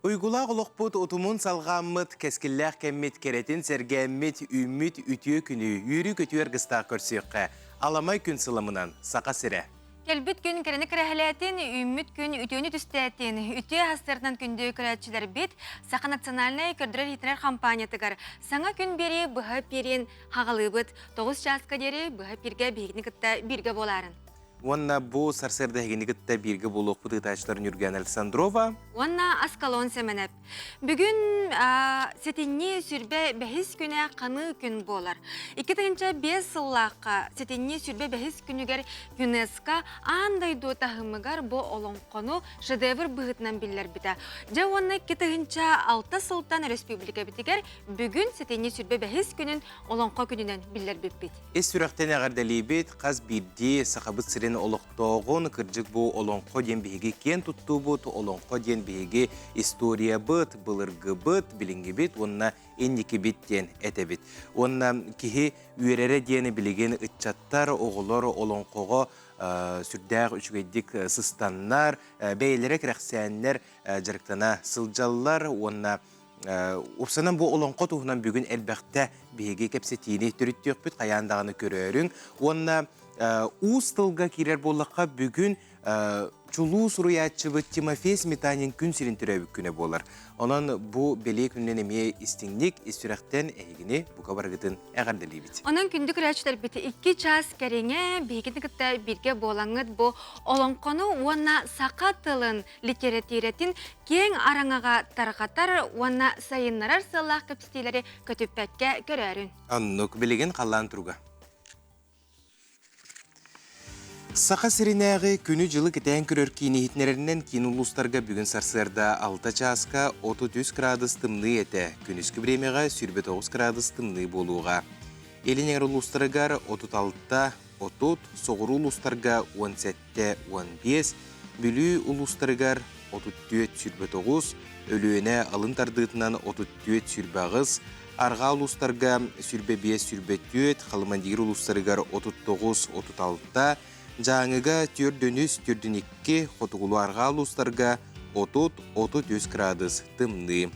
Уйгулаах олохпут утумун салҕааммыт, кэскиллээх кэммит кэрэтин сэргээммит, үүммүт үтүө күнү, үөрүү-көтүү аргыстаах көрсүөххэ. Аламай күн сыламынан, Саха сирэ! Кэлбит күн кэрэни кэрэһэлээтин, үүммүт күн үтүөнү түстээтин, үтүө аһастарынан күндү көрөөччүлэрбит Саха национальнай көрдөрөр-иһитинэр хампаанньатыгар саҥа күн биэрии быһа эпиирин хаҕалыыбыт. 9 чааска диэри быһа эпииргэ биһигини кытта бииргэ буолаарын. Уонна бу сарсыарда эһигини кытта бииргэ буолуохпут ыытааччылар Ньургуяна Александрова уонна Аскалон Сэмэнэп. Бүгүн сэтинньи сүрбэ бэһис күнэ ханыы күн буолар. 2005 сыллаахха сэтинньи сүрбэ бэһис күнүгэр ЮНЕСКО аан дойду таһымыгар бу олоҥхону шедевр быһыытынан биллэрбитэ. Дьэ уонна 2006 сылтан өрөспүүбүлүкэбитигэр бүгүн сэтинньи сүрбэ бэһис күнүн олоҥхо күнүнэн биллэрбиппит. Ис сүрэхтэн эҕэрдэлиибит хас биирдии Сахабыт сирин олохтооҕун, кырдьык бу Олоҥхо диэн биһиги киэн туттуубут, Олоҥхо диэн биһиги историябыт, былыргыбыт, билиҥҥибит уонна инникибит диэн этэбит. Уонна киһи үөрэрэ диэни билигин ыччаттар, оҕолор олоҥхоҕо сүрдээх үчүгэйдик сыстаннар, бэйэлэрэ кэрэхсээннэр дьарыктана сылдьаллар уонна Уопсанан бу олоҥхо туһунан бүгүн элбэхтэ биһиги кэпсэтиини төрүттүөхпүт хайаан даҕаны көрөөрүҥ. Уонна уус тылга киирэр буоллахха бүгүн чулуу суруйааччыбыт Тимофей Сметанин күн сирин төрөөбүт күнэ буолар. Онон бу бэлиэ күнүнэн эмиэ истиҥник, ис сүрэхтэн эһигини бука барыгытын эҕэрдэлиибит. Онон күндү көрөөччүлэрбит икки чаас кэриҥэ биһигини кытта бииргэ буолаҥҥыт бу олоҥхону уонна саха тылын литэрэтиирэтин киэҥ араҥаҕа тарҕатар уонна сайыннарар сыаллаах кэпсэтиилэри көтүппэккэ көрөөрүн. Оннук, билигин халлаан туруга. Саха сиринээҕи күнү-дьылы кэтээн көрөр киин иһитиннэрэринэн киин улуустарга бүгүн сарсыарда 6 чааска 33 градус тымныы этэ, күнүскү бириэмэҕэ 29 градус тымныы буолуоҕа. Илин эҥэр улуустарыгар 36, 30, соҕуруу улуустарга 17 15, Бүлүү улуустарыгар 34-29, Өлүөнэ алын тардыытынан 34-28, арҕаа улуустарга 25-24, Халымандиир улуустарыгар 39-36, Дьааҥыга 4-3, 4-2, хотугулуу-арҕаа улуустарга 30-33 градус тымныы.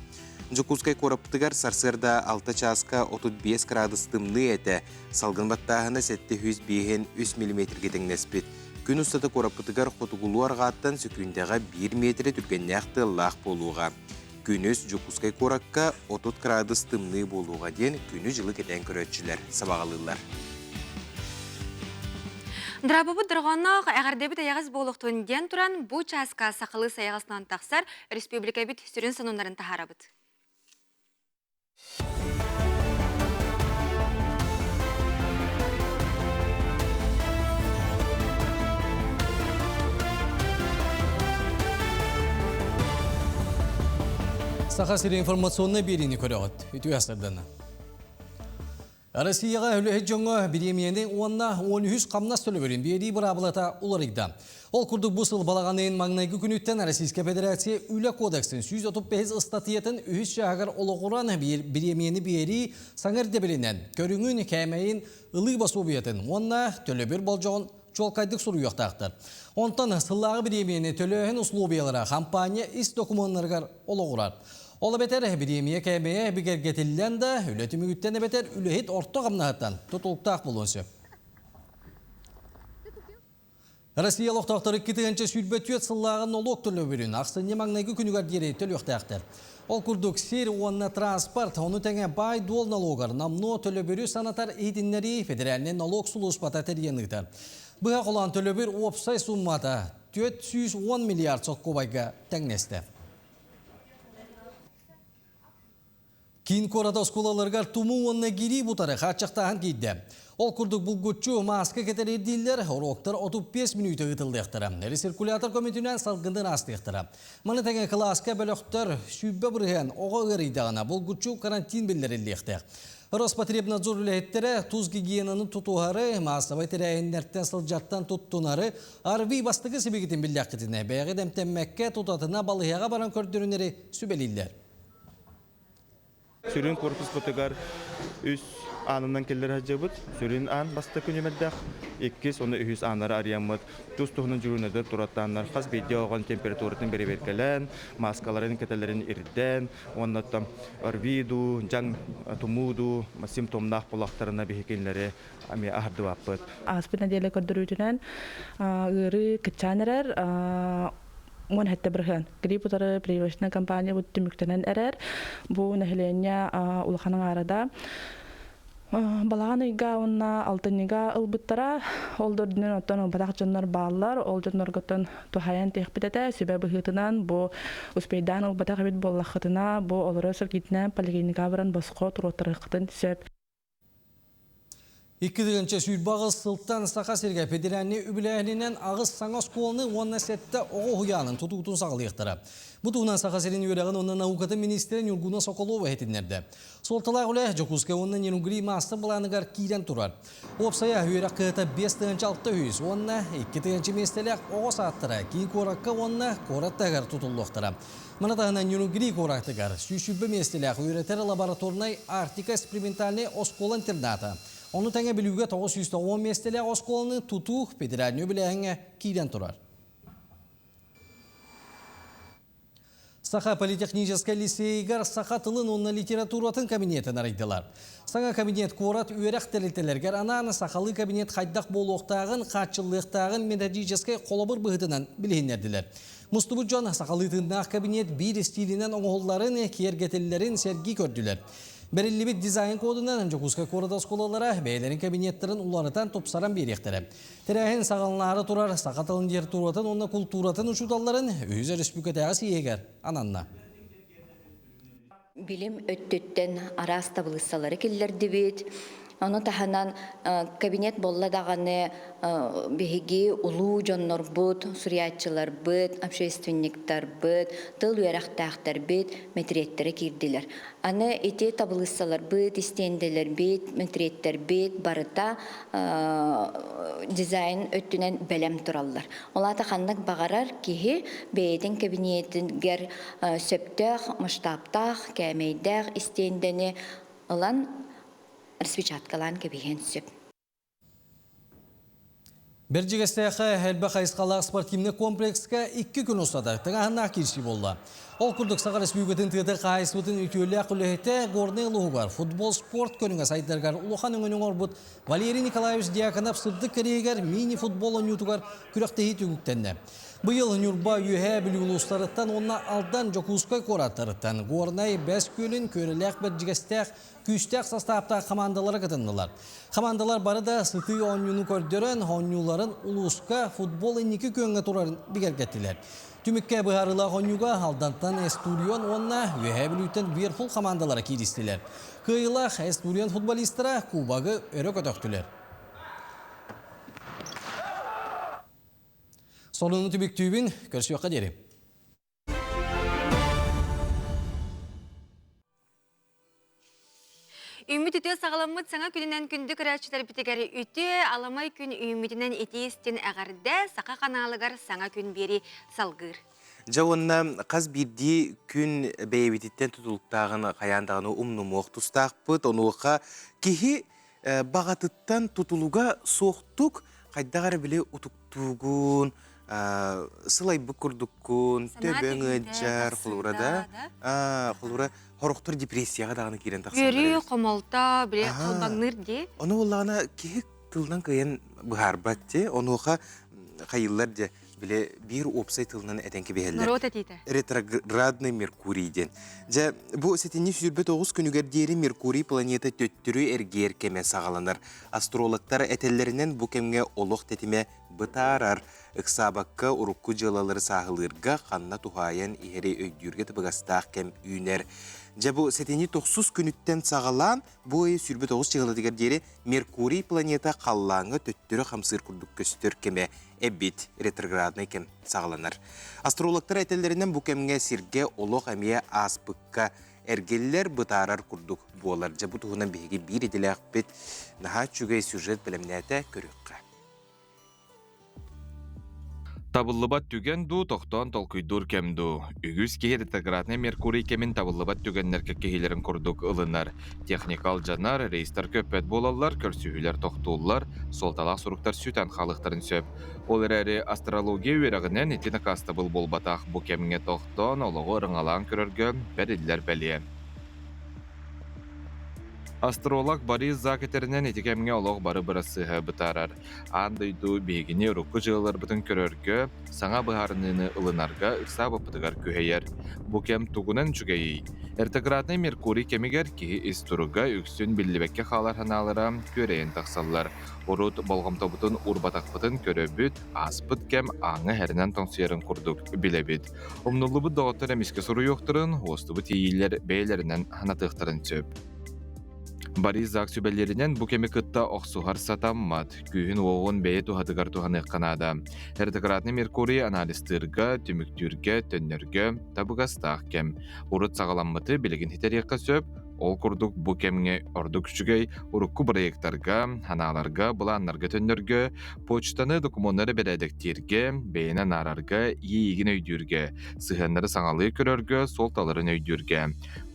Дьокуускай куораппытыгар сарсыарда 6 чааска 35 градус тымныы этэ. Салгын баттааһына 705 миллиметргэ тэҥнэспит. Күн устата куораппытыгар хотугулуу арҕааттан сөкүүндэҕэ 1 миэтэрэ түргэннээх тыаллаах буолуоҕа. Күнүс Дьокуускай куоракка 30 кыраадыс тымныы буолуоҕа диэн күнү-дьылы кэтээн көрөөччүлэр сабаҕалыыллар. Драабабыт дорҕоонноох эҕэрдэбит эйэҕэс буолуохтун диэн туран, бу чааска сахалыы сайаҕасынан тахсар республикабыт сүрүн сонуннарын таһаарабыт. Саха сири информационнай биэриини көрөҕүт. Үтүө сардана. Россияҕа үлэһит дьоҥҥо бириэмийэни уонна 13 хамнас төлөбүрүн биэрии быраабылата уларыйда. Ол курдук бу сыл балаҕанын маҥнайгы күнүттэн Российскай Федерация Үлэ кодексын 135 ыстатыйатын үһүс чааһыгар олоҕуран бириэмийэни биэрии саҥа ирдэбилинэн көрүҥүн, кээмэйин, ылыы босуобуйатын уонна төлөбүр болдьоҕун чуолкайдык суруйуохтаахтар. Онтон сыллааҕы бириэмийэни төлөөһүн условиялара хампаанньа ис докумуоннарыгар олоҕурар. Ол эбэтэр бириэмийэ кээмэйэ бигэргэтиллэн да, үлэ түмүгүттэн эбэтэр үлэһит орто хамнаһыттан тутулуктаах буолуон сөп. Россия олохтоохторо 2024 сыллааҕы нолуок төлөбүрүн ахсынньы маҥнайгы күнүгэр диэри төлүөхтээхтэр. Ол курдук сир уонна транспорт, ону тэҥэ баай-дуол нолуогар номнуо төлөбүрү санатар иһитиннэрии федеральнай нолуок сулууспата тэрийэн ыытар. Быһа холоон төлөбүр уопсай суммата 410 миллиард соккубайга тэҥнэстэ. Киин куорат оскуолаларыгар тумуу уонна гириип утары хааччахтааһын киирдэ. Ол курдук булгуччу мааска кэтэр ирдииллэр, уруоктар 35 мүнүүтэ ыытыллыахтара. Рециркулятор көмөтүнэн салгынын аастыахтара. Маны тэҥэ кылааска бөлөхтөр 120% оҕо ыарыйдаҕына булгуччу карантин биллэриллиэхтээх. Роспотребнадзор үлэһиттэрэ тус гигиенаны тутуһары, маассабай тэрээһиннэртэн сылдьартан туттунары, АРВИ бастакы сибикитин биллэххитинэ, бэйэҕит эмтэммэккэ тутатына балыыһаҕа баран көрдөрүнэри сүбэлииллэр. Сүрүн корпуспутугар үс аанынан кэллэр сылдьабыт. Сүрүн аан бастакы нүмердээх, иккис уонна үһүс ааннары арыйаммыт. Тус-туһунан дьуруунайдар тураттааннар хас биирдии оҕон температуратын бэрэбиэркэлээн, мааскаларын кэтэлэрин ирдээн, уонна там ОРВИ дуу, дьаҥ тумуу дуу симптомнаах булахтарына биһи кинилэри эмиэ аһардыбаппыт. Ааспыт нэдиэлэ көрдөрүүтүнэн ыарыы кыччаан эрэр 17%. Грипп утары прививочная кампания бу түмүктэнэн эрэр. Бу нэһилиэнньэ улахан аҥаарада балаҕан ыйга уонна алтынньыга ылбыттара. Ол да үрдүнэн оттон ылбатах дьоннор бааллар. Ол дьоннорготтон туһайан тиэхпит этэ. Сүбэ быһыытынан бу успейдаан ылбатах эбит буоллаххытына, бу олорор сиргитинэн поликлиникаҕа баран босхо туруоттарыаххытын сөп. 2028 сылтан Саха сиргэ федеральнай үбүлээһининэн аҕыс саҥа оскуоланы уонна сэттэ оҕо уһуйаанын тутуутун саҕалыахтара. Бу туһунан Саха сирин үөрэҕин уонна наукатын министрэ Ньургуна Соколова иһитиннэрдэ. Суолталаах үлэ Дьокуускай уонна Нерюнгри маастар-былааныгар киирэн турар. Уопсайа үөрэх кыһата 5600 уонна 2 миэстэлээх оҕо саадтара киин куоракка уонна куорат таһыгар тутуллуохтара. Маны таһынан Нерюнгри куоратыгар 120 миэстэлээх үөрэтэр лабораторнай Арктика экспериментальнай оскуола-интерната, ону тэҥэ Бүлүүгэ 910 миэстэлээх оскуоланы тутуу федеральнай үбүлээһиҥҥэ киирэн турар. Саха политехническай лицейигэр саха тылын уонна литературатын кабинетын арыйдылар. Саҥа кабинет куорат үөрэх тэрилтэлэригэр анаан сахалыы кабинет хайдах буолуохтааҕын, хааччыллыахтааҕын методическай холобур быһыытынан билиһиннэрдилэр. Мустубут дьон сахалыы тыыннаах кабинет биир истиилинэн оҥоһулларын, киэргэтиллэрин сэргии көрдүлэр. Бэриллибит дизайн кодунан Дьокуускай куорат оскуолалара бэйэлэрин кабинеттарын уларытан тупсаран биэриэхтэрэ. Тэрээһин саҕаланаары турар саха тылын литературатын уонна култууратын учууталларын үһүс өрөспүүбүлүкэтээҕи съеһигэр ананна. Билим өттүттэн араас табылыыссалары киллэрдибит. Ону таһынан кабинет буолла даҕаны биһиги улуу дьоннорбут, суруйааччыларбыт, общественниктарбыт, тыл үөрэхтээхтэрбит мэтириэттэрэ киирдилэр. Аны ити табылыыссаларбыт, истиэндэлэрбит, мэтириэттэрбит барыта дизайн өттүнэн бэлэм тураллар. Ол аата ханнык баҕарар киһи бэйэтин кэбиниэтигэр сөптөөх масштабтаах, кээмэйдээх истиэндэни ылан распечаткалаан кэбиһиэн сөп. Бэрдьигэстээххэ элбэх хайысхалаах спортивнай комплекска икки күн устата тыҥааһыннаах киирсии буолла. Ол курдук Саха Республикатын тыата хаһаайыстыбатын үтүөлээх үлэһитэ Горнай улууһугар футбол спорт көрүҥэ сайдарыгар улахан өҥөнү оҥорбут Валерий Николаевич Дьяконов сырдык кэриэгэр мини-футбол оонньуутугар күрэхтэһии түмүктэннэ. Быйыл Ньурба, Үөһээ Бүлүү улуустарыттан уонна Алдан, Дьокуускай куораттарыттан Горнай, Бэс Күөлүн, Күөрэлээх Бэрдьигэстээх күүстээх састааптаах хамаандалара кытыннылар. Хамаандалар бары да сытыы оонньууну көрдөрөн, оонньууларын улууска футбол инники күөҥҥэ турарын бигэргэттилэр. Түмүккэ быһаарыылаах оонньууга Алдантан Эстурион уонна Үөһээ Бүлүүттэн Верфул хамаандалара кииристилэр. Кыайыылаах Эстурион футболистара кубогы өрө көтөхтүлэр. Сонуну түмүктүүбүн, көрсүөххэ диэри. Үүммүт үтүө саҕаламмыт саҥа күнүнэн күндү көрөөччүлэрбитигэр үтүө аламай күн үүммүтүнэн итии истин эҕэрдэ Саха ханаалыгар саҥа күн биэри салгыыр. Дьэ уонна хас биирдии күн бэйэбититтэн тутулуктааҕын хайаан даҕаны умнумуох тустаахпыт. Онуоха киһи баҕатыттан тутулуга суохтук хайдах эрэ били утуктуугун, сылайбыт курдуккун, төбөҥ ыалдьар, холура да, холура хорохтор депрессияҕа даҕаны киирэн тахсаллар. Үөрүү, хомолто, били халбаҥныыр дии. Ону буоллаҕына киһи тылынан кыайан быһаарбат дии. Онуоха хайыллар дьэ били биир уопсай тылынан этэн кэбиһэллэр. Норуот этиитэ. Ретроградный Меркурий диэн. Дьэ, бу сэтинньи 29 күнүгэр диэри Меркурий планета төттөрү эргийэр кэмэ саҕаланар. Астрологтар этэллэринэн бу кэмҥэ олох тэтимэ бытаарар. Ыксаабакка урукку дьыалалары сааһылыырга, ханна туһаайан иһэри өйдүүргэ табыгастаах кэм үүнэр. Дьэ, бу сэтинньи тохсус күнүттэн саҕалаан бу ый 29 чыһылатыгар диэри Меркурий планета халлааҥҥа төттөрү хамсыыр курдук көстөр кэмэ эбит ретрограднай кэм саҕаланар. Астрологтар этэллэринэн бу кэмҥэ сиргэ олох эмиэ ааспыкка эргиллэр, бытаарар курдук буолар. Дьэ бу туһунан биһиги биир идэлээхпит наһаа үчүгэй сюжет бэлэмнээтэ көрүөххэ. Табыллыбат түгэн дуу, тохтоон толкуйдуур кэм дуу? Үгүс киһи ретрограднай Меркурий кэмин табыллыбат түгэннэргэ киһилэрин курдук ылынар. Техника алдьанар, рейстэр көппөт буолаллар, көрсүһүүлэр тохтууллар, суолталаах суруктар сүтэн хаалыахтарын сөп. Ол эрээри астрология үөрэҕинэн ити накаастабыл буолбатах. Бу кэмҥэ тохтоон, олоҕу ырыҥалаан көрөргө бэриллэр бэлиэ. Астролог Борис Зак этэринэн ити кэмҥэ олох бары бырассыаһа бытаарар. Аан дойду биһигини урукку дьыалаларбытын көрөргө, саҥа быһаарыныыны ылынарга ыксаабыппытыгар күһэйэр. Бу кэм тугунан үчүгэйий? Ретрограднай Меркурий кэмигэр киһи ис туруга үксүн биллибэккэ хаалар санаалара күөрэйэн тахсаллар. Урут болҕомтобутун уурбатахпытын көрөбүт, ааспыт кэм ааҥҥа иһэринэн тоҥсуйарын курдук билэбит. Умнуллубут доҕоттор эмискэ суруйуохтарын, уостубут иэйиилэр бэйэлэринэн санатыахтарын сөп. Борис Зак сүбэлииринэн бу кэми кытта охсуһар сатаммат, күүһүн-уоҕун бэйэ туһатыгар туһаныахха наада. Ретроградный Меркурий анализтыырга, түмүктүүргэ, төннөргө табыгастаах кэм. Урут саҕаламмыты билигин ситэриэххэ сөп, ол курдук бу кэмҥэ ордук үчүгэй урукку бырайыактарга, санааларга, былааннарга төннөргө, почтаны, докумуоннары бэрээдэктииргэ, бэйэни анаарарга, иэйиигин өйдүүргэ, сыһыаннары саҥалыы көрөргө, суолталарын өйдүүргэ,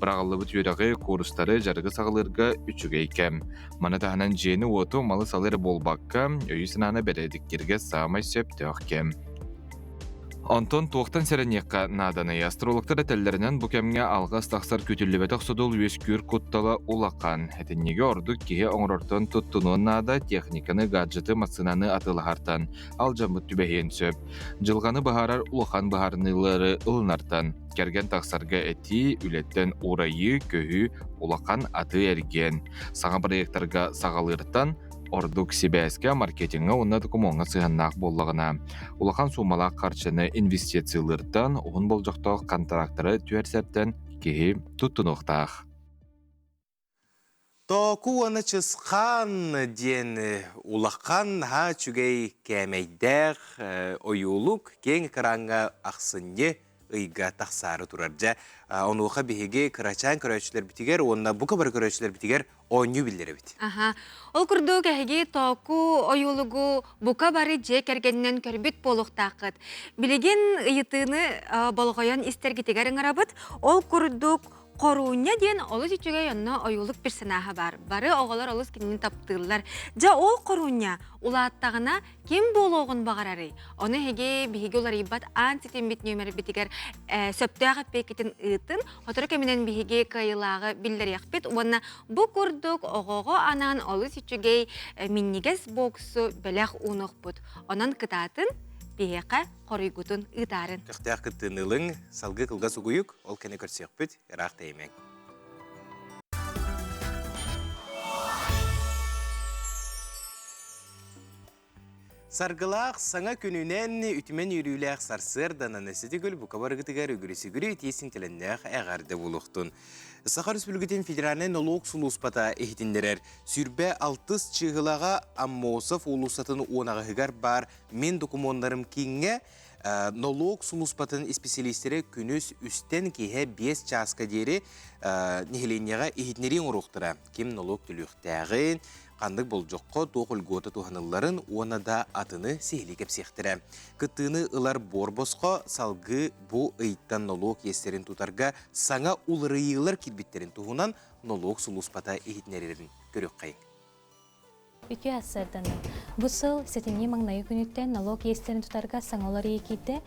быраҕыллыбыт үөрэҕи, куурустары, дьарыгы саҕалыырга үчүгэй кэм. Маны таһынан дьиэни-уоту, малы-салы эрэ буолбакка, өйү-санааны бэрээдэктииргэ саамай сөптөөх кэм. Онтон туохтан сэрэниэххэ нааданый? Астрологтар этэллэринэн, бу кэмҥэ алҕас тахсар күүтүллүбэтэх содул үөскүүр куттала улахан. Этинниги ордук киһи оҥорортон туттунуон наада, техниканы, гаджеты, массыынаны атыылаһартан алдьаммыт түбэһиэн сөп. Дьылҕаны быһаарар улахан быһаарыныылары ылынартан, кэргэн тахсарга этии, үлэттэн уурайыы, көһүү, улахан атыы-эргиэн. Саҥа бырайыактарга саҕалыыртан Ордук сибээскэ, маркетиҥҥа уонна докумуоҥҥа сыһыаннаах буоллаҕына, улахан суумалаах харчыны инвестициялыыртан, уһун болдьохтоох контрактары түһэрсэртэн киһи туттунуохтаах. Тооку уонна Чысхаан диэн улахан наһаа үчүгэй кээмэйдээх ойуулук киэҥ экраҥҥа ахсынньы ыйга тахсаары турар. Дьэ, онуоха биһиги кырачаан көрөөччүлэрбитигэр уонна бука бары көрөөччүлэрбитигэр оонньуу биллэрэбит. Аха. Ол курдук эһиги тооку ойуулугу бука бары дьиэ кэргэнинэн көрбүт буолуохтааххыт. Билигин ыйытыыны болҕойон истэргитигэр ыҥырабыт. Ол курдук Хоруунньа диэн олус үчүгэй онно ойуулук персонаһа баар. Бары оҕолор олус кинини таптыыллар. Дьэ ол Хоруунньа улааттаҕына ким буолуоҕун баҕарарый? Ону эһиги биһиги уларыйбат аан ситиммит нүөмэрбитигэр сөптөөх эппиэккитин ыытын, сотору кэминэн биһиги кыайыылааҕы биллэриэхпит уонна бу курдук оҕоҕо анаан олус үчүгэй минньигэс боксу бэлэх уунуохпут. Онон кытаатын, биһиэхэ хоруйгутун ыытаарын. Көхтөөх кыттыыны ылыҥ, салгыы кылгас угуйук, ол кэннэ көрсүөхпүт, ыраах тэйимэҥ. Саргылаах саҥа күнүнэн үтүмэн үөрүүлээх сарсыарданан сити күл бука барыгытыгар үгүрү-сүгүрү итии синтэлэннээх эҕэрдэ буолуохтун. Саха Республикатын федеральнай нолуок сулууспата иһитиннэрэр 26 чыыһылаҕа Аммосов уулуссатын уонаҕыһыгар баар Мин докумуоннарым кииҥҥэ нолуок сулууспатын исписэлиистэрэ күнүс үстэн киэһэ 5 чааска диэри нэһилиэнньэҕэ иһитиннэрии оҥоруохтара. Ким нолуок төлүөхтээҕин, ханнык болдьоххо туох льгота туһанылларын уонна да атыны сиһилии кэпсиэхтэрэ. Кыттыыны ылар буор босхо салгыы бу ыйтан нолуок иэстэрин тутарга саҥа уларыйыылар киирбиттэрин туһунан нолуок сулууспата иһитиннэрэрин көрүөххэйиҥ. Үтүө ассыарданан. Бу сыл сэтинньи маҥнайгы күнүттэн налог иэстэрин тутарга саҥа уларыйыы киирдэ.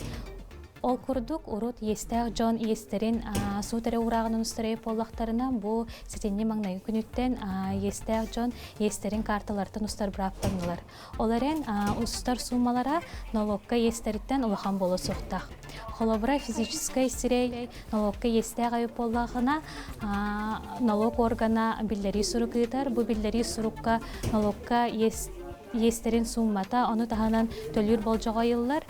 Ол курдук, урут иэстээх дьон иэстэрин суут эрэ уурааҕынан устарайып буоллахтарына, бу сэтинньи маҥнайгы күнүттэн иэстээх дьон иэстэрин карталартан устар бырааптаннылар. Ол эрэн, устар суумалара налогка иэстэриттэн улахан буолуо суохтаах. Холобура, физическэй сирэй налогка иэстээх айып буоллаҕына, налог органа биллэрии сурук ыытар. Бу биллэрии сурукка налогка иэс иэстэрин сууммата, ону таһынан төлүүр болдьоҕо ыйыллар.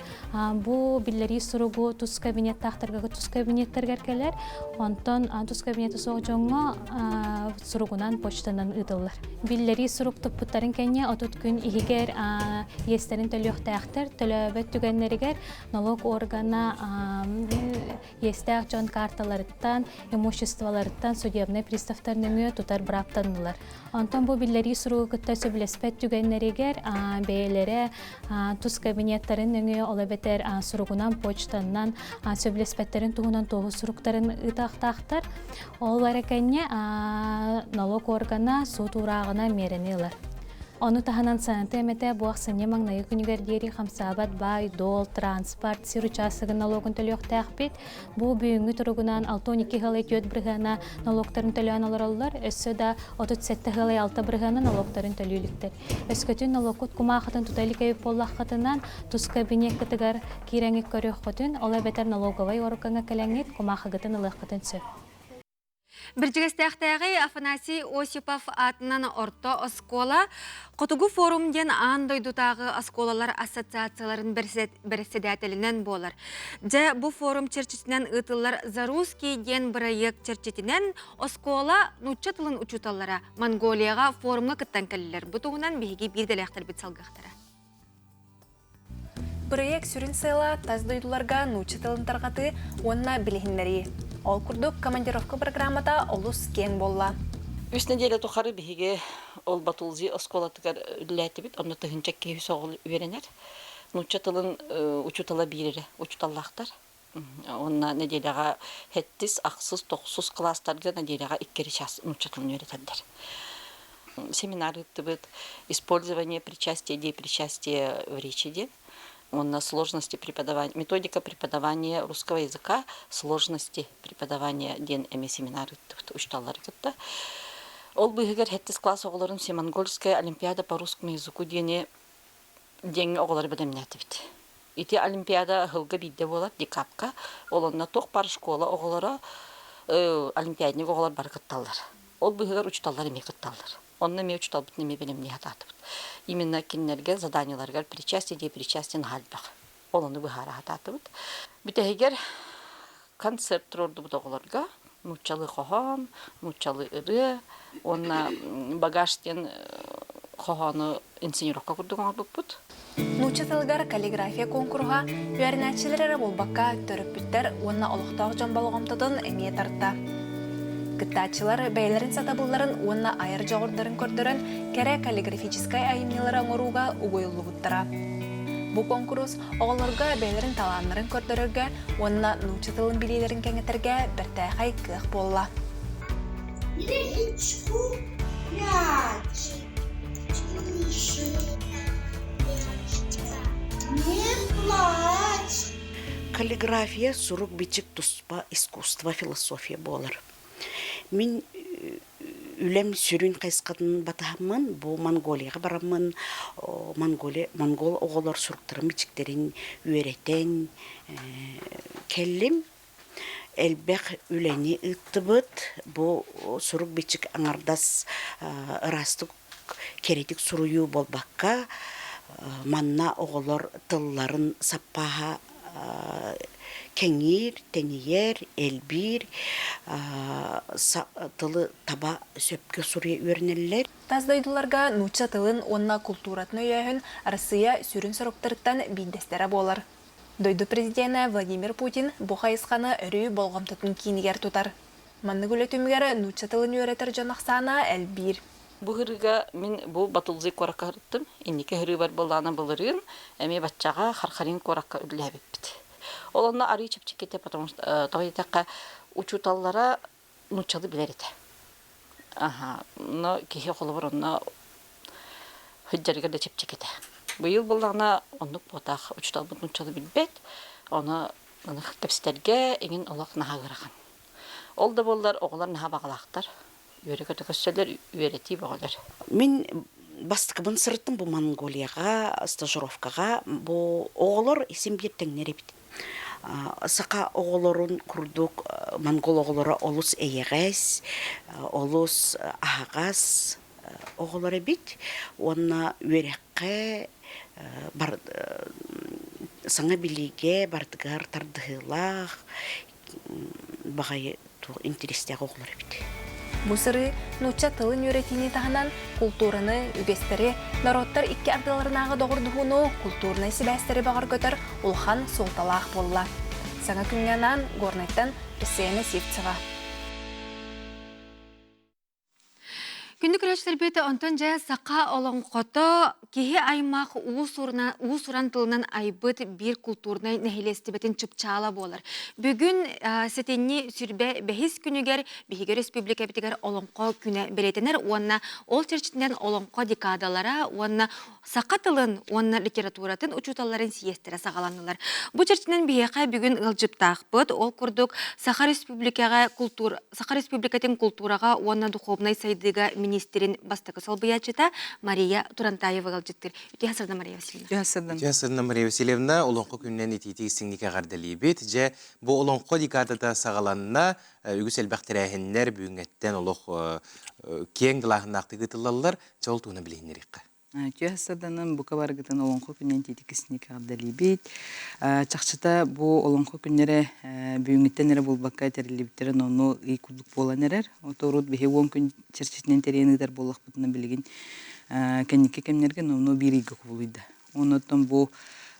Бу биллэрии суругу тус кабинеттаахтарга тус кабинеттарыгар кэлэр, онтон тус кабинета суох дьоҥҥо суругунан почтанан ыытыллар. Биллэрии сурук туппуттарын кэннэ 30 күн иһигэр иэстэрин төлүөхтээхтэр, төлөөбөт түгэннэригэр налог органа иэстээх дьон карталарыттан, имуществоларыттан судебнай приставтар нөҥүө тутар бырааптаннылар. Онтон бу биллэрии суругу кытта сөбүлэспэт түгэннэригэр иэстээхтэр бэйэлэрэ тус кабинеттарын нөҥүө ол эбэтэр суругунан, почтаннан сөбүлэспэттэрин туһунан туоһу суруктарын ыытыахтаахтар. Ол эрэ кэннэ налог органа суут уурааҕына миэрэни ылар. Ону таһынан саната эмэтэ бу ахсынньы маҥнайгы күнүгэр диэри хамсаабат баай, дуол, транспорт, сир учаастагын налогун төлүөхтээхпит. Бу бүгүҥҥү туругунан 62 ыалай 4 бырыһыана налогтарын төлөөн олороллор, өссө да 37 ыалай 6 бырыһыана налогтарын төлүү иликтэр. Өскөтүн налогкут кумаахытын тута илик эбит буоллаххытынан, тус кабинеккытыгар киирэҥҥит көрүөххүтүн, ол эбэтэр налоговай уоргаҥҥа кэлэҥҥит кумаахыгытын ылыаххытын сөп. Бирдьигэстээхтээҕи Афанасий Осипов аатынан орто оскуола Хотугу форум диэн аан дойдутааҕы оскуолалар ассоциацияларын бэрэссэдээтэлинэн буолар. Дьэ, бу форум чэрчитинэн ыытыллар «За русский» диэн бырайыак чэрчитинэн оскуола нуучча тылын учууталлара Монголияҕа форумҥа кыттан кэллилэр. Бу туһунан биһиги биир дэлээхтэрбит салгыахтара. Бырайыак сүрүн сыала тас дойдуларга нуучча тылын тарҕатыы уонна билиһиннэрии. Ол курдук, командировка программата олус киэҥ буолла. Үс нэдиэлэ тухары биһиги ол Батулзи оскуолатыгар үлэлээтибит. Онно тыһыынча киһи соҕул үөрэнэр. Нуучча тылын учуутала биир эрэ учууталлаахтар. Уонна нэдиэлэҕэ сэттис, ахсыс, тохсус кылаастарга нэдиэлэҕэ иккири час нуучча тылын үөрэтэллэр. Семинар ыыттыбыт «Использование причастия, депричастия в речи» диэн. Уонна сложности преподавания, методика преподавания русского языка, сложности преподавания диэн эмиэ семинар ыыттыбыт учууталлары кытта. Ол быыһыгар сэттис класс оҕолорун Всемонгольская олимпиада по русскому языку диэни диэҥҥэ оҕолору бэлэмнээтибит. Ити олимпиада ыһылга биирдэ буолар, декабка. Ол онно туох баар школа оҕолоро, олимпиадник оҕолор бары кытталлар. Ол быыһыгар учууталлар эмиэ кытталлар. Онно эмиэ учууталбытын эмиэ бэлэмнии сатаатыбыт. Именно кинилэргэ заданиеларыгар причастие депричастие наһаа элбэх. Ол ону быһаара сатаатыбыт. Бүтэһигэр концерт туруордубут оҕолорго. Нууччалыы хоһоон, нууччалыы ырыа уонна багаж диэн хоһоону инсценировка курдук оҥорбуппут. Нуучча тылыгар каллиграфия куонкуруһа үөрэнээччилэр эрэ буолбакка, төрөппүттэр уонна олохтоох дьон болҕомтотун эмиэ тарта. Кыттааччылар бэйэлэрин сатабылларын уонна айар дьоҕурдарын көрдөрөн, кэрэ каллиграфическай айымньылары оҥорууга угуйуллубуттара. Бу куонкурус оҕолорго бэйэлэрин талааннарын көрдөрөргө уонна нуучча тылын билиилэрин кэҥэтэргэ бэртээхэй кыах буолла. Каллиграфия сурук-бичик туспа искусство, философия буолар. Мин үлэм сүрүн хайысхатын батыһаммын, бу Монголияҕа бараммын, Монголия, монгол оҕолор суруктарын-бичиктэрин үөрэтэн кэллим. Элбэх үлэни ыыттыбыт. Бу сурук-бичик аҥардас ыраастык, кэрэтик суруйуу буолбакка, манна оҕолор тылларын саппааһа кэҥиир, тэнийэр, элбиир, тылы таба сөпкө суруйа үөрэнэллэр. Тас дойдуларга нуучча тылын уонна култууратын өйөөһүн Арассыыйа сүрүн соруктарыттан биирдэстэрэ буолар. Дойду президенэ Владимир Путин бу хайысханы өрүү болҕомтотун киинигэр тутар. Маннык үлэ түмүгэр нуучча тылын үөрэтэр дьон ахсаана элбиир. Бу ырыыга мин бу Батылзый куоракка сырыттым. Инники ырыыбар былаана былырыын эмиэ баччаҕа Хархарин куоракка үлэлээбиппит. Ол онно арыы чэпчэки этэ, потому что тоҕо диэтэххэ учууталлара нууччалыы билэр этэ. Аха, но киһи холобур онно сылдьарыгар да чэпчэки этэ. Быйыл буоллаҕына оннук буотах учууталбыт нууччалыы билбэт, ону кэпсэтэргэ эҥин олох наһаа ыарахан. Ол да буоллар оҕолор наһаа баҕалаахтар, үөрэ-көтө көрсөллөр, үөрэтии бөҕөлөр. Мин бастакыбын сырыттым бу Монголияҕа стажировкаҕа бу оҕолор син биир тэҥнэр эбит. Саха оҕолорун курдук монгол оҕолоро олус эйэҕэс, олус аһаҕас оҕолор эбит уонна үөрэххэ саҥа билиигэ барытыгар тардыһыылаах баҕайы туох интэриэстээх оҕолор эбит. Бу сырыы нуучча тылын үөрэтиини таһынан култуураны, үгэстэри, норуоттар икки ардыларынааҕы доҕордоһууну, култуурунай сибээстэри бөҕөргөтөр улахан суолталаах буолла. Саҥа күҥҥэ анаан Горнайтан Ресена Сивцева. Күндү көрөөччүлэрбит, онтон дьэ саха олоҥхото киһи аймах уус-уран тылынан айбыт биир култуурнай нэһилиэстибэтин чыпчаала буолар. Бүгүн сэтинньи сүрбэ бэһис күнүгэр биһиги өрөспүүбүлүкэбитигэр Олоҥхо күнэ бэлиэтэнэр уонна ол чэрчитинэн Олоҥхо декадалара уонна саха тылын уонна литературатын учууталларын сийиэстэрэ саҕаланнылар. Бу чэрчитинэн биһиэхэ бүгүн ыалдьыптаахпыт. Ол курдук Саха Республикаҕа култуур Саха Республикатын култуураҕа уонна духовнай сайдыыга министрин бастакы солбуйааччыта Мария Турантаева ыалдьыттыыр. Үтүө сарда Мария Васильевна. Үтүө сарда. Үтүө сарда Мария Васильевна, Олоҥхо күнүнэн итиитик истиҥник эҕэрдэлиибит. Дьэ, бу Олоҥхо декадата саҕаланна. Үгүс элбэх тэрээһиннэр бүгүҥҥэттэн олох киэҥ далааһыннаахтык ыытыллаллар. Дьэ, ол туһунан билиһиннэриэххэ. Үтүө сарданан бука барыгытын Олоҥхо күнүнэн тиитик истиҥник эҕэрдэлиибит. Чахчыта бу Олоҥхо күннэрэ бүгүҥҥүттэн эрэ буолбакка тэриллибиттэрин ону ый курдук буолан эрэр. Ото урут биһи 10 күн чэрчитинэн тэрийэн ыытар буоллахпытына билигин кэнники кэмнэргэ номнуо биир ыйга кубулуйда. Оннуттан бу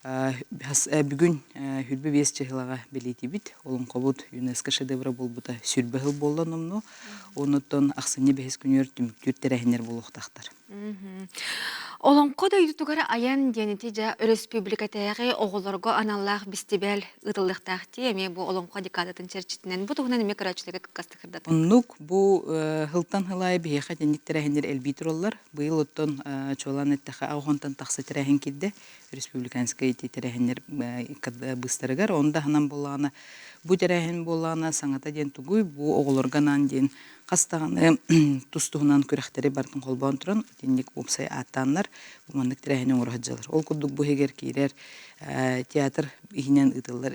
бүгүн 25 чыһылаҕа бэлиэтиибит. Олоҥхобут ЮНЕСКО шедевра буолбута 20 сыл буолла номнуо. Оннуттан ахсынньы бэһис күнүгэр түмүктүүр тэрээһиннэр буолуохтаахтар. Олоҥхо дойдутугар айан диэн ити дьэ өрөспүүбүлүкэтээҕи оҕолорго аналлаах бэстибээл ыытыллыахтаах дии эмиэ бу олоҥхо декадатын чэрчитинэн бу туһунан эмиэ көрөөччүлэргэ кылгастык сырдатыҥ. Оннук бу сылтан сыл аайы биһиэхэ итинник тэрээһиннэр элбии тураллар. Быйыл оттон чуолаан эттэххэ аҕыс тахса тэрээһин киирдэ республиканскай ити тэрээһиннэр быыстарыгар. Ону таһынан буоллаҕына бу тэрээһин буоллаҕына саҥата диэн тугуй бу оҕолорго анаан диэн хас даҕаны тус-туһунан күрэхтэри барытын холбоон туран итинник уопсай ааттааннар бу маннык тэрээһини оҥоро сылдьаллар. Ол курдук бу иһигэр киирэр театр иһинэн ыытыллар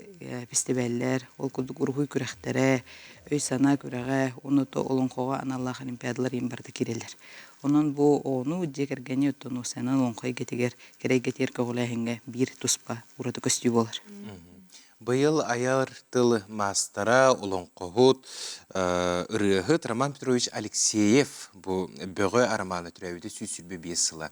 фестиваллэр, ол курдук уруһуй күрэхтэрэ, өй-санаа күрэҕэ, уонна то олоҥхоҕо аналлаах олимпиадалар иһин барыта киирэллэр. Онон бу оҕону дьиэ кэргэни оттон уопсайынан олоҥхо эйгэтигэр, кэрэ эйгэтигэр көҕүлээһиҥҥэ биир туспа ураты көстүү буолар. Быйыл айар тыл маастара, олоҥхоһут, ырыаһыт Роман Петрович Алексеев бу Бөҕө арамаана төрөөбүтэ 125 сыла.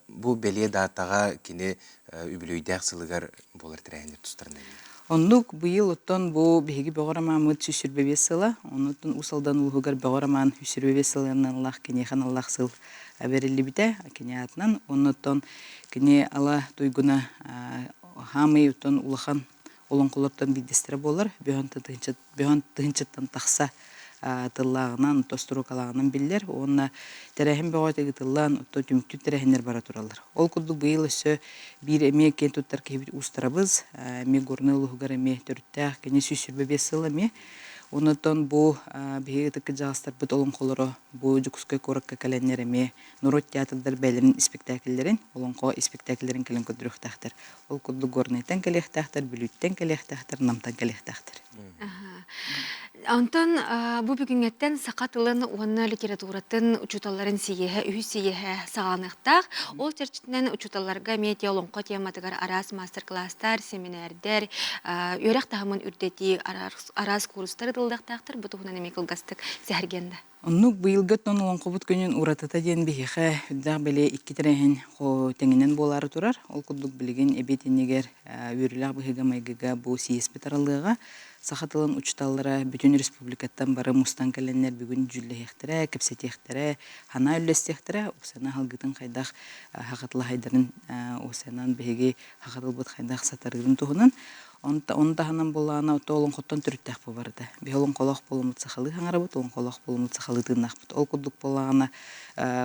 Бу бэлиэ даатаҕа кини үбүлүөйдээх сылыгар буолар тэрээһиннэр тустарынан. Оннук быйыл оттон бу биһиги Бөҕө ромаммыт 125 сыла, оннуттан Уус Алдан улууһугар Бөҕө роман 125 сылынан аналлаах киниэхэ аналлаах сыл бэриллибитэ кини аатынан. Оннуттан кини ала туйгуна хаамый оттон улахан олоҥхолортон биирдэстэрэ буолар. Бөһөн тыһыынчаттан тахса тыллааҕынан, тостурукалааҕынан биллэр уонна тэрээһин бөҕөтө ыытыллан, оттон түмүктүүр тэрээһиннэр бара тураллар. Ол курдук быйыл өссө биир эмиэ киэн туттар киһибит Уустарабыз, эмиэ Горнай улууһугар эмиэ төрүттээх, кини 125 сыл эмиэ. Онон бу биһиги ытык кырдьаҕастарбыт олоҥхолоро бу Дьокуускай куоракка кэлэннэр эмиэ норуот театрдар бэйэлэрин испэктээкиллэрин, олоҥхо испэктээкиллэрин кэлэн көрдөрүөхтээхтэр. Ол курдук Горнайтан кэлиэхтээхтэр, Бүлүүттэн кэлиэхтээхтэр, Намтан кэлиэхтээхтэр. Онтон бу бүгүҥҥэттэн саха тылын уонна литературатын учууталларын сийиэһэ, үһүс сийиэһэ саҕаланыахтаах. Ол чэрчитинэн учууталларга эмиэ олоҥхо тематыгар араас маастар-кылаастар, сэминээрдэр, үөрэх таһымын үрдэтии араас курстар ыытыллыахтаахтар. Бу туһунан эмиэ кылгастык сэһэргиэн да. Оннук быйылгы оттон олоҥхобут күнүн уратыта диэн биһиэхэ үрдээх бэлиэ икки тэрээһин тэҥинэн буолаары турар. Ол курдук билигин эбиэт иннигэр үөрүүлээх быһыыга-майгыга бу сийиэспит арыллыаҕа. Саха тылын учууталлара бүтүн республикаттан бары мустан кэлэннэр бүгүн дьүүллэһиэхтэрэ, кэпсэтиэхтэрэ, санаа үллэстиэхтэрэ. Оксана аһылгытын хайдах хахатылаһайдарын Оксанан биһиги хахатылбыт хайдах сатарыырын туһунан Ону таһынан буоллаҕына, ото олоҥхоттон төрүттээх бу барыта. Биһи олоҥхолоох буоламмыт сахалыы хаҥарабыт, олоҥхолоох буоламмыт сахалыы тыыннаахпыт. Ол курдук буоллаҕына,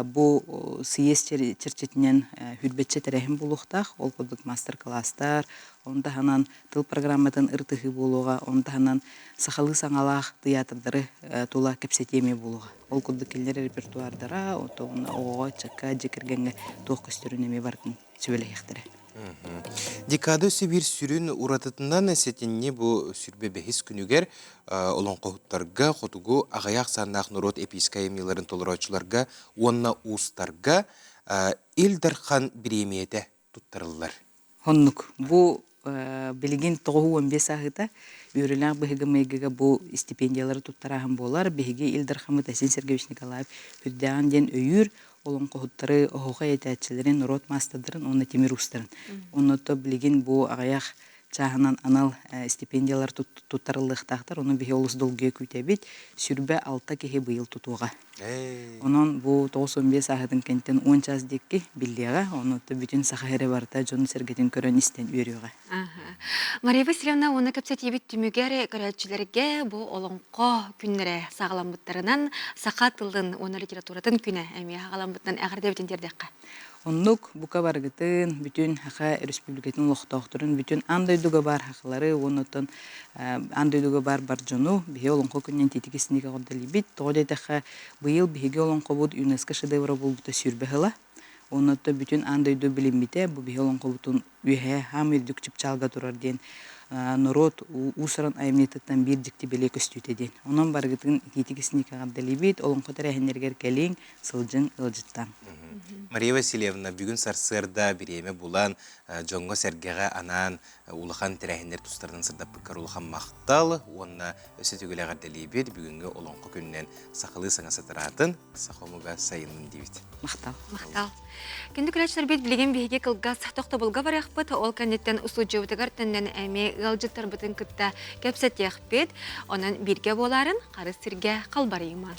бу съезд чэрчитинэн хүрбэччэ тэрээһин буолуохтаах. Ол курдук маастар-кылаастар, ону таһынан тыл программатын ырытыһыы буолуоҕа, ону таһынан сахалыы саҥалаах тыйаатырдары тула кэпсэтии эмиэ буолуоҕа. Ол курдук кинилэр репертуардара, оттон оҕоҕо, ыччакка, дьиэ кэргэҥҥэ туох көстөрүн эмиэ барытын сүбэлэһиэхтэрэ. Декада өссө биир сүрүн уратытынан сэтинньи бу сүрбэ бэһис күнүгэр олоҥхоһуттарга хотугу аҕыйах ахсааннаах норуот эпическэй айымньыларын толорооччуларга уонна уустарга Ил Дархан бириэмийэтэ туттарыллар. Оннук. Бу билигин 95 ааһыыта үөрүүлээх быһыыга-майгыга бу стипендиялары туттарааһын буолар. Биһиги Ил Дархаммыт Айсен Сергеевич Николаев үрдээҕин диэн өйүүр олоҥхоһуттары, оһуохай этээччилэрин, норуот маастардарын уонна тимир уустарын. Онно билигин бу аҕыйах чааһынан анал стипендиялар туттарыллыахтаахтар. Ону биһи олус долгуйа күүтэбит. 26 киһи быйыл тутуоҕа. Онон бу 95 сааһытын кэнниттэн 10 чаас диэки биллиэҕэ. Ону бүтүн саха эрэ барыта дьонун-сэргэтин көрөн истэн үөрүөҕэ. Мария Васильевна уонна кэпсэтиибит түмүгэр көрөөччүлэргэ бу олоҥхо күннэрэ саҕаламмыттарынан саха тылын уонна литературатын күнэ эмиэ саҕаламмытынан эҕэрдэбитин тиэрдиэххэ. Оннук бука барыгытын бүтүн Саха Республикатын олохтоохторун бүтүн аан дойдуга баар сахалары уонна оттон аан дойдуга баар бар дьону биһи олоҥхо күнүнэн тиитик истиник эҕэрдэлиибит. Тоҕо диэтэххэ быйыл биһиги олоҥхобут ЮНЕСКО шедевра буолбута 20 сыла. Уонна оттон бүтүн аан дойду билиммитэ бу биһи олоҥхобутун үөһээ хаам үрдүк чыпчаалга турар диэн норуот уус-уран айымньытыттан биир дьикти бэлиэ көстүүтэ диэн. Онон барыгытын итиитик истиник эҕэрдэлиибит, олоҥхо тэрээһиннэригэр кэлиҥ, сылдьыҥ, ыалдьыттааҥ. Мария Васильевна, бүгүн сарсыарда бириэмэ булан, дьоҥҥо-сэргэҕэ анаан улахан тэрээһиннэр тустарынан сырдаппыккар улахан махтал уонна өссө төгүл эҕэрдэлиибит. Бүгүҥҥү олоҥхо күнүнэн сахалыы саҥа сатараатын, саха омуга сайыннын диибит. Махтал. Махтал. Күндү көрөөччүлэрбит билигин биһиги кылгас тохтобулга барыахпыт. Ол кэнниттэн устуудьуйабытыгар төннөн эмиэ ыалдьыттарбытын кытта кэпсэтиэхпит. Онон бииргэ буолаарын харыс сиргэ халбарыйымаҥ.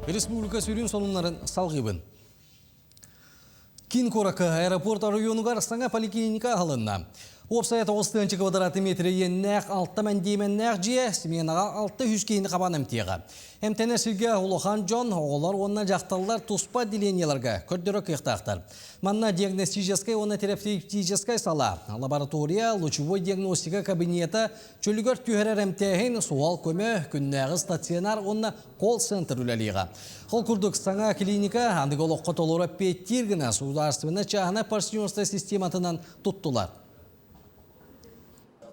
Республика сүрүн сонуннарын салгыыбын. Киин куоракка аэропорт оройуонугар саҥа поликлиника аһылынна. Уопсайа 9 квадрат метр иэннээх 6 мэндиэмэннээх дьиэ сменаҕа 600 киһини хабан эмтиэҕэ. Эмтэнэр сиргэ улахан дьон, оҕолор уонна дьахталлар туспа отделениеларга көрдөрө кыахтаахтар. Манна диагностическай уонна терапевтическай салаа, лаборатория, лучевой диагностика кабинета, чөлүгэр түһэрэр эмтээһин, суһал көмө, күннээҕи стационар уонна колл-центр үлэлиэҕэ. Ол курдук саҥа клиника аныгы олоххо толору эппиэттиир гына судаарыстыбаннай-чааһынай партнерство систематынан туттулар.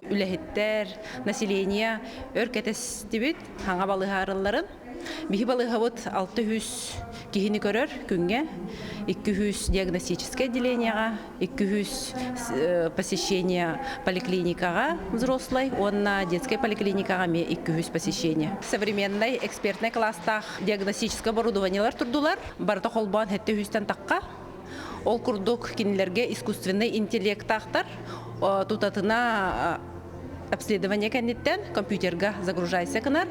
Үлэһиттэр, население өр кэтэстибит хаҥа балыыһа арылларын. Биһи балыыһабыт 600 киһини көрөр күҥҥэ, 200 диагностическай отделениеҕа, 200 посещение поликлиникаҕа взрослай уонна детскай поликлиникаҕа эмиэ 200 посещение. Современнай экспертнай класстаах диагностическай оборудованиелар турдулар. Барыта холбоон 700-тэн тахха. Ол курдук кинилэргэ искусственнай интеллектаахтар тутатына обследование кэнниттэн компьютерга загружайся гынар.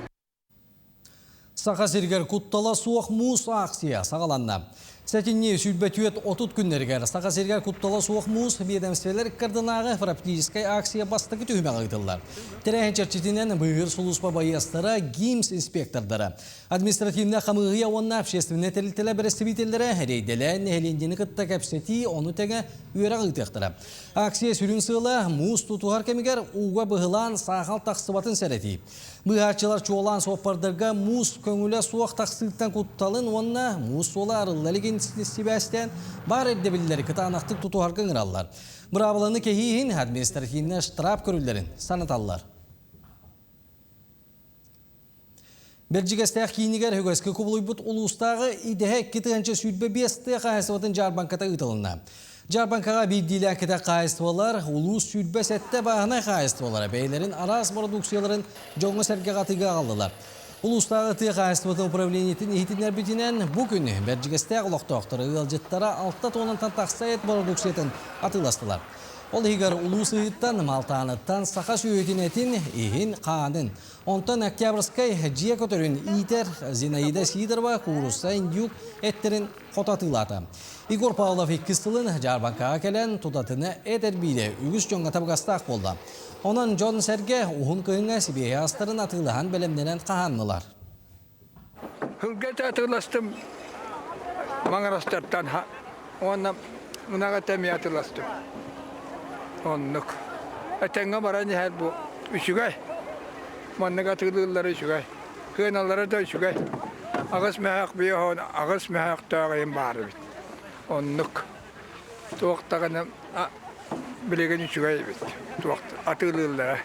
Саха сиригэр куттала суох муус акция саҕаланна. Сэтинньи 24-30 күннэригэр Саха сиригэр куттала суох муус биэдэмсийэлэр ыккардынааҕы практическай акция бастакы түһүмэҕэ ыытыллар. Тэрээһин чэрчитинэн быыһыыр сулууспа байыастара, ГИМС инспектордара, административнай хамыыһыйа уонна общественнай тэрилтэлэр бэрэстэбиитэллэрэ рейдэлээн нэһилиэнньэни кытта кэпсэтии, ону тэҥэ үөрэх ыытыахтара. Акция сүрүн сыала муус тутуһар кэмигэр ууга быһылаан саахал тахсыбатын сэрэтии. Быыһааччылар чуолаан суоппардарга муус көҥүлэ суох тахсыыттан кутталын уонна муус суола арылла илигин сибээстээн баар ирдэбиллэри кытаанахтык тутуһарга ыҥыраллар. Быраабыланы кэһии иһин административнай штраф көрүллэрин санаталлар. Бэрдьигэстээх киинигэр үгэскэ кубулуйбут улуустааҕы идэһэ 2 25 тыа хаһаайыстыбатын дьаарбаҥката ыытылынна. Дьаарбаҥкаҕа биирдиилээх кэтэх хаһаайыстыбалар, улуус 27 бааһынай хаһаайыстыбалара бэйэлэрин араас бородууксуйаларын дьоҥҥо-сэргэҕэ атыыга аҕаллылар. Улуустааҕы тыа хаһаайыстыбатын управлениетын иһитиннэрбитинэн, бу күн Бэрдьигэстээх олохтоохторо ыалдьыттара 6 туоннаттан тахса эт бородууксуйатын атыыластылар. Ол иһигэр улуус ыйыттан, Малтааныттан саха сүөһүтүн этин, иһин, хаанын, Онтон Октябрьскай дьиэ көтөрүн иитэр Зинаида Сидорова куурусса индюк эттэрин хото атыылаата. Егор Павлов иккис сылын дьаарбаҥкаҕа кэлэн тутатына эт эрбиирэ үгүс дьоҥҥо табыгастаах буолла. Онон дьон-сэргэ уһун кыһыҥҥа сибиэһэй астарын атыылаһан бэлэмнэнэн хаһааннылар. Сылга этэ атыыластым Маҥырастартан уонна ынах этэ эмиэ атыыластым. Оннук. Этэҥҥэ баран иһэр бу үчүгэй. Маннык атыылыыллара үчүгэй. Сыаналара да үчүгэй. Аҕыс мөһөөх биэһон аҕыс мөһөөхтөөх иһин баар эбит. Оннук. Туох даҕаны билигин үчүгэй эбит. Туох атыылыыллара.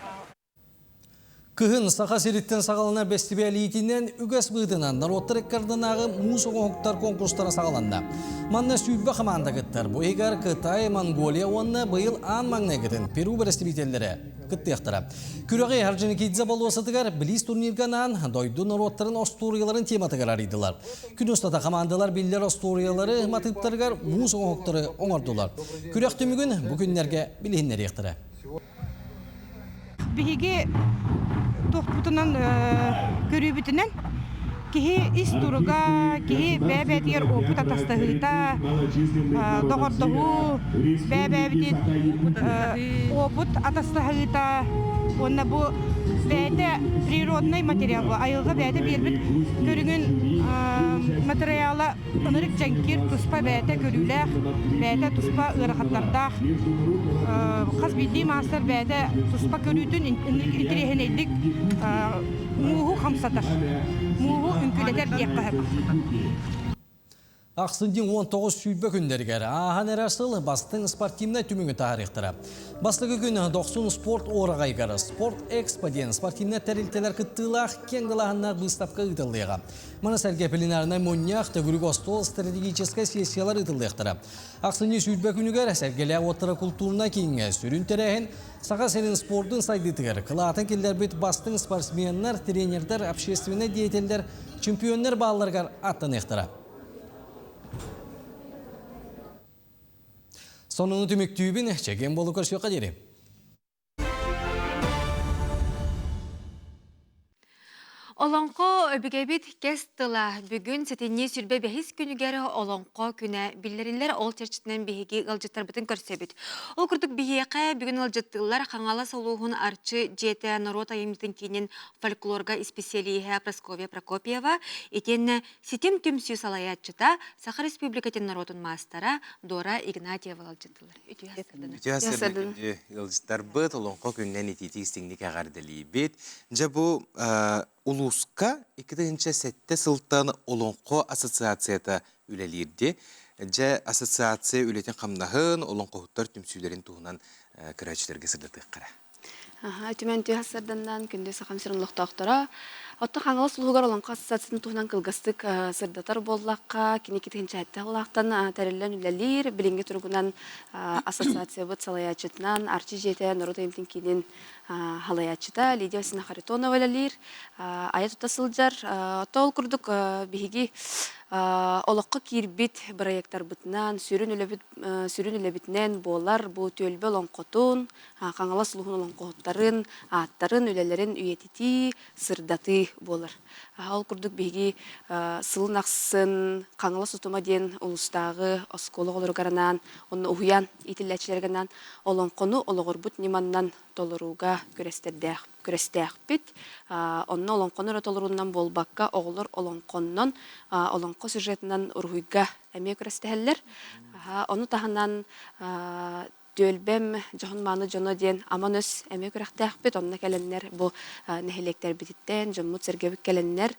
Кыһын Саха сириттэн саҕаланар бэстибээл иитинэн үгэс быһыытынан норуоттар ыккардынааҕы муус оҥоһуктар конкурстара саҕаланна. Манна 20 хамаанда кыттар. Бу иһигэр Кытай, Монголия уонна быйыл аан маҥнайгытын Перу бэрэстэбиитэллэрэ кыттыахтара. Күрэҕи Орджоникидзе болуоссатыгар Близ турнирга анаан дойду норуоттарын остуоруйаларын тематыгар арыйдылар. Күн устата хамаандалар биллэр остуоруйалары матыыптарыгар муус оҥоһуктары оҥордулар. Күрэх түмүгүн бу күннэргэ билиһиннэриэхтэрэ. Биһиги туохпутунан көрүүбүтүнэн киһи ис туруга, киһи бэйэ-бэйэтигэр опыт атастаһыыта, доҕордоһуу, бэйэ-бэйэбитин опыт атастаһыыта уонна бу бэйэтэ природный материал бу айылҕа бэйэтэ биэрбит көрүҥүн материала ынырык дьэҥкир туспа бэйэтэ көрүүлээх, бэйэтэ туспа ыарахаттардаах. Хас биирдии маастар бэйэтэ туспа көрүүтүн интэриэһинэйдик мууһу хамсатар, мууһу үҥкүүлэтэр диэххэ сөп. Ахсынньы 19 сүүрбэ күннэригэр ааһан эрэр сыл бастыҥ спортивнай түмүгү таһаарыахтара. Бастакы күн Дохсун спорт уораҕайыгар Спорт Экспо диэн спортивнай тэрилтэлэр кыттыылаах киэҥ далааһыннаах быыстапка ыытыллыаҕа. Маны сэргэ пленарнай мунньах, төгүрүк остуол стратегическай сессиялар ыытыллыахтара. Ахсынньы 20 күнүгэр Сэргэлээх уоттара култуурунай кииҥҥэ сүрүн тэрээһин Саха сирин спордун сайдыытыгар кылаатын киллэрбит бастыҥ спортсменнар, тренердэр, общественнай деятеллэр, чемпионнар баалларыгар аттаныахтара. Сонуну түмүктүүбүн, чэгиэн буолу көрсүөххэ диэри. Олоҥхо өбүгэбит кэс тыла бүгүн сэтинньи 25 күнүгэр Олоҥхо күнэ биллэриллэр. Ол чэрчитинэн биһиги ыалдьыттарбытын көрсөбүт. Ол курдук биһиэхэ бүгүн ыалдьыттыыллар Хаҥалас улууһун Арчы дьиэтэ норуот айымньытын киинин фольклорга исписэлииһэ Прасковья Прокопьева итиэннэ Ситим түмсүү салайааччыта Саха Республикатын норуотун маастара Дора Игнатьева ыалдьыттылар. Үтүө сарсыарда ыалдьыттарбыт олоҥхо күнүнэн итиитик истиҥник эҕэрдэлиибит. Дьэ бу улууска 2007 сылтан Олоҥхо ассоциацията үлэлиирди. Дьэ ассоциация үлэтин хамнаһын, олоҥхоһуттар түмсүүлэрин туһунан көрөөччүлэргэ сырдатыахха эрэ. Үтүмэн үтүө сарданнан күндү Сахам сирин олохтоохторо. Оттон Хаҥалас улууһугар Олоҥхо ассоциациятын туһунан кылгастык сырдатар буоллахха, кини китинчээтти аллаахтан тэриллэн үлэлиир. Билиҥҥи туругунан ассоциациябыт салайааччытынан Арчы дьиэтэ норуот айымньытын киинин салайааччыта Лидия Васильевна Харитонова үлэлиир. Айа тута сылдьар. Оттон ол курдук биһиги олоххо киирбит бырайыактарбытынан, сүрүн үлэбит сүрүн үлэбитинэн буолар бу түөлбэ олоҥхотун, Хаҥалас улууһун олоҥхоһуттарын ааттарын, үлэлэрин үйэтитии, сырдатыы буолар. Ол курдук биһиги сылын ахсын Хаҥалас утума диэн улуустааҕы оскуола оҕолоругар анаан, онно уһуйаан иитиллээччилэригэр анаан олоҥхону олоҕурбут ньыманнан толорууга күрэстэрдээх күрэстээхпит. Онно олоҥхону эрэ толоруунан буолбакка, оҕолор олоҥхоннон, олоҥхо сюжетынан уруһуйга эмиэ күрэстэһэллэр. Ону таһынан Түөлбэм дьоһун-мааны дьоно диэн аман өс эмиэ күрэхтээхпит. Онно кэлэннэр бу нэһилиэктэрбититтэн дьоммут-сэргэбит кэлэннэр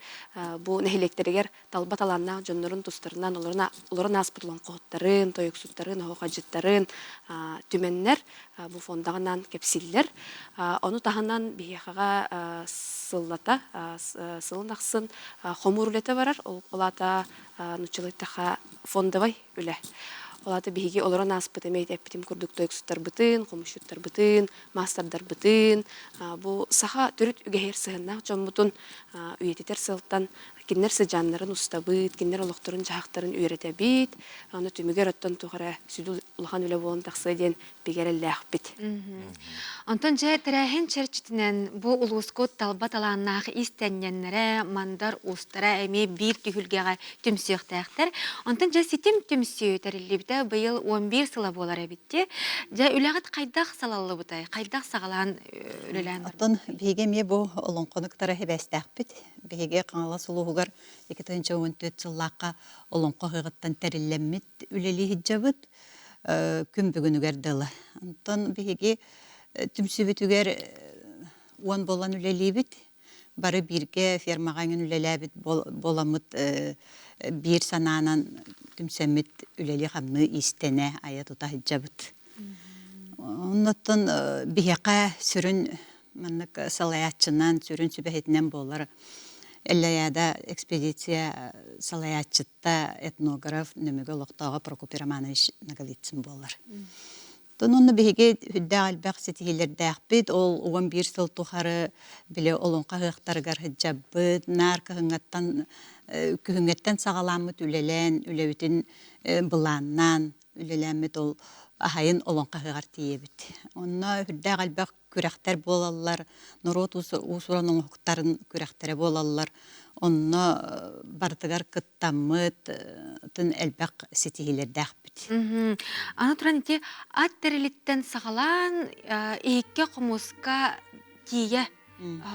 бу нэһилиэктэригэр талба талааннаах дьоннорун тустарынан олорон ааспыт олоҥхоһуттарын, тойуксуттарын, оһуохайдьыттарын түмэннэр бу фондаҕынан кэпсииллэр. Ону таһынан биһиэхэҕэ сыллата сылын ахсын хомуур үлэтэ барар. Ол аата нууччалыы эттэххэ фондовай үлэ. Ол аата биһиги олорон ааспыт эмиэ эппитим курдук тойуксуттарбытын, хомусчуттарбытын, маастардарбытын, бу саха төрүт үгэһигэр сыһыаннаах дьоммутун үйэтитэр сыалтан кинилэр сыдьааннарын устабыт, кинилэр олохторун-дьаһахтарын үөрэтэбит. Аны түмүгэр оттон туох эрэ сүдү улахан үлэ буолан тахсыа диэн бигэ эрэллээхпит. Онтон дьэ тэрээһин чэрчитинэн бу улуускут талба талааннаах иистэнньэннэрэ, мандар уустара эмиэ биир түһүлгэҕэ түмсүөхтээхтэр. Онтон дьэ ситим түмсүү тэриллибитэ быйыл 11 сыла буолар эбит дии. Дьэ үлэҕит хайдах салаллыбытай? Хайдах саҕалаан үлэлээн барбытай? Оттон биһиги эмиэ бу олоҥхону кытары сибээстээхпит. Биһиги Хаҥалас улууһугар 2014 сыллаахха олоҥхо ыһыаҕыттан тэриллэммит үлэлии сылдьабыт. күн бүгүнүгэр дылы. Онтон биһиги түмсүүбүтүгэр уон буолан үлэлиибит. Бары бииргэ фермаҕа эҥин үлэлээбит буоламмыт биир санаанан түмсэммит үлэлии-хамныы иистэнэ айа тута сылдьабыт. Оннуттан биһиэхэ сүрүн Маннык салайааччынан, сүрүн сүбэһитинэн буолар Эллэйээдэ экспедиция салайааччыта, этнограф, Нөмүгү олохтооҕо Прокопий Романович Ноговицын буолар. Тон онно биһиги үрдээх элбэх ситиһиилэрдээхпит. Ол 11 сыл тухары били олоҥхо ыһыахтарыгар сылдьабыт, наар кыһыҥҥаттан күһүҥҥэттэн саҕалааммыт үлэлээн, үлэбитин былааннаан үлэлээммит ол аһайын олоҥхо ыһыаҕар тиийэбит. Онно үрдээх элбэх күрэхтэр буолаллар, норуот уус-уран оҥоһуктарын күрэхтэрэ буолаллар. Онно барытыгар кыттаммыт, тын элбэх ситиһиилэрдээхпит. Аны туран ити ат тэрилиттэн саҕалаан иһиккэ хомуска тиийэ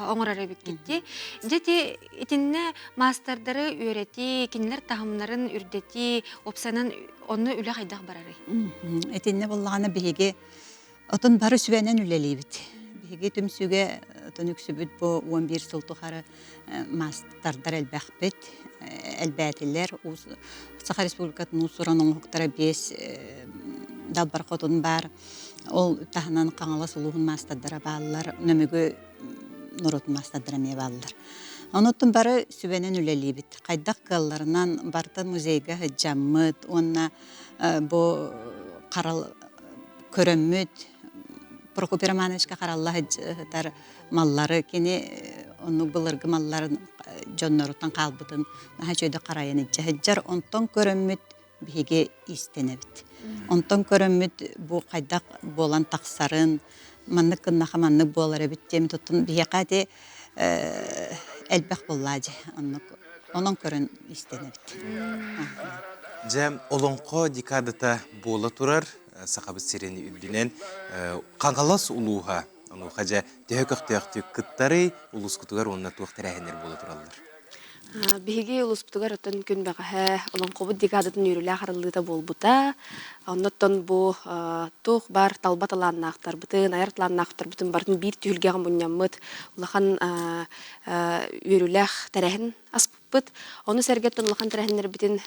оҥорор эбиккит дии. Дьэ ити итиннэ маастардары үөрэтии, кинилэр таһымнарын үрдэтии, уопсайынан онно үлэ хайдах барарый? Итиннэ буоллаҕына биһиги Отон бары сүбэнэн үлэлиибит. Биһиги түмсүүгэ отон үксүбүт бу 11 сыл тухары маастардар элбэхпит, элбээтилэр. Саха Республикатын уус-уран оҥоһуктара биэс далбар хотун баар. Ол таһынан Хаҥалас улууһун маастардара бааллар, Нөмүгү норуотун маастардара эмиэ бааллар. Онуттан бары сүбэнэн үлэлиибит. Хайдах кыалларынан барыта музейга сылдьаммыт уонна бу харал көрөммүт Прокопий Романовичка харалла сытар маллары кини оннук былыргы малларын дьонноруттан хаалбытын наһаа үчүгэйдик харайан илдьэ сылдьар. Онтон көрөммүт биһиги иистэнэбит. Онтон көрөммүт бу хайдах буолан тахсарын, маннык гыннаха маннык буолар эбит диэн туттун биһиэхэ ити элбэх буоллаа дьэ оннук онон көрөн иистэнэбит. Дьэ, олоҥхо декадата буола турар Сахабыт сирин үрдүнэн Хаҥалас улууһа онуоха дьэ төһө көхтөөхтүк кыттарый улуускутугар уонна туох тэрээһиннэр буола тураллар? Биһиги улууспутугар оттон күн бэҕэһээ олоҥхобут декадатын үөрүүлээх арыллыыта буолбута. Оннуттан бу туох баар талба талааннаахтарбытын, айар талааннаахтарбытын барытын биир түһүлгэҕэ мунньаммыт улахан үөрүүлээх тэрээһин аспыппыт. Ону сэргэттэн улахан тэрээһиннэрбитин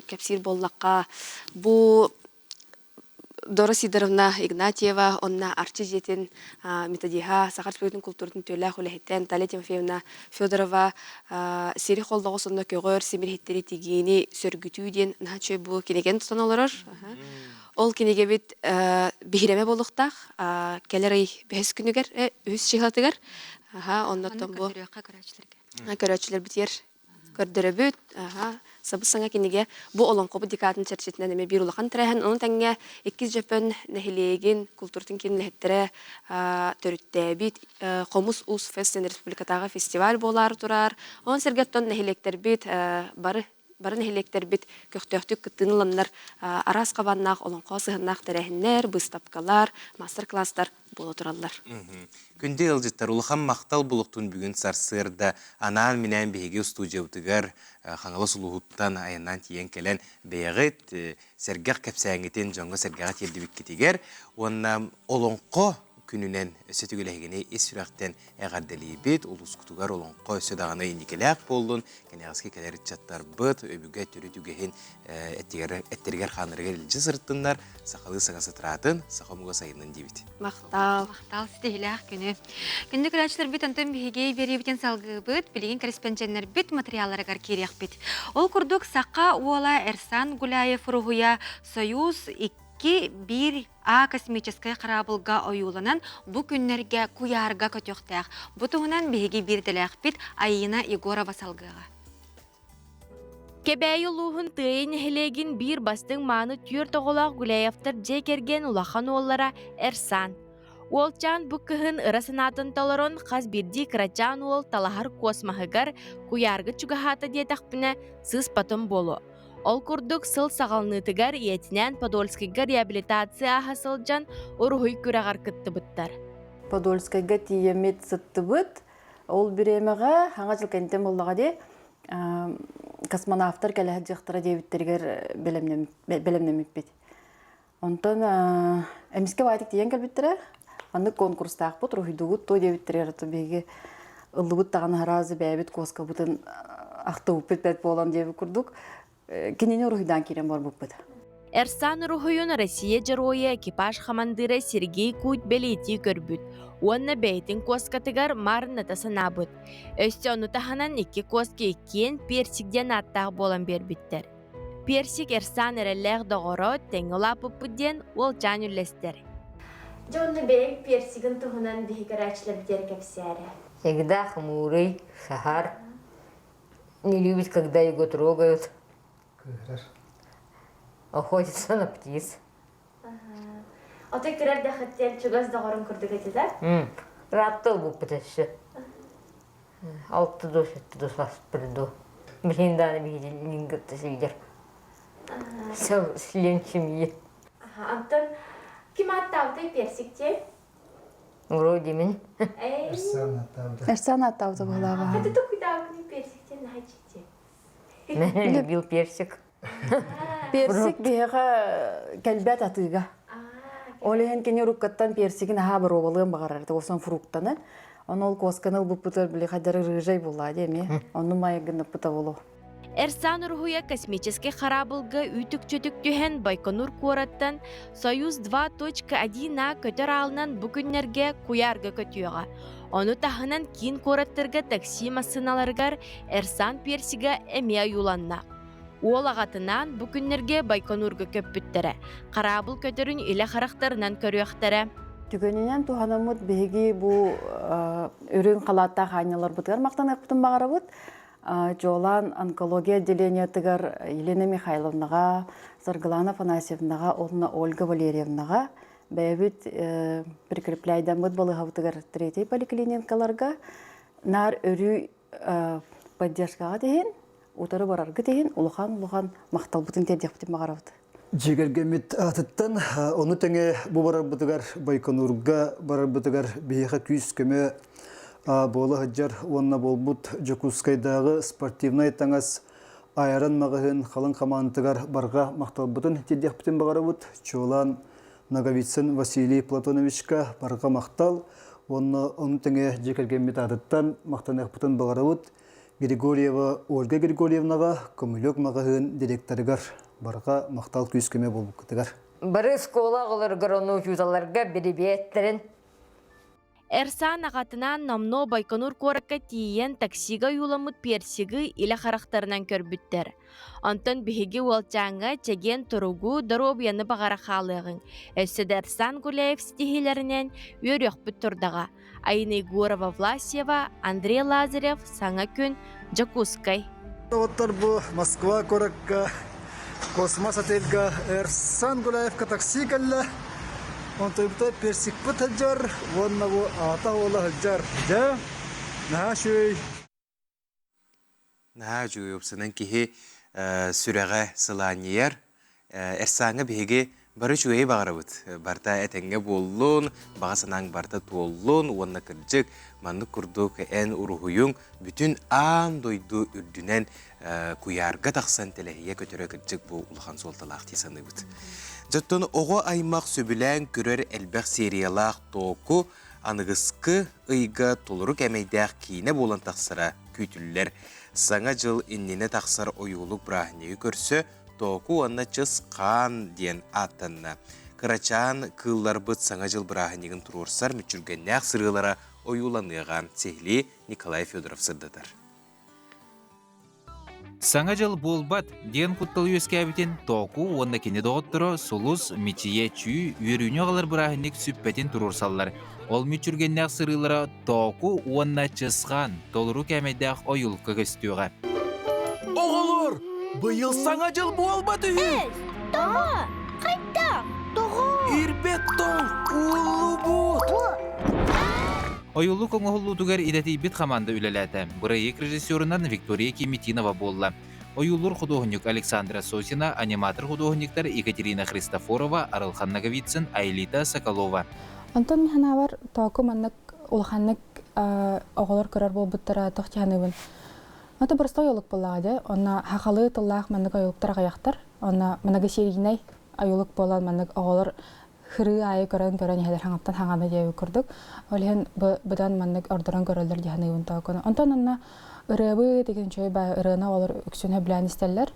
кэпсиир буоллахха, бу Дора Сидоровна Игнатьева уонна Арчы дьиэтин методиһа, Саха Республикатын култууратын үтүөлээх үлэһиттэн Наталья Тимофеевна Федорова сири холлоҕос уонна көҕөр симириһиттэри тигиини сөргүтүү диэн наһаа үчүгэй бу кинигэни тутан олорор. Ол кинигэбит биһирэмэ буолуохтаах. Кэлэр ый бэһис күнүгэр, үһүс чыһылатыгар. Оннуттан бу көрөөччүлэрбитигэр көрдөрөбүт. Аха, сабыс-саҥа кинигэ бу олоҥхобут декадатын чэрчитинэн эмиэ биир улахан тэрээһин. Ону тэҥҥэ иккис Дьөппөн нэһилиэгин култууратын киин үлэһиттэрэ төрүттээбит Хомус Уус Фест республикатааҕы фестиваль буолаары турар. Онон сэргэттэн нэһилиэктэрбит бары бары нэһилиэктэрбит көхтөөхтүк кыттыыны ыланнар араас хабааннаах олоҥхо сыһыаннаах тэрээһиннэр, быыстапкалар, мастер-класстар буола тураллар. Күндү ыалдьыттар, улахан махтал булуктун бүгүн сарсыарда анаан-минээн биһиги устуудьуйабытыгар Хаҥалас улууһуттан айаннаан тиийэн кэлэн бэйэҕит сэргэх кэпсээҥҥитин дьоҥҥо-сэргэҕэ тиэрдибиккитигэр уонна олоҥхо күнүнэн өссө төгүл эһигини ис сүрэхтэн эҕэрдэлиибит. Улуускутугар олоҥхо өссө даҕаны инникилээх буоллун, кэнэҕэски кэлэр ыччаттарбыт өбүгэ төрүт үгэһин эттэригэр-хааннарыгар илдьэ сырыттыннар, сахалыы саҥа сытыраатын, саха омуга сайыннын диибит. Махтал. Махтал ситиһилээх күнү. Күндү көрөөччүлэрбит онтон биһиги биэриибитин салгыыбыт, билигин кэрэспэндьэннэрбит материалларыгар киириэхпит. Ол курдук Саха уола Эрсан Гуляев уруһуйа Союз 2-1 А космическай хараабылга ойууланан бу күннэргэ куйаарга көтүөхтээх. Бу туһунан биһиги биирдэлээхпит Айина Егорова салгыаҕа. Кэбээйи улууһун Тыайа нэһилиэгин биир бастыҥ мааны түөрт оҕолоох Гуляевтар дьиэ кэргэн улахан уоллара Эрсан. Уолчаан бу кыһын ыра санаатын толорон хас биирдии кырачаан уол талаһар космоһыгар куйаарга чугаһаата диэтэхпинэ сыыспатым буолуо. Ол курдук сыл саҕаланыытыгар ийэтинээн Подольскайга реабилитация ааһа сылдьан уруһуй күрэҕэр кыттыбыттар. Подольскайга тиийэммит сыттыбыт. Ол бириэмэҕэ хаҥа дьыл кэнниттэн буоллаҕа дии космонавтар кэлэ сылдьыахтара диэбиттэригэр бэлэмнэммиппит. Онтон эмискэ баайтык тиийэн кэлбиттэрэ. Маннык конкурстаахпыт, уруһуйдугут туо диэбиттэригэр биһиги ыллыбыт даҕаны араас бэйэбит куоскабытын ахтыбыппыт бэрт буолан диэбит курдук кинини уруһуйдаан киирэн барбыппыт. Эрсан уруһуйун Россия Дьоруойа экипаж хамандыыра Сергей Куть бэлиэтии көрбүт уонна бэйэтин куоскатыгар маарынната санаабыт. Өссө ону таһынан икки куоска иккиэн Персик диэн ааттаах буолан биэрбиттэр. Персик Эрсан эрэллээх доҕоро тэҥҥэ улааппыппыт диэн уолчаан үллэстэр. Дьэ онно бэйэҥ персигин туһунан биһи көрөөччүлэрбитигэр кэпсээрэ. Всегда хмурый, сахар. Не любит, когда его трогают. Охотится на птиц. Отой кырар дахыттен чугас доҕорун курдук этилэр. Раттыл буппут өссө. Алты дос, этти дос аспырду. Билин дааны биһидин кытта сылдьар. Член семьи. Антон ким аттаабытай персик диэн? Вроде мин. Эрсан аттаабыта быһылааҕа. Это тукуйдаабыкны персик диэн наһаа Мен любил персик. Персик биһиэхэ кэлбэт атыыга. Ол иһин кини уруккаттан персигин аһаа боруобалыан баҕарар осон фруктаны. Ону ол куосканы ылбыппытыгар били хадары рыжай буллаа дии эмиэ. Онну майгыныппыта болу. Эрсан уруһуйа космическай хараабылга үүтүк-чөтүк түһэн Байконур куораттан Союз 2.1 А көтөр аалынан бу күннэргэ куйаарга көтүөҕэ. Ону таһынан киин куораттарга такси массыыналарыгар Эрсан Персига эмиэ ойууланна. Уол аҕатынаан бу күннэргэ Байконурга көппүттэрэ. Хараабыл көтөрүн илэ харахтарынан көрүөхтэрэ. Түгэнинэн туһанаммыт биһиги бу үрүҥ халааттаах аанньаларбытыгар махтаныахпытын баҕарабыт. Дьуолаан онкология отделениетыгар Елена Михайловнаҕа, Саргылана Афанасьевнаҕа уонна Ольга Валерьевнаҕа бэйэбит прикрепляйдаммыт балыыһабытыгар третий поликлиникаларга наар өрүү поддержкаҕа иһин, утары бараргыт иһин улахан-улахан махталбытын тиэрдиэхпитин баҕарабыт. Дьиэ аатыттан ону тэҥэ бу барарбытыгар Байконурга барарбытыгар биһиэхэ күүс-көмө буола сылдьар уонна буолбут Дьокуускайдааҕы спортивнай таҥас Айрон маҕаһыын халыҥ хамаандатыгар барҕа махталбытын тиэрдиэхпитин баҕарабыт. Чуолаан Ноговицын Василий Платоновичка барҕа махтал уонна ону тэҥэ дьиэ кэргэммит аатыттан махтаныахпытын баҕарабыт. Григорьева Ольга Григорьевнаҕа Көмүлүөк маҕаһыын директорыгар барҕа махтал күүс-көмө буолбуккутугар. Бары школа оҕолоругар ону учууталларга бирибиэттэрин Эрсан аҕатынаан номнуо Байконур куоракка тиийэн таксига ойууламмыт персигы илэ харахтарынан көрбүттэр. Онтон биһиги уолчааҥҥа чэгиэн туругу, доруобуйаны баҕара хаалыаҕыҥ. Өссө да Эрсан Гуляев ситиһиилэринэн үөрүөхпүт турдаҕа. Айна Егорова-Власьева, Андрей Лазарев, Саҥа күн, Дьокуускай. Доҕоттор бу Москва куоракка Космос отельга Эрсан Гуляевка такси кэллэ. Онтуйбута персикпыт сылдьар уонна бу аата уола сылдьар. Дьэ, наһаа үчүгэй. Наһаа үчүгэй уопсанан киһи сүрэҕэ сылаанньыйар. Эрсааҥҥа биһиги бары үчүгэйи баҕарабыт. Барыта этэҥҥэ буоллун, баҕа санааҥ барыта туоллун уонна кырдьык маннык курдук эн уруһуйуҥ бүтүн аан дойду үрдүнэн куйаарга тахсан тэлэһийэ көтөрө кырдьык бу улахан суолталаах дии саныыбыт. Дьоттон оҕо аймах сөбүлээн көрөр элбэх сериялаах тооку аныгыскы ыйга толору кээмэйдээх киинэ буолан тахсара күүтүллэр. Саҥа дьыл иннинэ тахсар ойуулук бырааһынньыгы көрсө Тооку уонна Чыс Хаан диэн ааттанна. Кырачаан кыылларбыт Саҥа дьыл бырааһынньыгын туруорсар мүччүргэннээх сырыылара ойууланыаҕа, сиһилии Николай Федоров сырдатар. Саҥа дьыл буолбат диэн куттал үөскээбитин Тооку уонна кини доҕотторо Сулус, Мичийэ, Чүү үөрүүнү аҕалар бырааһынньык сүппэтин туруорсаллар. Ол мүччүргэннээх сырыылара Тооку уонна Чысхаан толору кээмэйдээх ойулка көстүөҕэ. Оҕолор, быйыл Саҥа дьыл буолбат үһү! Тоҕо? Хайдах? Тоҕо? Ирбэт тоҥ ууллубут! Ойулук оҥоһуллуутугар идэтийбит хамаанда үлэлээтэ. Бырайыак режиссерунан Виктория Кимитинова буолла. Ойуулуур худуоһунньук Александра Сосина, аниматор худуоһунньуктар Екатерина Христофорова, Арылхан Ноговицын, Айлита Соколова. Онтон мин санаабар тооку маннык улаханнык оҕолор көрөр буолбуттара туох дьаһаныбын. Это простой ойулук буоллаҕа дии. Онно хахалыы тыллаах маннык ойулуктар аҕыйахтар. Онно многосерийнай ойулук буолан маннык оҕолор хырыы аайы көрөн-көрөн иһэлэр хаҥаттан хаҥана диэбит курдук. Ол иһин быдан маннык ордорон көрөллөр дии саныыбын тоокуну. Онтон онно ырыабы деген үчүгэй баа ырыаны оҕолор үксүн сөбүлээн истэллэр.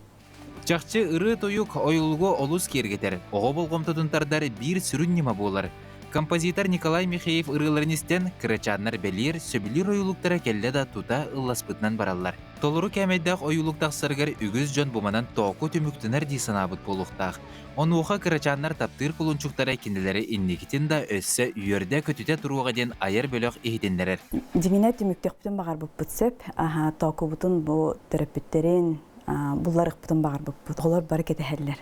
Чахчы ырыа-тойук ойулугу олус киэргэтэр, оҕо болҕомтотун тардар биир сүрүн ньыма буолар. Композитор Николай Михеев ырыаларын истэн, кырачааннар бэлиэр, сөбүлүүр ойуулуктара кэллэ да тута ылласпытынан бараллар. Толору кээмэйдээх ойуулук тахсарыгар үгүс дьон бу манан тооку түмүктэнэр дии санаабыт буолуохтаах. Онуоха кырачааннар таптыыр кулунчуктара кинилэри инникитин да өссө үөрдэ-көтүтэ туруоҕа диэн айар бөлөх иһитиннэрэр. Дьиҥинэ түмүктүөхпүтүн баҕарбыппыт сөп. Тоокубутун бу төрөппүттэрин булларыахпытын баҕарбыппыт. Оҕолор бары кэтэһэллэр.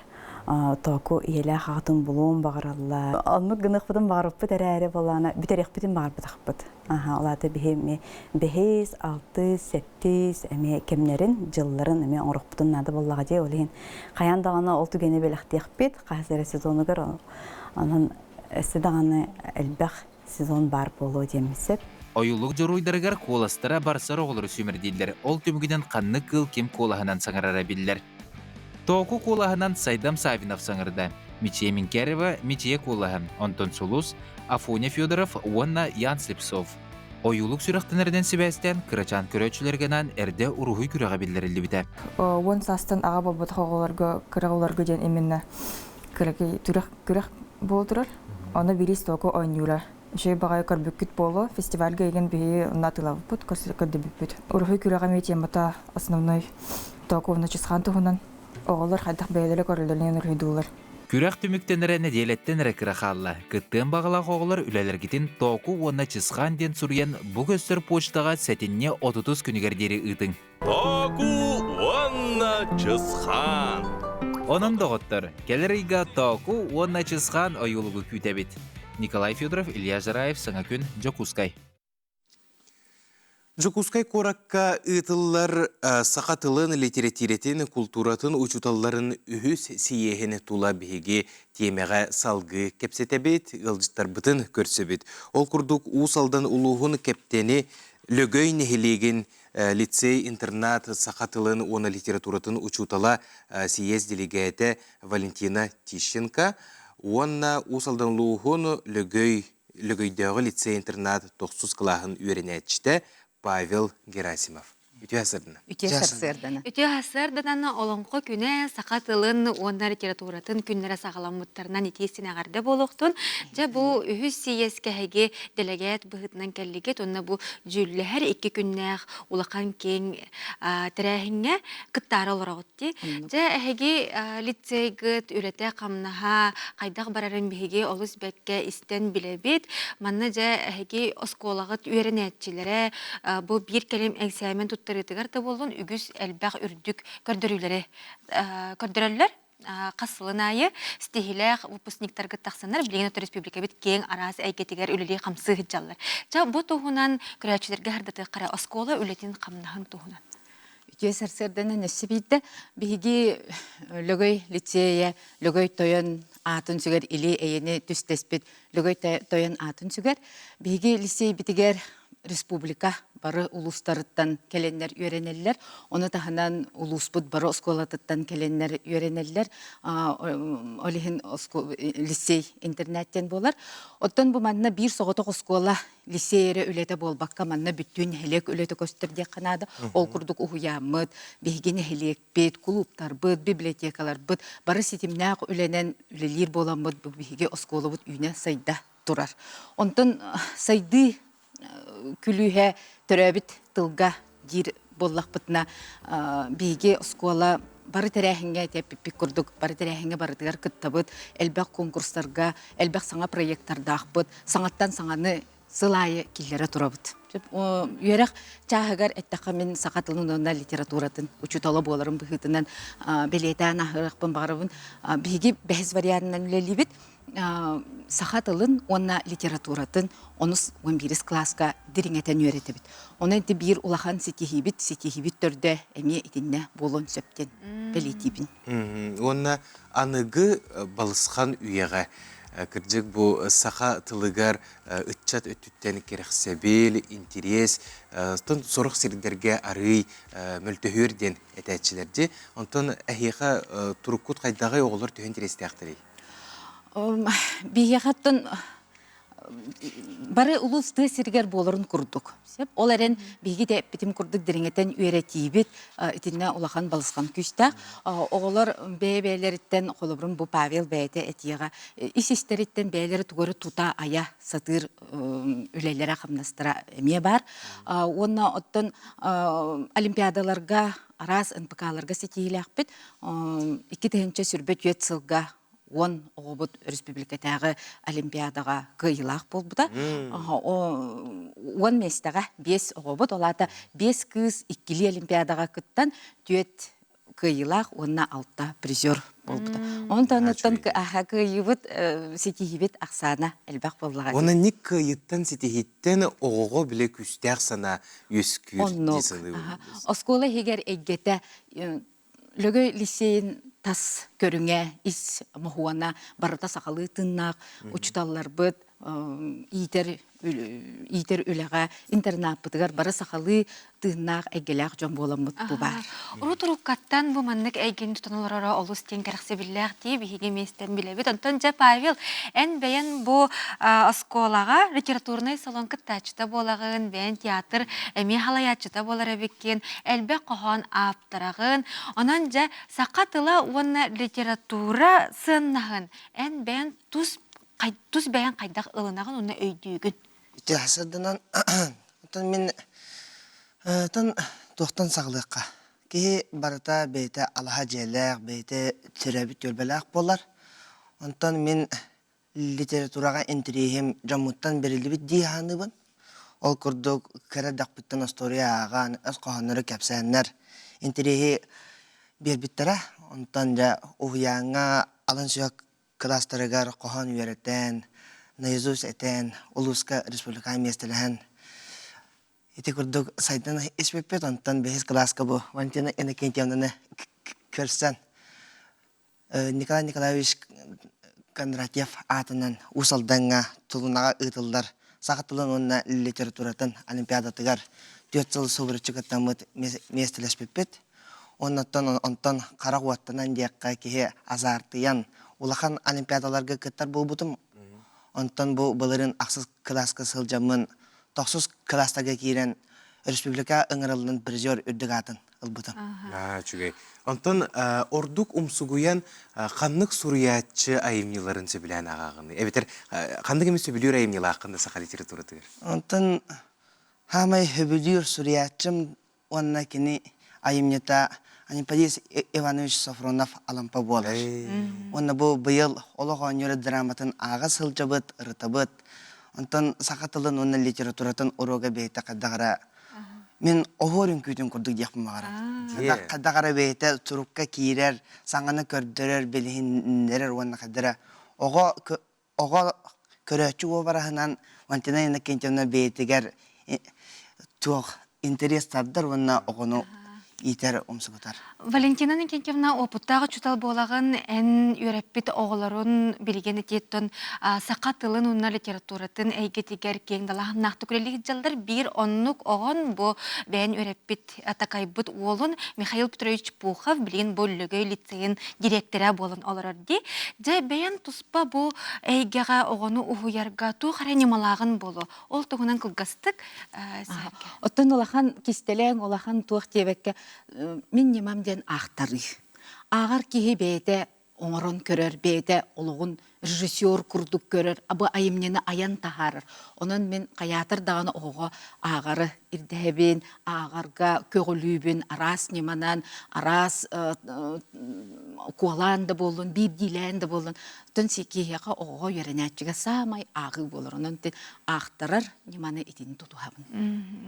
Тооку ийэлээх аҕатын булуон баҕараллар. Оннук гыныахпытын баҕарбыппыт эрээри буоллаҕына бүтэриэхпитин баҕарбатахпыт. Ол аата биһи эмиэ бэһис, алтыс, сэттис эмиэ кэмнэрин, дьылларын эмиэ оҥоруохпутун наада буоллаҕа дии. Ол иһин хайаан даҕаны ол түгэни бэлэхтиэхпит хаһыс эрэ сезонугар онон өссө даҕаны элбэх сезон баар буолуо диэммит сөп. Ойуулук дьоруойдарыгар куоластара барсар оҕолору сүүмэрдииллэр. Ол түмүгүнэн ханнык кыыл ким куолаһынан саҥарара биллэр. Тооку куолаһынан Сайдам Саввинов саҥарда, Мичийэ Минкерева Мичийэ куолаһа, онтон Сулус, Афоня Федоров уонна Ян Слепцов. Ойуулук сүрэхтэнэринэн сибээстээн кырачаан көрөөччүлэргэ анаан эрдэ уруһуй күрэҕэ биллэриллибитэ. Уон саастан аҕа буолбатах оҕолорго, кыра оҕолорго диэн именно кыракый күрэх, күрэх буола турар. Ону бириис току оонньуура. Үчүгэй баҕайы көрбүккүт буолуо. Фестивальга игин биһиги онно атыылаабыппыт, көрдөбүппүт. Уруһуй күрэҕэ эмиэ темата основной току уонна чысхаан туһунан. Оҕолор хайдах бэйэлэрэ көрөллөрүнэн уруһуйдууллар. Күрэх түмүктэнэрэ нэдиэлэттэн эрэ кыра хаалла. Кыттыан баҕалаах оҕолор үлэлэргитин Тооку уонна Чысхаан диэн суруйан бу көстөр почтаҕа сэтинньи отутус күнүгэр диэри ыытыҥ. Тооку уонна Чысхаан. Онон доҕоттор, кэлэр ыйга Тооку уонна Чысхаан ойуулугу күүтэбит. Николай Федоров, Илья Жараев, Саҥа күн, Дьокуускай. Дьокуускай куоракка ыытыллар саха тылын, литэрэтиирэтин, култууратын учууталларын үһүс сийиэһин тула биһиги тиэмэҕэ салгыы кэпсэтэбит, ыалдьыттарбытын көрсөбүт. Ол курдук Уус Алдан улууһун Кэптэни Лөгөй нэһилиэгин лицей-интернат саха тылын уонна литературатын учуутала сийиэс делегата Валентина Тищенко уонна Уус Алдан улууһун Лөгөй Лөгөйдөөҕү лицей-интернат тохсус кылааһын үөрэнээччитэ Павел Герасимов. Үтүө сарсыардана. Үтүө сарсыардана. Үтүө сарсыарданан Олоҥхо күнэ саха тылын уонна литературатын күннэрэ саҕаламмыттарынан итии эҕэрдэ буолуохтун. Дьэ бу үһүс сийиэскэ эһиги дэлэгээт быһыытынан кэллигит уонна бу дьүүллэһэр икки күннээх улахан киэҥ тэрээһиҥҥэ кыттаары олороҕут дии. Дьэ эһиги лицейгыт үлэтэ-хамнаһа хайдах барарын биһиги олус бэккэ истэн билэбит. Манна дьэ эһиги оскуолаҕыт үөрэнээччилэрэ бу биир кэлим эксээмэн туттарыытыгар да буоллун үгүс элбэх үрдүк көрдөрүүлэри көрдөрөллөр. Хас сылын аайы ситиһиилээх выпускниктаргыт тахсаннар билигин өттө республикабыт киэҥ араас эйгэтигэр үлэлии-хамсыы сылдьаллар. Дьэ бу туһунан көрөөччүлэргэ сырдатыахха эрэ оскуола үлэтин-хамнаһын туһунан. Үтүө сарсыарданан өссө биирдэ биһиги Лөгөй лицейэ Лөгөй тойон аатын сүгэр или эйэни түстэспит Лөгөй тойон аатын сүгэр. Биһиги лицейбитигэр республика бары улуустарыттан кэлэннэр үөрэнэллэр. Ону таһынан улууспут бары оскуолатыттан кэлэннэр үөрэнэллэр. Ол иһин лицей интернаттен буолар. Оттон бу манна биир соҕотох оскуола лицей эрэ үлэтэ буолбакка манна бүттүүн нэһилиэк үлэтэ көстөр диэххэ наада. Ол курдук уһуйааммыт, биһиги нэһилиэкпит, кулууптарбыт, библиотекаларбыт бары ситимнээх үлэнэн үлэлиир буоламмыт бу биһиги оскуолабыт үүнэ сайда турар. Онтон сайдыы күлүүһэ төрөөбүт тылга диир буоллахпытына биһиги оскуола бары тэрээһиҥҥэ эппиппит курдук бары тэрээһиҥҥэ барытыгар кыттабыт, элбэх конкурстарга, элбэх саҥа проекттардаахпыт, саҥаттан саҥаны сыл аайы киллэрэ турабыт. Үөрэх чааһыгар эттэххэ мин саха тылын уонна литературатын учуутала буоларым быһыытынан бэлиэтээн аһарыахпын баҕарабын. Биһиги бэһис вариантынан үлэлиибит. Саха тылын уонна литературатын онус уон биирис кылааска дириҥэтэн үөрэтэбит. Онон ити биир улахан ситиһиибит, ситиһиибит төрдө эмиэ итиннэ буолуон сөп диэн бэлиэтиибин. Уонна аныгы балысхан үйэҕэ кырдьык бу саха тылыгар ыччат өттүттэн кэрэхсэбил, интириэс, сорох сирдэргэ арыый мөлтөһүөр диэн этээччилэр дии. Онтон эһиэхэ туруккут хайдаҕый оҕолор төһө интириэстээхтэрий? Биһиэхэттэн. Бары улуус тыа сиригэр буоларын курдук. Ол эрэн биһиги да эппитим курдук дириҥэтэн үөрэтиибит итиннэ улахан балысхан күүстээх. Оҕолор бэйэ-бэйэлэриттэн холобурун бу Павел бэйэтэ этиэҕэ ис-истэриттэн бэйэлэрэ тугу эрэ тута айа сатыыр үлэлэрэ-хамнастара эмиэ баар. Уонна оттон олимпиадаларга араас НПК-ларга ситиһиилээхпит. 2024 сылга 10 оҕобут республикатааҕы олимпиадаҕа кыайыылаах буолбута. 10 миэстэҕэ 5 оҕобут, ол аата 5 кыыс иккилии олимпиадаҕа кыттан түөрт кыайыылаах уонна алта призер буолбута. Онтон аха кыайыыбыт ситиһиибит ахсаана элбэх буоллаҕа. Онон ник кыайыттан ситиһииттэн оҕоҕо билэ күүстээх санаа үөскүүр дии саныыбын. Оскуола иһигэр эйгэтэ Лөгөй лиссиэйин тас көрүҥэ, ис моһуона барыта сахалыы тыыннаах учууталларбыт иитэр иитэр үлэҕэ интернаппытыгар бары сахалыы тыыннаах эйгэлээх дьон буоламмыт бу баар. Урут уруккаттан бу маннык эйгэни тутан олороро олус диэн кэрэхсэбиллээх дии биһиги миэстэн билэбит. Онтон дьэ Павел, эн бэйэн бу оскуолаҕа литературнай салон кыттааччыта буолаҕын, бэйэн театр эмиэ халайааччыта буолар эбиккин, элбэх хоһоон ааптараҕын. Онон дьэ саха тыла уонна литература сыаннаһын эн бэйэн тус тус бэйэҥ хайдах ылынаҕын уонна өйдүүгүн? Ити сырдынан оттон мин тон туохтан саҕалыахха. Киһи барыта бэйэтэ алаһа дьиэлээх, бэйэтэ төрөөбүт түөлбэлээх буолар. Онтон мин литератураҕа интэриэһим дьоммуттан бэриллибит дии саныыбын. Ол курдук кыра эрдэхпиттэн остуоруйа ааҕан, өс хоһооннору кэпсээннэр интэриэһи биэрбиттэрэ. Онтон дьэ уһуйааҥҥа алын сүһүөх кылаастарыгар хоһоон үөрэтэн, наизусть этэн, улууска республикаҕа миэстэлэһэн ити курдук сайдан испиппит. Онтон бэһис кылааска бу Валентина Иннокентьевнаны көрсөн Николай Николаевич Кондратьев аатынан Уус Алдаҥҥа Тулунаҕа ыытыллар саха тылын уонна литературатын олимпиадатыгар 4 сыл субуруччу кыттаммыт миэстэлэспиппит. Оннуттан онтон харах уоттанан диэххэ киһи азаартыйан улахан олимпиадаларга кыттар буолбутум. Онтон бу былырыын ахсыс кылааска сылдьаммын тохсус кылаастарга киирэн республика ыҥырыллан призер үрдүк аатын ылбытым. Аа, үчүгэй. Онтон ордук умсугуйан ханнык суруйааччы айымньыларын сөбүлээн ааҕаҕыный? Эбэтэр ханнык эмит сөбүлүүр айымньылааххын да саха литературатыгар? Онтон хаамай сөбүлүүр суруйааччым уонна кини айымньыта Анемподист Иванович Софронов Алампа буолар. Уонна бу быйыл олох оонньуура драматын ааҕа сылдьабыт, ырытабыт. Онтон саха тылын уонна литературатын уруога бэйэтэ хайдах эрэ мин оһуор үҥкүүтүн курдук диэхпин баҕарабын. Хайдах эрэ бэйэтэ турукка киирэр, саҥаны көрдөрөр, билиһиннэрэр уонна хайдах эрэ оҕо оҕо көрөөччү уобараһынан Валентина Иннокентьевна бэйэтигэр туох интэриэс тардар уонна оҕону иитэр умсугутар. Валентина Иннокентьевна уопуттаах учуутал буолаҕын, эн үөрэппит оҕолорун билигин итиэттэн саха тылын уонна литературатын эйгэтигэр киэҥ далааһыннаахтык үлэлиир дьаллар биир оннук оҕон бу бэйэн үөрэппит такайбыт уолун Михаил Петрович Пухов билигин бу Лөгөй лицейин дириэктэрэ буолан олорор дии. Дьэ бэйэн туспа бу эйгэҕэ оҕону уһуйарга туох эрэ ньымалааҕын буолуо. Ол туһунан кылгастык сэһэргэ. Оттон улахан кистэлэҥ, улахан туох диэбэккэ, мин ньымам диэн аахтарыы. Ааҕар киһи бэйэтэ оҥорон көрөр, бэйэтэ олоҕун режиссер курдук көрөр, бу айымньыны айан таһаарар. Онон мин хайаатар даҕаны оҕоҕо ааҕары ирдэһэбин, ааҕарга көҕүлүүбүн, араас ньыманан, араас куолаан да буоллун, биирдиилээн да буоллун. Оттон киһиэхэ оҕоҕо үөрэнээччигэ саамай ааҕыы буолар. Онон аахтарар ньыманы итини тутуһабын.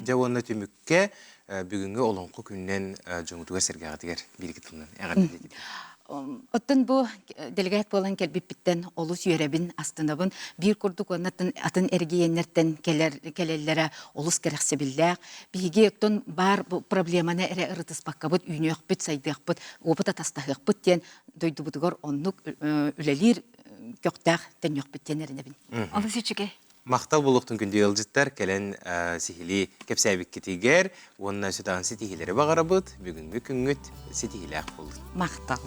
Дьэ уонна түмүккэ бүгүҥҥү олоҥхо күнүнэн дьоҥутугар-сэргэҕитигэр бииргэ тылынан эҕэрдэлиибит. Оттон бу делегат буолан кэлбиппиттэн олус үөрэбин, астынабын. Биир курдук уонна атын эрэгийиэннэртэн кэлэр кэлэллэрэ олус кэрэхсэбиллээх. Биһиги оттон баар бу проблеманы эрэ ырытыспаккабыт, үүнүөхпүт, сайдыахпыт, опыт атастаһыахпыт диэн дойдубутугар оннук үлэлиир көхтөөх төннүөхпүт диэн эрэнэбин. Олус үчүгэй. Махтал буолуохтун күндү ыалдьыттар кэлэн сиһилии кэпсээбиккитигэр уонна сүтаҕын ситиһиилэри баҕарабыт. Бүгүҥҥү күҥҥүт ситиһиилээх буоллун. Махтал.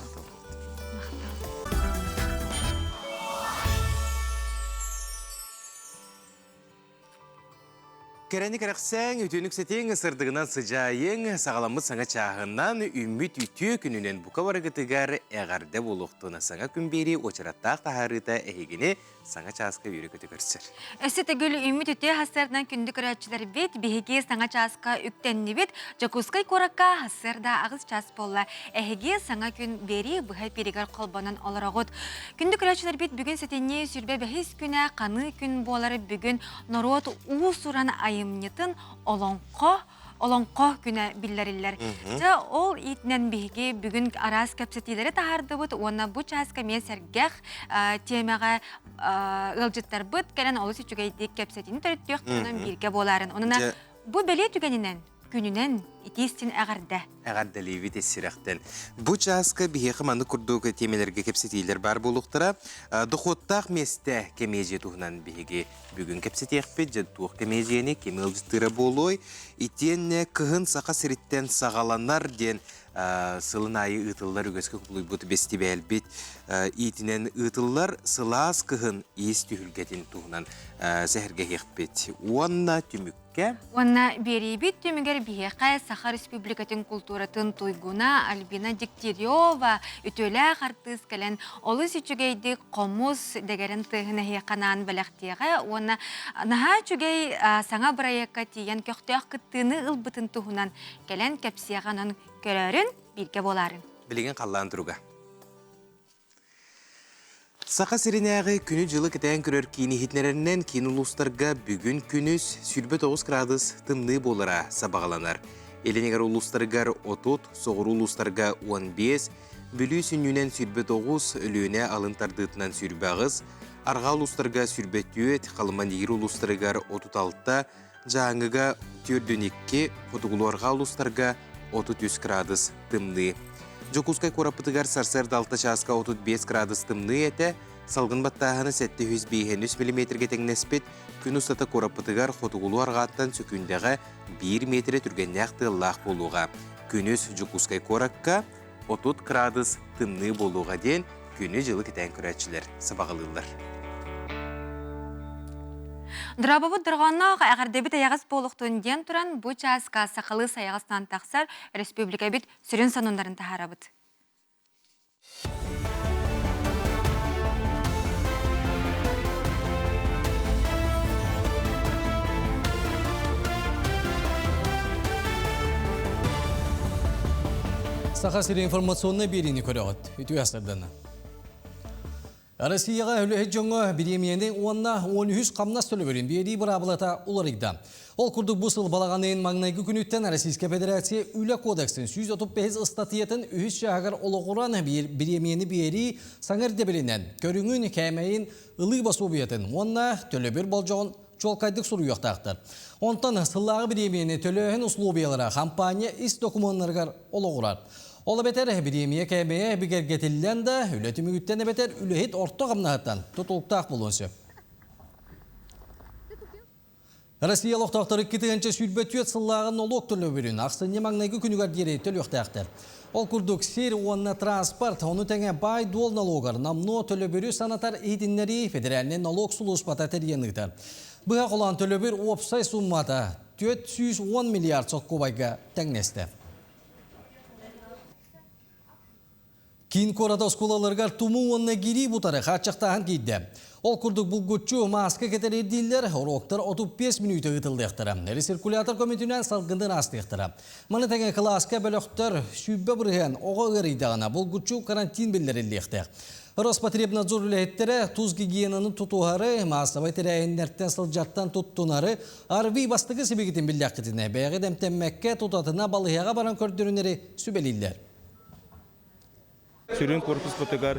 Кэрэни кэрэхсээҥ, үтүөнү үксэтиэҥ, сырдыгынан сыдьаайыҥ, саҕаламмыт саҥа чааһынан, үүммүт үтүө күнүнэн бука барыгытыгар эҕэрдэ буолуохтун. Саҥа күн биэрии уочараттаах таһаарыыта эһигини саҥа чааска үөрэ-көтө көрсөр. Өссө төгүл үүммүт үтүө сарсыардан күндү көрөөччүлэрбит, биһиги саҥа чааска үктэннибит. Дьокуускай куоракка сарсыарда 8 чаас буолла. Эһиги саҥа күн биэрии быһа эпииригэр холбонон олороҕут. Күндү көрөөччүлэрбит, бүгүн сэтинньи 25 күнэ ханыы күн буолар бүгүн норуот уус-уран айымньытын олоҥхо олоҥхо күнэ биллэриллэр. Дьэ, ол иитинэн биһиги бүгүн араас кэпсэтиилэри таһаардыбыт уонна бу чааска эмиэ сэргэх тиэмэҕэ ыалдьыттарбыт кэлэн олус үчүгэйдик кэпсэтиини төрүттүөхтэринэн бииргэ буоларын. Онон бу бэлиэ түгэнинэн күнүнэн итиистин эҕэрдэ. Эҕэрдэлиибит ис сүрэхтэн. Бу чааска биһиэхэ маннык курдук тиэмэлэргэ кэпсэтиилэр баар буолуохтара. Дохуоттаах миэстэ кэмиэдьийэ туһунан биһиги бүгүн кэпсэтиэхпит. Дьэ туох кэмиэдьийэни ким ыалдьыттыыра буолуой? Итиэннэ кыһын Саха сириттэн саҕаланар диэн сылын аайы ыытыллар үгэскэ кубулуйбут бэстибээлбит иитинэн ыытыллар сылаас кыһын иис түһүлгэтин туһунан сэһэргэһиэхпит. Уонна түмүк Уонна биэриибит түмүгэр биһиэхэ Саха Республикатын култууратын туйгуна Альбина Дегтярева үтүөлээх артыыс кэлэн олус үчүгэйдик хомус дэгэрин тыаһын эһиэхэ анаан бэлэхтиэҕэ уонна наһаа үчүгэй саҥа бырайыакка тиийэн көхтөөх кыттыыны ылбытын туһунан кэлэн кэпсиэҕэ онон көрөөрүн бииргэ буолаарын. Билигин халлаан туруга. Саха сиринээҕи күнү-дьылы кэтээн көрөр киин иһитиннэрэринэн киин улуустарга бүгүн күнүс 29 градус тымныы буолара сабаҕаланар. Илин улуустарыгар 30, соҕуруу улуустарга 15, Бүлүү сүнньүнэн 29, Өлүөнэ алын тардыытынан 28, арҕаа улуустарга 24, Халыма-Нигир улуустарыгар 36, Дьааҥыга 42, хотугулуу-арҕаа улуустарга 33 градус тымныы. Дьокуускай куораппытыгар сарсыарда 6 чааска 35 градус тымныы этэ, салгын баттааһына 753 миллиметргэ тэҥнэспит, күн устата куораппытыгар хотугулуу-арҕааттан сөкүүндэҕэ 1 миэтэрэ түргэннээх тыаллаах буолуоҕа. Күнүс Дьокуускай куоракка 30 градус тымныы буолуоҕа диэн күнү-дьылы кэтээн көрөөччүлэр сабаҕалыыллар. Дорообобут дорҕоонноох эҕэрдэбит эйэҕэс буолуохтун диэн туран бу чааска сахалыы сайаҕастан тахсар республикабит сүрүн сонуннарын таһаарабыт. Саха сири информационнай биэриини көрөҕүт. Үтүө астардана. Россияҕа үлэһит дьоҥҥо бириэмийэни уонна 13 хамнас төлөбүрүн биэрии быраабылата уларыйда. Ол курдук бу сыл балаҕан маҥнайгы күнүттэн Российскай Федерация Үлэ кодексын 135 ыстатыйатын үһүс чааһыгар олоҕуран бириэмийэни биэрии саҥа ирдэбилинэн көрүҥүн, кээмэйин, ылыы босуобуйатын уонна төлөбүр болдьоҕун чуолкайдык суруйуохтаахтар. Онтон сыллааҕы бириэмийэни төлөөһүн условиялара хампаанньа ис докумуоннарыгар олоҕурар. Ол эбэтэр бириэмийэ кээмэйэ бигэргэтиллэн да, үлэ түмүгүттэн эбэтэр үлэһит орто хамнаһыттан тутулуктаах буолуон сөп. Россия олохтоохторо 2024 сыллааҕы нолуок төлөбүрүн ахсынньы маҥнайгы күнүгэр диэри төлүөхтээхтэр. Ол курдук сир уонна транспорт, ону тэҥэ баай-дуол налогар номнуо төлөбүрү санатар иһитиннэрии федеральнай нолуок сулууспата тэрийэн ыытар. Быһа холоон төлөбүр уопсай суммата 410 миллиард соккубайга тэҥнэстэ. Киин куорат оскуолаларыгар тумуу уонна гириип утары хааччахтааһын киирдэ. Ол курдук булгуччу мааска кэтэр ирдииллэр, уруоктар 35 мүнүүтэ ыытыллыахтара. Рециркулятор көмөтүнэн салгынын аастыахтара. Маны тэҥэ кылааска бөлөхтөр 100% оҕо ыарыйдаҕына булгуччу карантин биллэриллиэхтээх. Роспотребнадзор үлэһиттэрэ тус гигиенаны тутуһары, маассабай тэрээһиннэртэн сылдьартан туттунары, АРВИ бастакы сибикитин биллэххитинэ, бэйэҕит эмтэммэккэ тутатына балыыһаҕа баран көрдөрүнэри сүбэлииллэр. Сүрүн корпуспутугар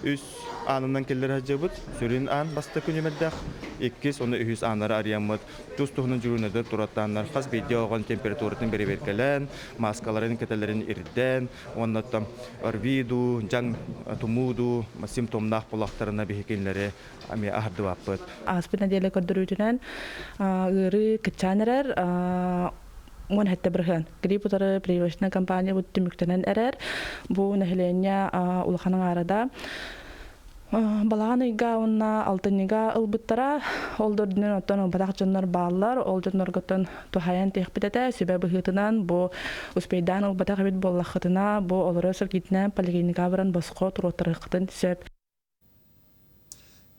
үс аанынан киллэрэ сылдьабыт. Сүрүн аан бастакы нүмердээх, иккис уонна үһүс ааннары арыйаммыт. Тус-туһунан дьуруунардар тураттааннар хас биирдии оҕон температуратын бэрэбиэркэлээн, мааскаларын кэтэлэрин ирдээн, уонна там ОРВИ дуу, дьаҥ тумуу дуу симптомнаах буоллахтарына биһи кинилэри эмиэ аһардыбаппыт. Ааспыт нэдиэлэ көрдөрүүтүнэн ыарыы кыччаан эрэр 17%. Грипп утары прививочная кампания бу түмүктэнэн эрэр. Бу нэһилиэнньэ улахан аҥаарада. Балаҕан ыйга уонна алтынньыга ылбыттара. Ол да үрдүнэн оттон ылбатах дьоннор бааллар. Ол дьоннорготтон туһайан тиэхпит этэ. Сүбэ быһыытынан бу успейдаан ылбатах эбит буоллаххытына, бу олорор сиргитинэн поликлиникаҕа баран босхо туруоттарыаххытын сөп.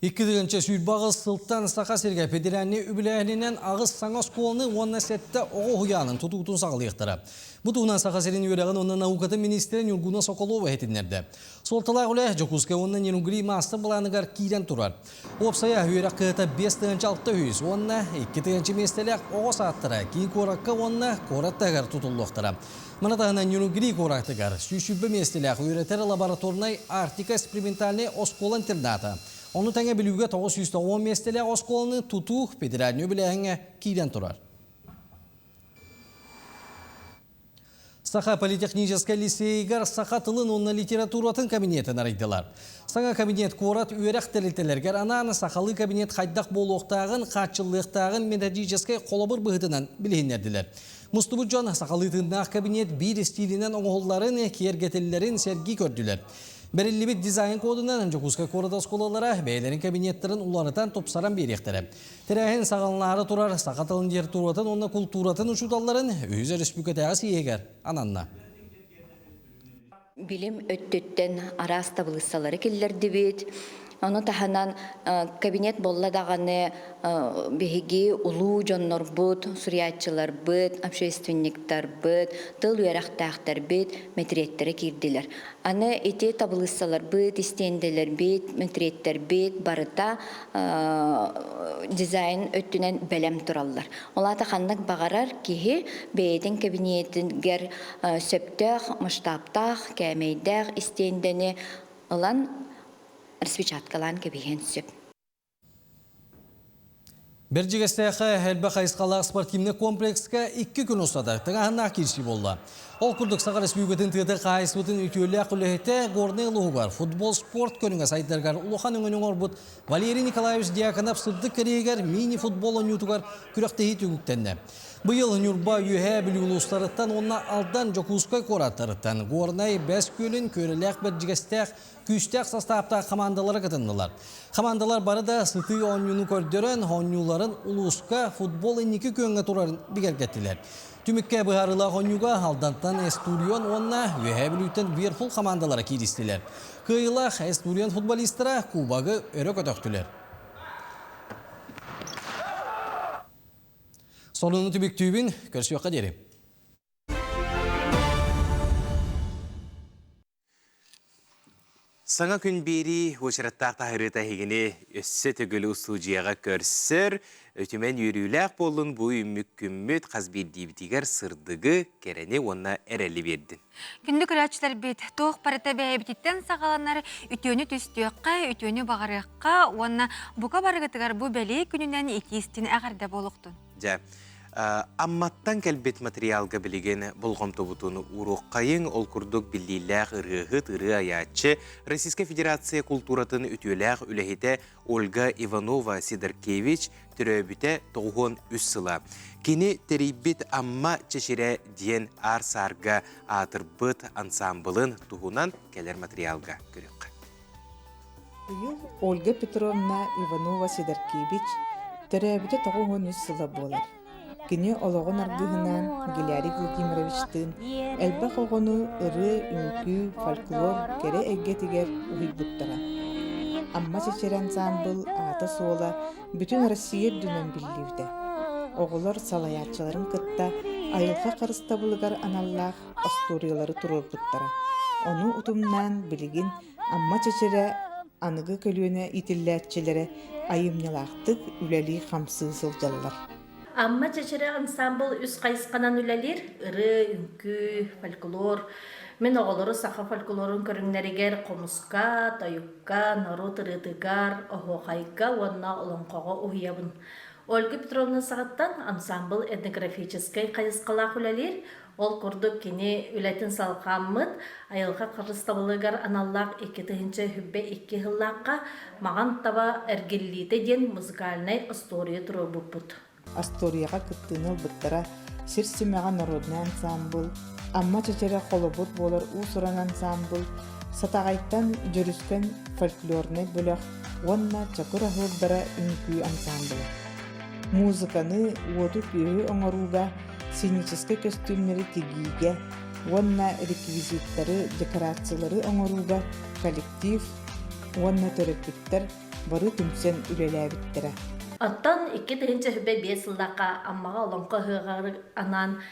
2028 сылтан Саха сиргэ федеральнай үбүлээһининэн аҕыс саҥа оскуоланы уонна сэттэ оҕо уһуйаанын тутуутун саҕалыахтара. Бу туһунан Саха сирин үөрэҕин уонна наукатын министрэ Ньургуна Соколова иһитиннэрдэ. Суолталаах үлэ Дьокуускай уонна Нерюнгри маастар-былааныгар киирэн турар. Уопсайа үөрэх кыһата 5600 уонна 2 миэстэлээх оҕо саадтара киин куоракка уонна куорат таһыгар тутуллуохтара. Маны таһынан Нерюнгри куоратыгар 120 миэстэлээх үөрэтэр лабораторнай Арктика экспериментальнай оскуола-интерната, ону тэҥэ Бүлүүгэ 990 миэстэлээх оскуоланы тутуу федеральнай үбүлээһиҥҥэ киирэн турар. Саха политехническай лицейигэр саха тылын уонна литературатын кабинетын арыйдылар. Саҥа кабинет куорат үөрэх тэрилтэлэригэр анаан сахалыы кабинет хайдах буолуохтааҕын, хааччыллыахтааҕын методическай холобур быһыытынан билиһиннэрдилэр. Мустубут дьон сахалыы тыыннаах кабинет биир истиилинэн оҥоһулларын, киэргэтиллэрин сэргии көрдүлэр. Бэриллибит дизайн кодунан Дьокуускай куорат оскуолалара бэйэлэрин кабинеттарын уларытан тупсаран биэриэхтэрэ. Тэрээһин саҕаланаары турар саха тылын литературатын уонна култууратын учууталларын үһүс өрөспүүбүлүкэтээҕи съеһигэр ананна. Билим өттүттэн араас табылыыссалары киллэрдибит. Ону таһынан кабинет буолла даҕаны биһиги улуу дьоннорбут, суруйааччыларбыт, общественниктарбыт, тыл үөрэхтээхтэрбит мэтириэттэрэ киирдилэр. Аны ити табылыыссаларбыт, истиэндэлэрбит, мэтириэттэрбит барыта дизайн өттүнэн бэлэм тураллар. Ол аата ханнык баҕарар киһи бэйэтин кэбиниэтигэр сөптөөх масштабтаах, кээмэйдээх истиэндэни ылан распечаткалаан кэбиһиэн сөп. Бэрдьигэстээххэ элбэх хайысхалаах спортивнай комплекска икки күн устата тыҥааһыннаах киирсии буолла. Ол курдук Саха Республикатын тыата хаһаайыстыбатын үтүөлээх үлэһитэ Горнай улууһугар футбол спорт көрүҥэ сайдарыгар улахан өҥөнү оҥорбут Валерий Николаевич Дьяконов сырдык кэриэһигэр мини-футбол оонньуутугар күрэхтэһии түмүктэннэ. Быйыл Ньурба, Үөһээ Бүлүү улуустарыттан уонна Алдан, Дьокуускай куораттарыттан Горнай, Бэс Күөлүн, Күөрэлээх Бэрдьигэстээх күүстээх састааптаах хамаандалара кытыннылар. Хамаандалар бары да сытыы оонньууну көрдөрөн, оонньууларын улууска футбол инники күөҥҥэ турарын бигэргэттилэр. Түмүккэ быһаарыылаах оонньууга Алдантан Эстурион уонна Үөһээ Бүлүүттэн Верфул хамаандалара кииристилэр. Кыайыылаах Эстурион футболистара кубогы өрө көтөхтүлэр. Сонуну түмүктүүбүн, көрсүөххэ диэри. Саҥа күн биэрии уочараттаах таһырыыта эһигини өссө төгүл устуудьуйаҕа көрсөр, үтүмэн үөрүүлээх буоллун бу үүммүт күммүт хас биирдиибитигэр сырдыгы, кэрэни уонна эрэли биэрдин. Күндү көрөөччүлэрбит, туох барыта бэйэбититтэн саҕаланар үтүөнү түстүөххэ, үтүөнү баҕарыахха уонна бука барыгытыгар бу бэлиэ күнүнэн итии-истин эҕэрдэ буолуохтун. Дьэ, Амматтан кэлбит материалга билигин болҕомтобутун ууруоххайыҥ, ол курдук биллиилээх ырыаһыт, ырыа айааччы, Российскай Федерация култууратын үтүөлээх үлэһитэ Ольга Иванова Сидоркевич төрөөбүтэ 93 сыла. Кини тэрийбит Амма чэчирэ диэн аар-саарга аатырбыт ансаамбылын туһунан кэлэр материалга көрүөххэ. Быйыл Ольга Петровна Иванова-Сидоркевич төрөөбүтэ 93 сыла буолар. Кини олоҕун аргыһынаан Гелярий Владимировичтыын элбэх оҕону ырыа, үҥкүү, фольклор кэрэ эйгэтигэр уһуйбуттара. Амма чэчирэ ансаамбыл аата-суола бүтүн Россия үрдүнэн биллибитэ. Оҕолор салайааччыларын кытта айылҕа харыстабылыгар аналлаах остуоруйалары туруорбуттара. Ону утумнаан билигин Амма чэчирэ аныгы көлүөнэ иитиллээччилэрэ айымньылаахтык үлэлии-хамсыы сылдьаллар. Амма чэчирэ ансаамбыл үс хайысханан үлэлиир: ырыа, үҥкүү, фольклор. Мин оҕолору саха фольклорун көрүҥнэригэр хомуска, тойукка, норуот ырыатыгар, оһуохайга уонна олоҥхоҕо уһуйабын. Ольга Петровна саҕаттан ансаамбыл этнографическай хайысхалаах үлэлиир. Ол курдук кини үлэтин салҕааммыт, айылҕа харыстабылыгар аналлаах 2022 сыллаахха Маҕан таба эргиллиитэ диэн музыкальнай остуоруйа туруорбуппут. Остуоруйаҕа кыттыыны ылбыттара Сир симэҕэ народнай ансаамбыл, Амма чэчирэ холобур буолар уус-уран ансаамбыл, Сатаҕайтан Дьүрүскэн фольклорнай бөлөх уонна Чакыр аһыырдара үҥкүү ансаамбыла. Музыканы, уоту-күөһү оҥорууга, сценическэй көстүүмнэри тигиигэ уонна реквизиттары, декорациялары оҥорууга коллектив уонна төрөппүттэр бары түмсэн үлэлээбиттэрэ. Оттон 2005 сыллаахха Аммаҕа Олоҥхо ыһыаҕар анаан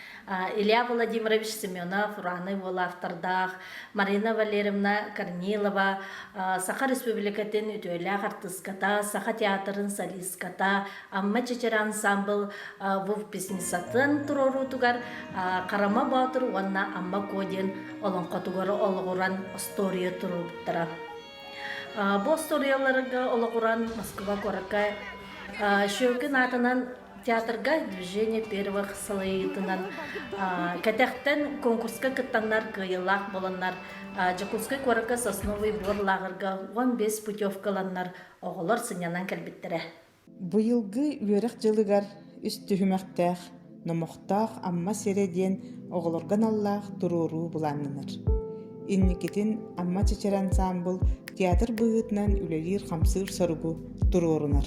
Илья Владимирович Семенов, Ураны уол автордаах, Марина Валерьевна Корнилова, Саха Республикатын үтүөлээх артыыската, Саха театрын солистката, Амма Чэчир ансамбл выпускницатын туруоруутугар Харама Боотур уонна Амма Куо диэн олоҥхотугар олоҕуран остуоруйа туруорбуттара. Бу остуоруйаларга олоҕуран Москва куоракка Щекин аатынан театрга «Движение первых» салайыытынан кэтэхтэн конкурска кыттаннар кыайыылаах буоланнар Дьокуускай куоракка Сосновый бор лааҕырга 15 путевкаланнар оҕолор сынньанан кэлбиттэрэ. Быйылгы үөрэх дьылыгар үс түһүмэхтээх Номохтоох Амма сирэ диэн оҕолорго аналлаах туруоруу былааннанар. Инникитин Амма Чэчир ансаамбыл театр быһыытынан үлэлиир-хамсыыр соругу туруорунар.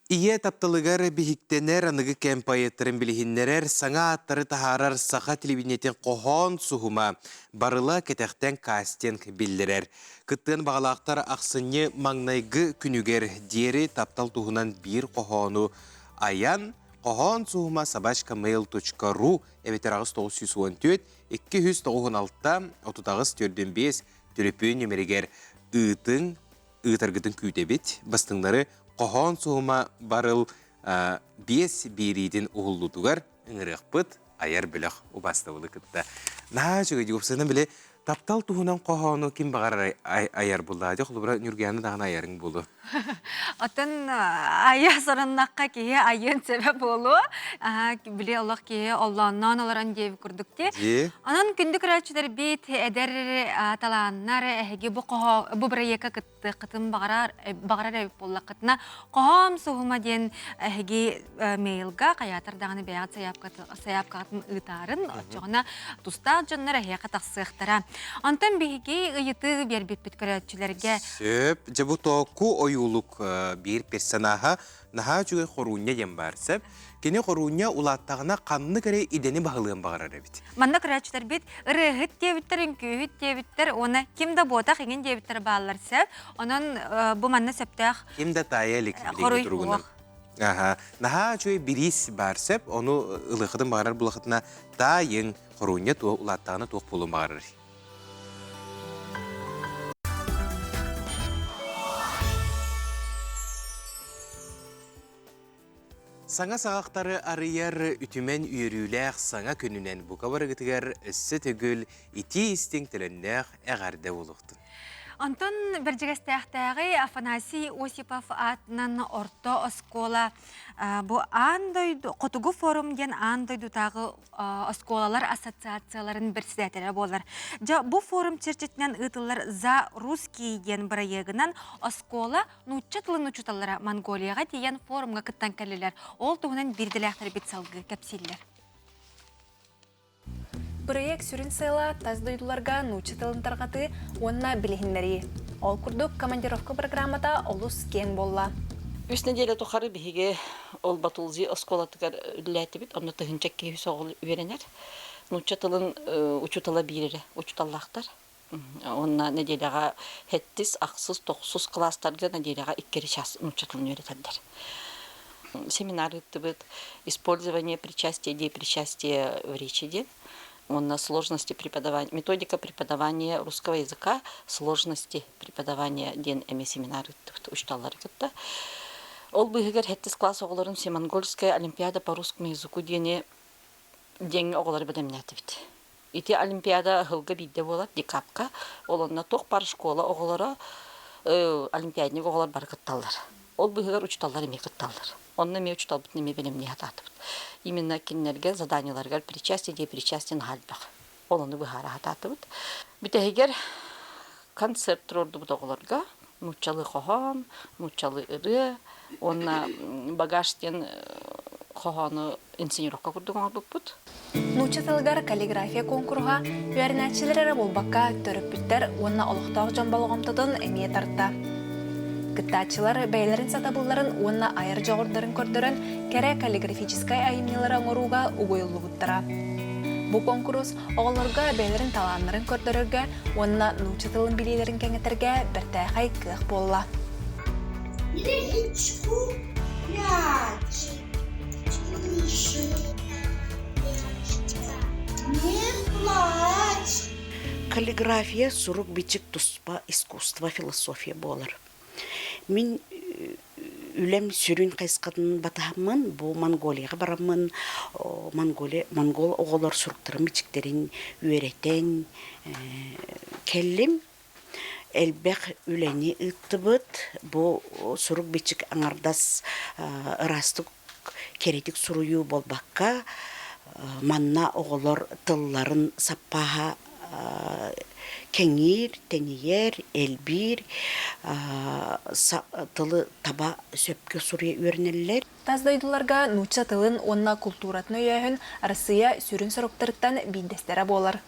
Ийэ тапталыгар биһиктэнэр аныгы кэм поэттарын билиһиннэрэр, саҥа ааттары таһаарар саха телевидениетин хоһоон суһума барыла кэтэхтэн кастинг биллэрэр. Кыттыан баҕалаахтар ахсынньы маҥнайгы күнүгэр диэри таптал туһунан биир хоһоону айан, хоһоон суһума собачкamail.ru эбэтэр 8914 296 38 45 төлөпүөн нүмеригэр ыытыҥ, ыытаргытын күүтэбит. Бастыҥнары хоһоон суһума барыл биэс биэриитин уһуллуутугар ыҥырыахпыт айар бөлөх убаастабылы кытта. Наһаа үчүгэй уопсайынан били таптал туһунан хоһоону ким баҕарар айар буллаа. Дьэ холобура Ньургуйаана даҕаны айарыҥ буолуо. Оттон айа соруннахха киһи айыан сөбө буолуо. Били олох киһи оллоонноон олорон диэбит курдук ти. Онон күндү көрөөччүлэрбит, эдэр талааннар эһиги бу бу бырайыакка кыттыаххытын баҕарар баҕарар эбит буоллаххытына, хоһоом суһума диэн эһиги мейлга хайаатар даҕаны бэйэҕит сайаапкаҕытын ыытаарын, оччоҕуна тустаах дьоннор эһиэхэ тахсыахтара. Онтон биһиги ыйытыы биэрбиппит көрөөччүлэргэ. Сөп. Дьэ бу току ойуулук биир персонаһа наһаа үчүгэй хоруунньа диэн баар сөп. Кини хоруунньа улааттаҕына ханнык эрэ идэни баһылыан баҕарар эбит. Манна көрөөччүлэрбит ырыаһыт диэбиттэр, үҥкүүһүт диэбиттэр уонна ким да буотах иҥин диэбиттэр бааллар сөп. Онон бу манна сөптөөх Ким да таайа илик билиҥҥи туругунан. Аха. Наһаа үчүгэй бириис баар сөп. Ону ылыахытын баҕарар булахытына таайыҥ хоруунньа туох улааттаҕына туох буолуон баҕарар. Саҥа саҕахтары арыйар үтүмэн үөрүүлээх саҥа күнүнэн бука барыгытыгар өссө төгүл итии-истиҥ төлөннөөх эҕэрдэ буолуохтун. Онтон Бэрдьигэстээхтээҕи Афанасий Осипов аатынан орто оскуола бу аан дойду Хотугу форум диэн аан дойдутааҕы оскуолалар ассоциацияларын председателэ буолар. Дьэ бу форум чэрчитинэн ыытыллар «За русский» диэн бырайыагынан оскуола нуучча тылын учууталлара Монголияҕа тиийэн форумҥа кыттан кэллилэр. Ол туһунан биирдэлээхтэрбит салгыы кэпсииллэр. Бырайыак сүрүн сыала тас дойдуларга нуучча тылын тарҕатыы уонна билиһиннэрии. Ол курдук, командировка программата олус киэҥ буолла. Үс нэдиэлэ тухары биһиги ол Батулзи оскуолатыгар үлэлээтибит. Онно тыһыынча киһи соҕул үөрэнэр. Нуучча тылын учуутала биир эрэ учууталлаахтар. Уонна нэдиэлэҕэ сэттис, ахсыс, тохсус кылаастарга нэдиэлэҕэ иккири час нуучча тылын үөрэтэллэр. Семинар ыыттыбыт «Использование причастия, депричастия в речи» диэн. Уонна сложности преподавания, методика преподавания русского языка, сложности преподавания диэн эмиэ семинар ыыттыбыт учууталлары кытта. Ол быыһыгар сэттис класс оҕолорун Всемонгольская олимпиада по русскому языку диэни диэҥҥэ оҕолору бэлэмнээтибит. Ити олимпиада ыһылга биирдэ буолар, декабка. Ол онно туох баар школа оҕолоро, олимпиадник оҕолор бары кытталлар. Ол быыһыгар учууталлар эмиэ кытталлар. Онно эмиэ учууталбытын эмиэ бэлэмнии сатаатыбыт. Именно кинилэргэ заданиеларыгар причастие депричастие наһаа элбэх. Ол ону быһаара сатаатыбыт. Бүтэһигэр концерт туруордубут оҕолорго. Нууччалыы хоһоон, нууччалыы ырыа уонна багаж диэн. хоһоону инсценировка курдук оҥорбуппут. Нуучча тылыгар каллиграфия куонкуруһа үөрэнээччилэр эрэ буолбакка, төрөппүттэр уонна олохтоох дьон болҕомтотун эмиэ тарта. Кыттааччылар бэйэлэрин сатабылларын уонна айар дьоҕурдарын көрдөрөн, кэрэ каллиграфическай айымньылары оҥорууга угуйуллубуттара. Бу куонкурус оҕолорго бэйэлэрин талааннарын көрдөрөргө уонна нуучча тылын билиилэрин кэҥэтэргэ бэртээхэй кыах буолла. Прячь. Тише. Не плачь. Каллиграфия сурук-бичик туспа искусство, философия буолар. Мин үлэм сүрүн хайысхатын батыһаммын, бу Монголияҕа бараммын, Монголия, монгол оҕолор суруктарын-бичиктэрин үөрэтэн кэллим. Элбэх үлэни ыыттыбыт. Бу сурук-бичик аҥардас ыраастык кэрэтик суруйуу буолбакка, манна оҕолор тылларын саппааһа кэҥиир, тэнийэр, элбиир, тылы таба сөпкө суруйа үөрэнэллэр. Тас дойдуларга нуучча тылын уонна култууратын өйөөһүн Арассыыйа сүрүн соруктарыттан биирдэстэрэ буолар.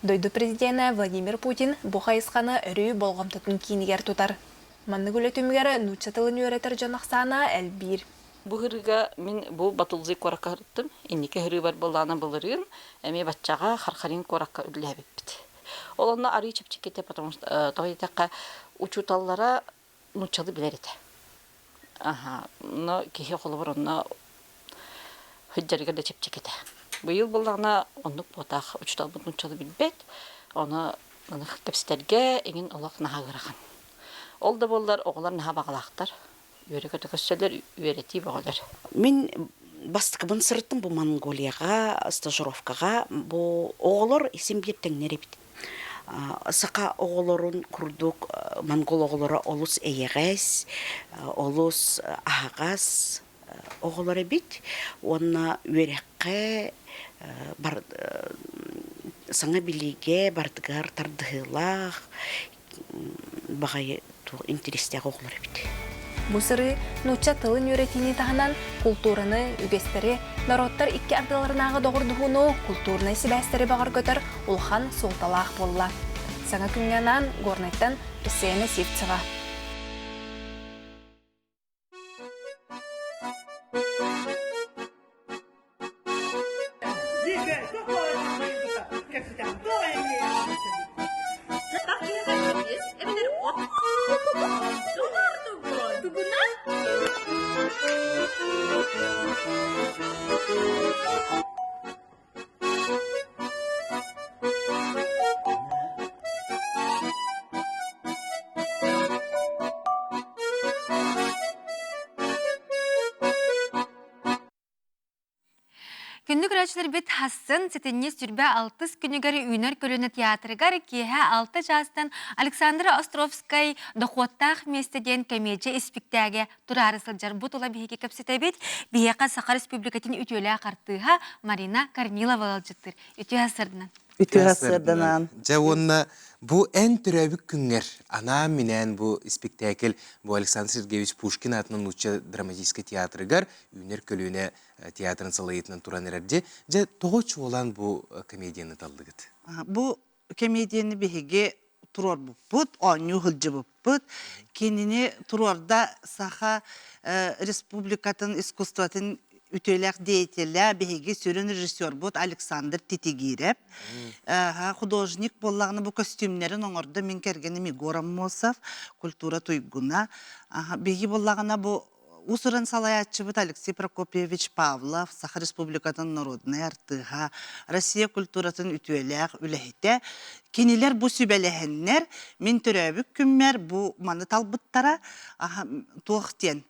Дойду президенэ Владимир Путин бу хайысханы өрүү болҕомтотун киинигэр тутар. Маннык үлэ түмүгэр нуучча тылын үөрэтэр дьон ахсаана элбиир. Бу ырыыга мин бу Батылзый куоракка сырыттым. Инники ырыыбар былаана былырыын эмиэ баччаҕа Хархарин куоракка үлэлээбиппит. Ол онно арыы чэпчэки этэ, потому что тоҕо диэтэххэ учууталлара нууччалыы билэр этэ. Аха, но киһи холобур онно сылдьарыгар да чэпчэки этэ. Быйыл буоллаҕына оннук буотах учууталбыт нууччалыы билбэт, ону аны кэпсэтэргэ эҥин олох наһаа ыарахан. Ол да буоллар оҕолор наһаа баҕалаахтар, үөрэ-көтө көрсөллөр, үөрэтии бөҕөлөр. Мин бастакыбын сырыттым бу Монголияҕа стажировкаҕа бу оҕолор син биир тэҥнэр эбит. Саха оҕолорун курдук монгол оҕолоро олус эйэҕэс, олус аһаҕас оҕолор эбит уонна үөрэххэ саҥа билиигэ барытыгар тардыһыылаах баҕайы интэриэстээх оҕолор эбит. Бу сырыы нуучча тылын үөрэтиини таһынан култуураны, үгэстэри, норуоттар икки ардыларынааҕы доҕордоһууну, култуурунай сибээстэри бөҕөргөтөр улахан суолталаах буолла. Саҥа күҥҥэ анаан Горнайтан Ресена Сивцева. Күндү көрөөччүлэрбит хассын сэтинньи сүрбэ алтыс күнүгэр үүнэр көлүөнэ театрыгар киэһэ алта чаастан Александра Островскай дохуоттаах миэстэ диэн кэмиэдьэ испиктээгэ тураары сылдьар. Бу тула биһиги кэпсэтэбит. Биһиэхэ Саха Республикатын үтүөлээх артыыһа Марина Корнилова ыалдьыттыыр. Үтүө сырдынан. Үтүө сырдынан. Дьэ уонна бу эн төрөөбүт күҥҥэр анаан-минээн бу испиктээкил бу Александр Сергеевич Пушкин аатынан нуучча драматическай театрыгар үүнэр көлүөнэ театрын салайыытынан туран эрэр дьэ дьэ тоҕо чуолаан бу комедияны таллыгыт? Бу комедияны биһиги туруорбуппут, оонньуу сылдьыбыппыт. Кинини туруорда Саха Республикатын искусствотын үтүөлээх деятелэ, биһиги сүрүн режиссербут Александр Титигиирэп. Художник буоллаҕына бу көстүүмнэрин оҥордо мин кэргэним Егор Аммосов, культура туйгуна. Биһиги буоллаҕына бу Уус-уран салайааччыбыт Алексей Прокопьевич Павлов, Саха Республикатын норуодунай артыыһа, Россия культуратын үтүөлээх үлэһитэ. Кинилэр бу сүбэлэһэннэр, мин төрөөбүт күммэр бу маны талбыттара туох диэн.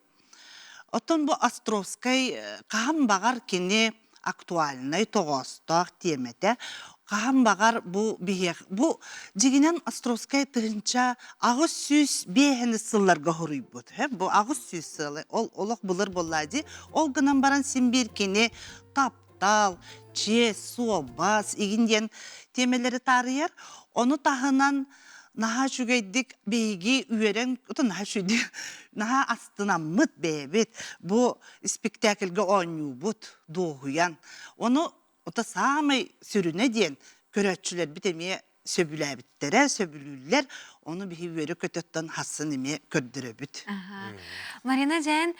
Оттон бу Островскай хаһан баҕар кини актуальнай, тоҕоостоох тиэмэтэ. Хаһан баҕар бу биһиэх бу дьигинэн Островскай 1805 сылларга хоруйбут. Бу 800 сылы ол олох былыр буолла дии. Ол гынан баран син биир кини таптал, чиэс, суобас игин диэн тиэмэлэри таарыйар. Ону таһынан. Наһаа үчүгэйдик биһиги үөрэн, наһаа үчүгэйдик, наһаа астынаммыт бэйэбит бу спектакльга оонньуубут, дуоһуйан. Ону ото саамай сүрүнэ диэн көрөөччүлэрбит эмиэ сөбүлээбиттэрэ, сөбүлүүллэр. Ону биһи үөрэ-көтөттөн хассын эмиэ көрдөрөбүт. Марина дьээн,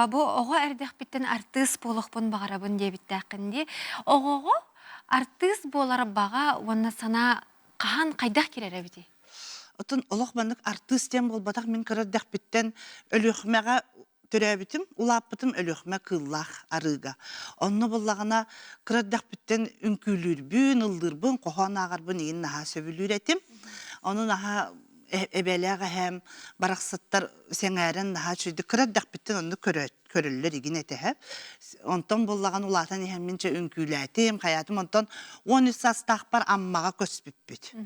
бу оҕо эрдэхпиттэн артыыс буолуохпун баҕарабын диэбиттээххин дии. Оҕоҕо артыыс буолар баҕа уонна санаа хаһан хайдах киирэр эбитий? Оттон олох маннык артыыс диэн буолбатах мин кыра эрдэхпиттэн Өлүөхүмэҕэ төрөөбүтүм, улааппытым Өлүөхүмэ Кыыллаах арыыга. Онно буллаҕына кыра эрдэхпиттэн үҥкүүлүүрбүн, ыллыырбын, хоһоон ааҕарбын игин наһаа сөбүлүүр этим. Ону наһаа эбээлээх эһээм барахсаттар сэҥээрэн наһаа үчүгэйдик кыра эрдэхпиттэн оннук көрөллөр игин этэһэ. Онтон буллаҕын улаатан иһэммин чэ үҥкүүлээтим, хайаатым. Онтон 13 саастаахпар Аммаҕа көспүппүт.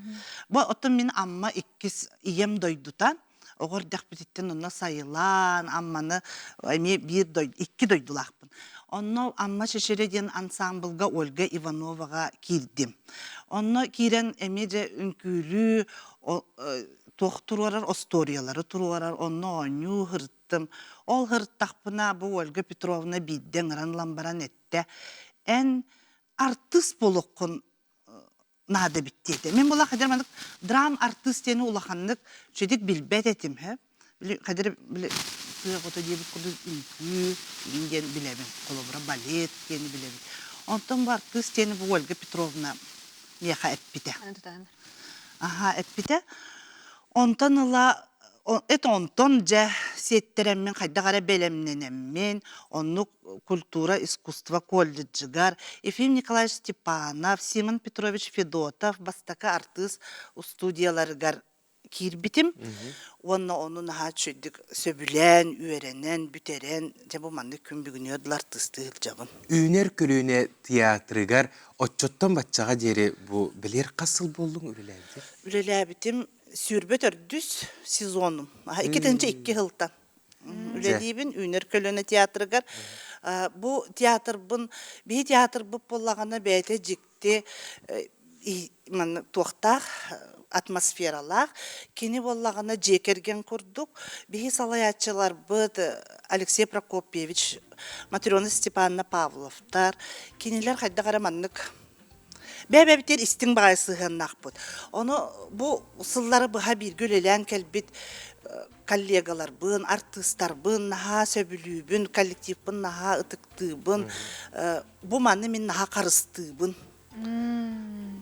Бу оттон мин Амма иккис ийэм дойдута. Оҕо эрдэхпититтэн онно сайылаан, Амманы эмиэ биир дойду, икки дойдулаахпын. Онно Амма Чэчирэ диэн ансаамбылга Ольга Ивановаҕа киирдим. Онно киирэн эмиэ дьэ үҥкүүлүү, туох туруорар, остуоруйалары туруорар, онно оонньуу сырыттым. Ол сырыттахпына бу Ольга Петровна биирдэ ыҥыран ылан баран эттэ, эн артыыс буолуоххун наада эбит диэтэ. Мин була хадыр маннык драм артыыс диэни улаханнык үчүгүйдик билбэт этим һэ. Били хадыр били тыа оҕото диэбит курдук үҥкүү игин диэн билэбин. Холобура балет диэни билэбин. Онтон бу артыыс диэни бу Ольга Петровна миэхэ эппитэ. Аха эппитэ. Онтон ыла это онтон дьэ сиэттэрэммин хайдах эрэ бэлэмнэнэммин оннук культура искусство колледжыгар Ефим Николаевич Степанов, Симон Петрович Федотов бастакы артыыс устуудьуйаларыгар киирбитим уонна ону наһаа үчүгэйдик сөбүлээн, үөрэнэн, бүтэрэн, дьэ бу маннык күн бүгүнүгэр дылы артыыстыы сылдьабын. Үүнэр көлүөнэ театрыгар оччоттон баччаҕа диэри бу билэр хас сыл буоллуҥ үлэлээбитиҥ? Үлэлээбитим 24 сезонум. 2002 сылтан үлэлиибин Үүнэр көлүөнэ театрыгар. Бу театрбын, биһи театрбыт буоллаҕына бэйэтэ дьикти манна туохтаах атмосфералаах. Кини буоллаҕына дьиэ кэргэн курдук. Биһи салайааччыларбыт Алексей Прокопьевич, Матрена Степановна Павловтар, кинилэр хайдах эрэ маннык Бэйэ-бэйэбитигэр истиҥ баҕайы сыһыаннаахпыт. Ону бу сыллары быһа бииргэ үлэлээн кэлбит коллегаларбын, артыыстарбын наһаа сөбүлүүбүн, коллективпын наһаа ытыктыыбын. Бу маны мин наһаа харыстыыбын.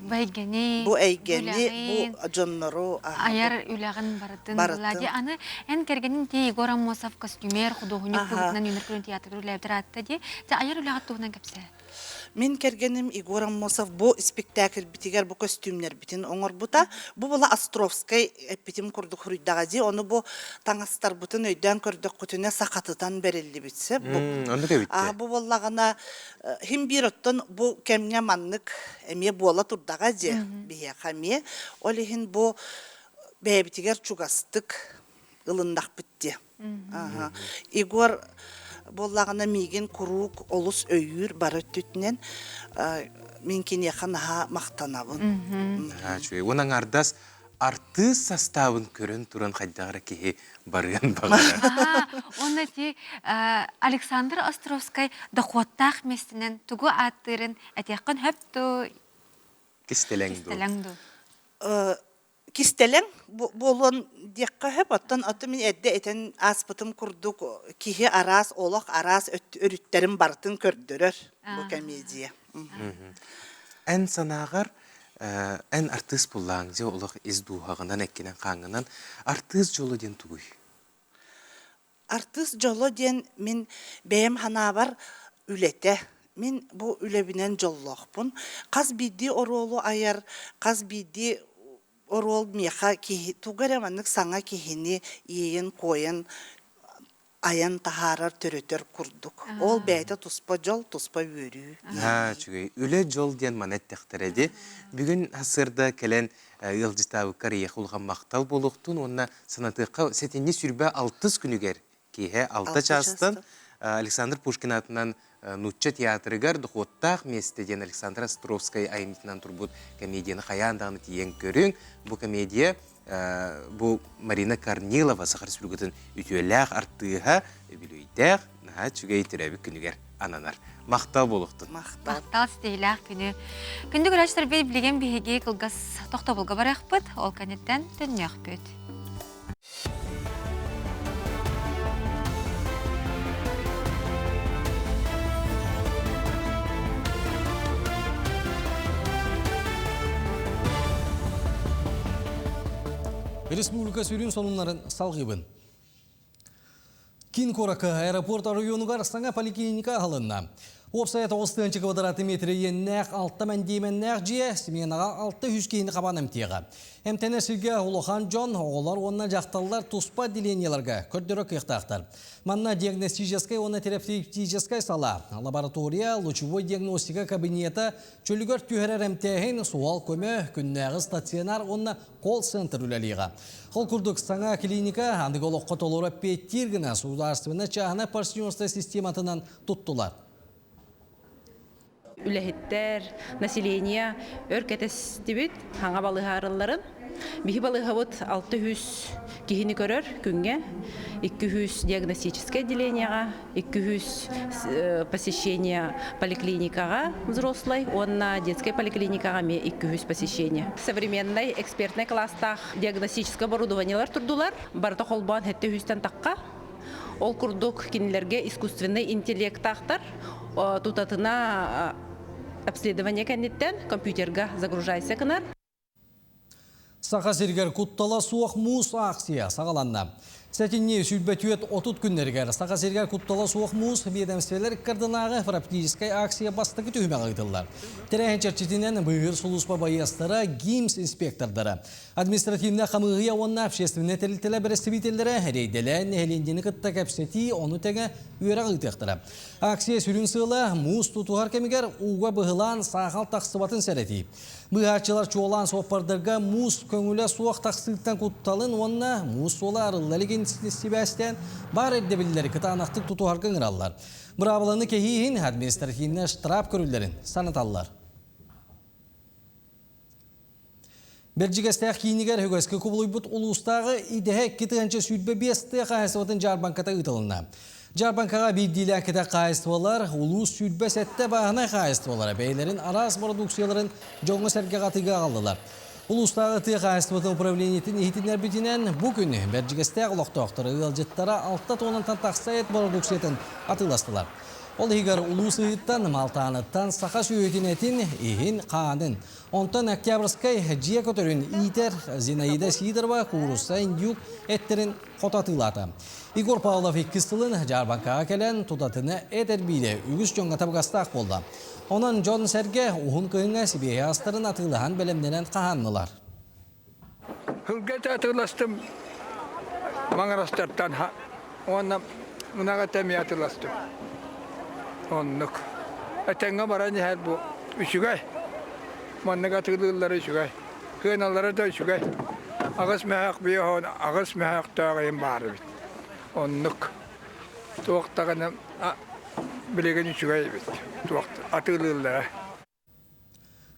Бу эйгэни, бу эйгэни, бу дьоннору айар үлэҕин барытын барытын. Аны эн кэргэнин ти Егор Аммосов костюмер, худуоһунньук быһыытынан Үүнэр көлүөн театрыгар үлэлээбитэр аатта дии. Дьэ айар үлэҕит туһунан кэпсээ. Мин кэргэним Егор Аммосов бу испиктээкилбитигэр бу көстүүмнэрбитин оҥорбута. Бу була Островскай эппитим курдук суруйдаҕа дии. Ону бу таҥастарбытын өйдөөн көрдөххүтүнэ сахатытан бэриллибит сөп. Оннук эбит А бу буоллаҕына хим биир оттон бу кэмҥэ маннык эмиэ буола турдаҕа дии биһиэхэ эмиэ. Ол иһин бу бэйэбитигэр чугастык ылыннахпыт дии. Егор буоллаҕына миигин куруук олус өйүүр бары өттүтүнэн мин киниэхэ наһаа махтанабын. Наһаа үчүгэй. Уон аҥаардас артыыс састаабын көрөн туран хайдах эрэ киһи барыан баҕарар. Уонна ити Александр Островскай дохуоттаах миэстэнэн тугу ааттыырын этиэххин сөп дуу? Кистэлэҥ дуу? Кистэлэҥ дуу? Кистэлэҥ буолуон диэххэ сөп. Оттон аты мин эрдэ этэн ааспытым курдук киһи араас олох араас өрүттэрин барытын көрдөрөр бу комедия. Эн санааҕар эн артыыс буллааҥ дьэ олох ис дууһаҕынан эккинэн-хааҥҥынан артыыс дьоло диэн тугуй? Артыыс дьоло диэн мин бэйэм санаабар үлэтэ. Мин бу үлэбинэн дьоллоохпун. Хас биирдии оруолу айар, хас биирдии оруол миэхэ киһи тугу эрэ маннык саҥа киһини иэйэн-куойан айан таһаарар, төрөтөр курдук. Ол бэйэтэ туспа дьол, туспа үөрүү. Наһаа үчүгэй. Үлэ дьол диэн маны эттэхтэрэ дии. Бүгүн сарсыарда кэлэн ыалдьытаабыккар эйиэхэ улахан махтал буолуохтун уонна санатыахха сэтинньи 26 күнүгэр киэһэ 6 чаастан Александр Пушкин аатынан нуучча театрыгар дохуоттаах миэстэ диэн Александр Островскай айымньытынан турбут комедияны хайаан даҕаны тиийэн көрүҥ. Бу комедия Бу Марина Корнилова Саха Республикатын үтүөлээх артыыһа, үбүлүөйдээх, наһаа үчүгэй төрөөбүт күнүгэр ананар. Махтал буолуохтун. Махтал ситиһиилээх күнү. Күндү көрөөччүлэрбит билигин биһиги кылгас тохтобулга барыахпыт, ол кэнниттэн төннүөхпүт. Республика сүрүн сонуннарын салгыыбын. Киин куоракка аэропорт оройуонугар саҥа поликлиника аһылынна. Уопсайа 9 квадрат метр иэннээх 6 мэндиэмэннээх дьиэ сменаҕа 600 киһини хабан эмтиэҕэ. Эмтэнэр сиргэ улахан дьон, оҕолор уонна дьахталлар туспа отделениеларга көрдөрө кыахтаахтар. Манна диагностическай уонна терапевтическай салаа, лаборатория, лучевой диагностика кабинета, чөлүгэр түһэрэр эмтээһин, суһал көмө, күннээҕи стационар уонна колл-центр үлэлиэҕэ. Ол курдук саҥа клиника аныгы олоххо толору эппиэттиир гына судаарыстыбаннай-чааһынай партнерство систематынан туттулар. Үлэһиттэр, население өр кэтэстибит хаҥа балыыһа арылларын. Биһи балыыһабыт 600 киһини көрөр күҥҥэ, 200 диагностическай отделениеҕа, 200 посещение поликлиникаҕа взрослай уонна детскай поликлиникаҕа эмиэ 200 посещение. Современнай экспертнай класстаах диагностическай оборудованиелар турдулар. Барыта холбоон 700-тэн тахха. Ол курдук кинилэргэ искусственнай интеллектаахтар тутатына обследование кэнниттэн компьютерга загружайся гынар. Саха сиригэр куттала суох муус акция саҕаланна. Сэтинньи сүүрбэ 30 күннэригэр Саха сиригэр куттала суох муус биэдэмсэлэр ыккардынааҕы практическай акция бастакы түһүмэҕэ ыытыллар. Тэрээһин чэрчитинэн быыһыыр сулууспа байыастара, ГИМС инспектордара, административнай хамыыһыйа уонна общественнай тэрилтэлэр бэрэстэбиитэллэрэ рейдэлээн нэһилиэнньэни кытта кэпсэтии, ону тэҥэ үөрэх ыытыахтара. Акция сүрүн сыала муус тутуһар кэмигэр ууга быһылаан саахал тахсыбатын сэрэтии. Быыһааччылар чуолаан суоппардарга муус көҥүлэ суох тахсыыттан кутталын уонна муус суола арылла илигин сибээстээн баар ирдэбиллэри кытаанахтык тутуһарга ыҥыраллар. Быраабыланы кэһии иһин административнай штраф көрүллэрин санаталлар. Бэрдьигэстээх киинигэр үгэскэ кубулуйбут улуустааҕы идэһэ 2 125 тыа хаһаайыстыбатын дьаарбаҥката ыытылынна. Дьаарбаҥкаҕа биирдиилээн кэтэх хаһаайыстыбалар, улуус 27 бааһынай хаһаайыстыбалара бэйэлэрин араас бородууксуйаларын дьоҥҥо-сэргэҕэ атыыга аҕаллылар. Улуустааҕы тыа хаһаайыстыбатын управлениетын иһитиннэрбитинэн, бу күн Бэрдьигэстээх олохтоохторо ыалдьыттара 6 туоннаттан тахса эт бородууксуйатын атыыластылар. Ол иһигэр улуус ыйыттан, Малтааныттан саха сүөһүтүн этин, иһин, хаанын, Онтон Октябрьскай дьиэ көтөрүн иитэр Зинаида Сидорова куурусса индюк эттэрин хото атыылаата. Егор Павлов иккис сылын дьаарбаҥкаҕа кэлэн тутатына эт эрбиирэ үгүс дьоҥҥо табыгастаах буолла. Онон дьон-сэргэ уһун кыһыҥҥа сибиэһэй астарын атыылаһан бэлэмнэнэн хаһааннылар. Сылга этэ атыыластым маҥырастартан уонна ынах этэ эмиэ атыыластым. Оннук. Этэҥҥэ баран иһэр бу үчүгэй. Маннык атыылыыллара үчүгэй. Кыаналлара да үчүгэй. Аҕыс мөһөөх биэһон аҕыс мөһөөхтөөх иһин баар эбит. Оннук. Туох даҕаны билигин үчүгэй эбит. Туох атыылыыллара.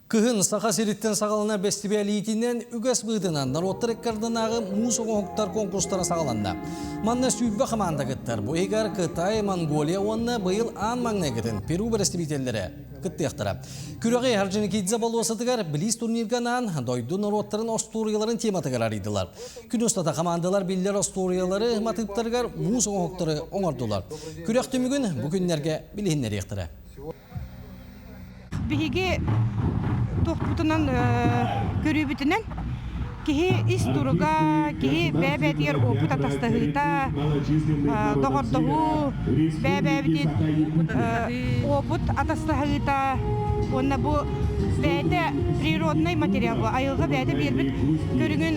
Кыһын Саха сириттэн саҕаланар бэстибээл иитинэн үгэс быһыытынан норуоттар ыккардынааҕы муус оҥоһуктар конкурстара саҕаланна. Манна 20 хамаанда кыттар. Бу иһигэр Кытай, Монголия уонна быйыл аан маҥнайгытын Перу бэрэстэбиитэллэрэ кыттыахтара. Күрэҕи Орджоникидзе болуоссатыгар Близ турнирга анаан дойду норуоттарын остуоруйаларын тематыгар арыйдылар. Күн устата хамаандалар биллэр остуоруйалары матыыптарыгар муус оҥоһуктары оҥордулар. Күрэх түмүгүн бу күннэргэ билиһиннэриэхтэрэ. Биһиги туохпутунан көрүүбүтүнэн киһи ис туруга, киһи бэйэ-бэйэтигэр опыт атастаһыыта, доҕордоһуу, бэйэ-бэйэбитин опыт атастаһыыта уонна бу бэйэтэ природный материал бу айылҕа бэйэтэ биэрбит көрүҥүн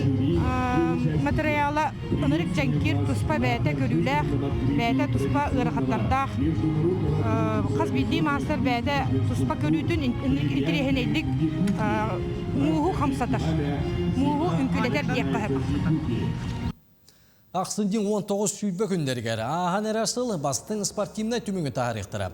материала Ынырык дьэҥкир туспа бэйэтэ көрүүлээх, бэйэтэ туспа ыарахаттардаах. Хас биирдии маастар бэйэтэ туспа көрүүтүн интэриэһинэйдик мууһу хамсатар, мууһу үҥкүүлэтэр диэххэ сөп. Ахсынньы 19 сүүрбэ күннэригэр ааһан эрэр сыл бастыҥ спортивнай түмүгү таһаарыахтара.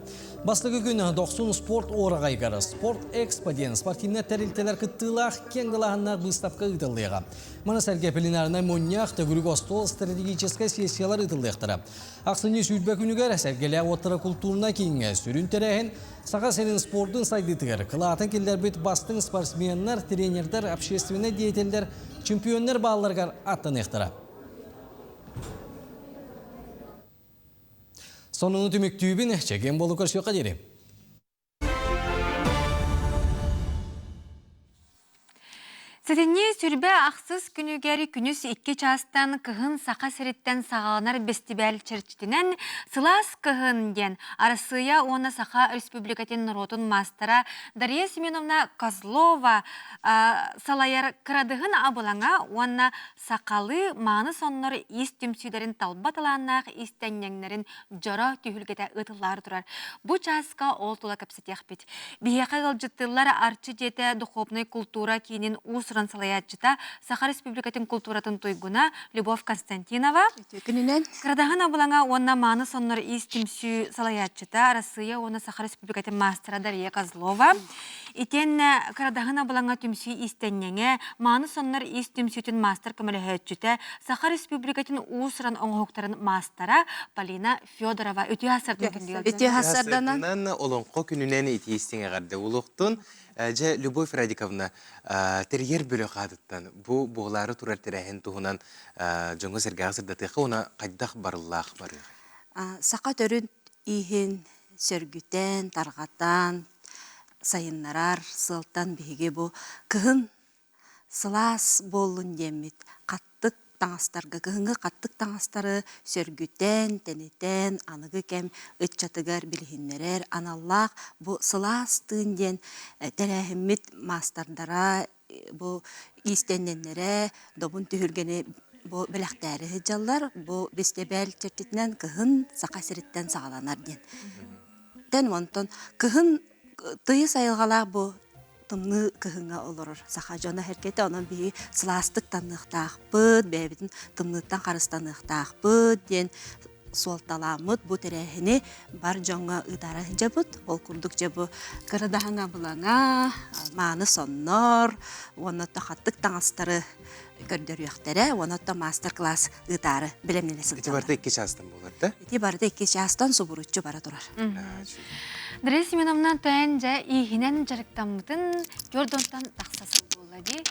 Бастакы күн Дохсун спорт уораҕайыгар Спорт Экспо диэн спортивнай тэрилтэлэр кыттыылаах киэҥ далааһыннаах быыстапка ыытыллыаҕа. Маны сэргэ пленарнай мунньах, төгүрүк остуол стратегическай сессиялар ыытыллыахтара. Ахсынньы сүүрбэ күнүгэр Сэргэлээх уоттара култуурунай кииҥҥэ сүрүн тэрээһин Саха сирин спордун сайдыытыгар кылаатын киллэрбит бастыҥ спортсменнар, тренердэр, общественнай деятеллэр, чемпионнар баалларыгар аттаныахтара. Сонуну түмүктүүбүн, чэгиэн буолу көрсүөххэ диэри. Сэтинньи сүрбэ ахсыс күнүгэр күнүс икки чаастан кыһын Саха сириттэн саҕаланар бэстибээл чэрчитинэн «Сылаас кыһын» диэн Арассыыйа уонна Саха Республикатын норуотун маастара Дария Семеновна Козлова салайар Кырадыһын абылаҥа уонна сахалыы мааны соннор ис түмсүүлэрин талба талааннаах истэнньэҥнэрин дьоро түһүлгэтэ ыытыллаары турар. Бу чааска ол тула кэпсэтиэхпит. Биһиэхэ ыалдьыттыыллар Арчы дьиэтэ духовнай култуура киинин уус-уран салайааччыта, Саха Республикатын култууратын туйгуна Любовь Константинова, күнүнэн Кырадаһын абылаҥа уонна мааны соннор иис түмсүү салайааччыта, Арассыыйа уонна Саха Республикатын маастара Дария Козлова, Итиэннэ Кырадаһын абылаҥа түмсүү иистэнньэҥэ, мааны соннор иис түмсүүтүн маастар көмөлөһөөччүтэ, Саха Республикатын уус-уран оҥоһуктарын маастара Полина Федорова үтүө сардан Үтүө сарданан Олоҥхо күнүнэн итии истиҥ эҕэрдэ буолуохтун. Дьэ, Любовь Радиковна, тэрийэр бөлөх аатыттан бу буолаары турар тэрээһин туһунан дьоҥҥо-сэргэҕэ сырдатыахха уонна хайдах барыллаах барыаҕай? Саха төрүт ииһин сөргүтэн, тарҕатан, сайыннарар сыалтан биһиги бу кыһын сылаас буоллун диэммит хаттык таҥастарга кыһыҥҥы хаттык таҥастары сөргүтэн, тэнитэн, аныгы кэм ыччатыгар билиһиннэрэр аналлаах бу сылаас тыын диэн тэрээһиммит маастардара бу иистэнньэннэрэ добун түһүлгэни бу бэлэхтээри сылдьаллар. Бу бэстибээл чэрчитинэн кыһын Саха сириттэн саҕаланар диэн. Тэн онтон кыһын тыйыс айылҕалаах бу тымныы кыһыҥҥа олорор саха дьоно эркэтэ онон биһиги сылаастык таныахтаахпыт, бэйэбитин тымныыттан харыстаныахтаахпыт диэн суолталаммыт бу тэрээһини бар дьоҥҥо ыытара сылдьабыт. Ол курдук дьэ бу кырадаһыҥа булаҥа, мааны соннор уонна хаттык таҥастары көрдөрүөхтэрэ уонна маастар-класс ыытаары бэлэмнэнэ сылдьаллар. Ити барыта икки чаастан буолар да? Ити барыта икки чаастан субуруччу бара турар. Дария Семеновна тойон дьэ ииһинэн дьарыктаммытын түөрт тахса сыл буолла дии.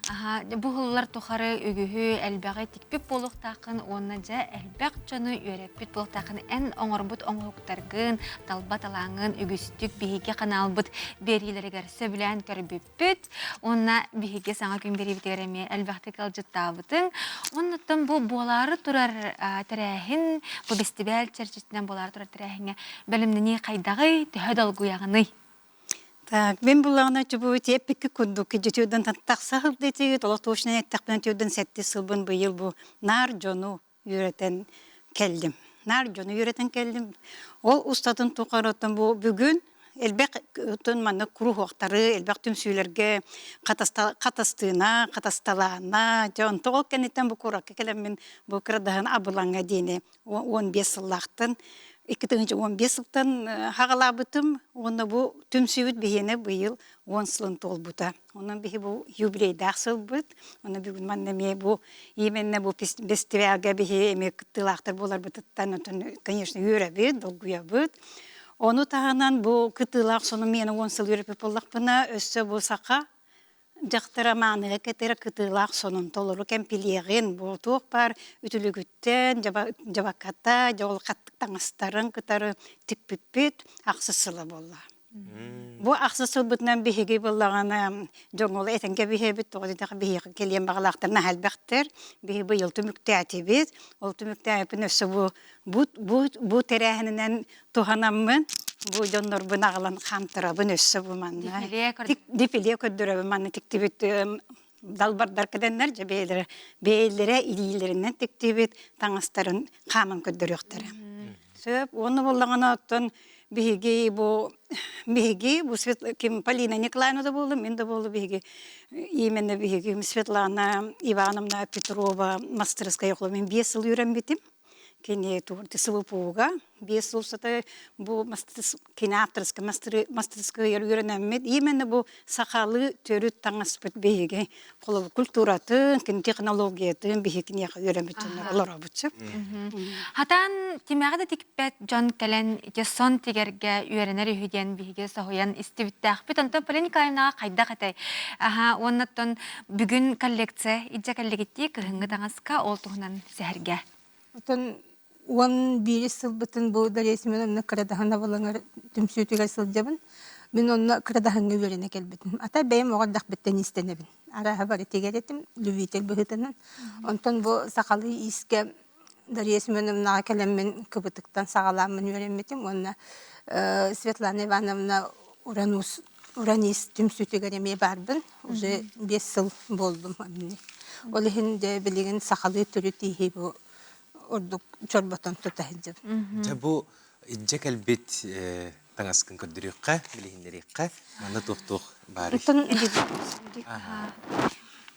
Аха, бу сыллар тухары үгүһү элбэҕи тикпит буолуохтааххын уонна дьэ элбэх дьону үөрэппит буолуохтааххын эн оҥорбут оҥоһуктаргын, талба талааҥҥын үгүстүк биһиги ханаалбыт биэриилэригэр сөбүлээн көрбүппүт уонна биһиги саҥа күн биэриибитигэр эмиэ элбэхтик ыалдьыттаабытыҥ. Оннуттан бу буолаары турар тэрээһин, бу бэстибээл чэрчитинэн буолаары турар тэрээһиҥҥэ бэлэмнэнии хайдаҕый, төһө долгуйаҕыный? Так, мин буллаҕына чубу тиэппикки курдук кидьитиудан тахса сылдьытыгыт, олох точно эттэхпинэ түөрдэн сэттис сылбын быйыл бу наар дьону үөрэтэн кэллим. Наар дьону үөрэтэн кэллим. Ол устатын тухары оттон бу бүгүн элбэх оттон маннык куруһуоктары, элбэх түмсүүлэргэ хатастыына, хатасталаана, дьэ онто ол кэнниттэн бу куоракка кэлэммин бу кырадаһын абылаҥа диэни 15 сыллаахтан 2015 сылтан хаҕалаабытым уонна бу түмсүүбүт биһиэнэ быйыл 10 сылын туолбута. Онон биһи бу юбилейдаах сылбыт. Онон бүгүн манна эмиэ бу именно бу фестивальга биһи эмиэ кыттыылаахтар буоларбытыттан онтон конечно үөрэбит, долгуйабыт. Ону таһынан бу кыттыылаах сонун миэнэ 10 сыл үөрэппит буоллахпына өссө бу саха Дьахтара мааныга кэтэрэ кытыылаах сонун толору кэмпилиэгин, бу туох баар үтүлүгүттэн, дьабаката, дьэ ол хаттык таҥастарын кытары тикпиппит ахсыс сыла буолла. Бу ахсыс сылбытынан биһиги буоллаҕына дьоҥҥо этэн кэбиһэбит, тоҕо диэтэххэ биһиэхэ кэлиэн баҕалаахтар наһаа элбэхтэр. Биһиги быйыл түмүктээтибит. Ол түмүктээбиппин өссө бу бу бу бу тэрээһининэн туһанаммын бу дьоннорбун аҕалан хаамтарабын өссө бу манна дефиле көрдөрөбүн манна тиктибит далбардар кэлэннэр дьэ бэйэлэрэ бэйэлэрэ илиилэринэн тиктибит таҥастарын хааман көрдөрүөхтэрэ сөп уонна буоллаҕына оттон. Биһиги бу биһиги бу ким Полина Николаевна да буоллум, мин да буоллум биһиги именно биһиги Светлана Ивановна Петрова мастырыскай оҕоло мин 5 сыл үөрэммитим. Кини СВПУга 5 сыл устата бу кини авторскай мастырыскайыгар үөрэнэммит. Именно бу сахалыы төрүт таҥаспыт биһиги холобур культуратын, кини технологиятын биһиги киниэхэ үөрэммит дьоннор олоробут сөп. Хатан тимэҕи да тикпэт дьон кэлэн ити сон тигэргэ үөрэнэр үһү диэн биһиги соһуйан истибиттээхпит. Онтон Полина Николаевнаҕа хайдах этэй? Аха, уоннаттан бүгүн коллекция илдьэ кэллигиттии кыһыҥҥы таҥаска ол туһунан сэһэргэ. Оттон 11 сылбытын бу Дария Семеновна Кырадаһын абылаҥар түмсүүтүгэр сылдьабын. Мин онно Кырадаһыҥҥа үөрэнэ кэлбитим. Ата бэйэм оҕо эрдэхпиттэн иистэнэбин. Арааһа бары тигэр этим, любитель быһыытынан. Онтон бу сахалыы иискэ Дария Семеновнаҕа кэлэммин кыбытыктан саҕалааммын үөрэммитим уонна Светлана Ивановна Уранус Уранис түмсүүтүгэр эмиэ баарбын. Уже 5 сыл буоллум эмне. Ол иһин дьэ билигин сахалыы төрүт ииһи бу ордук чорботон тута сылдьабын. Дьэ бу илдьэ кэлбит таҥаскын көрдөрүөххэ, билиһиннэриэххэ. Манна туох-туох баарый?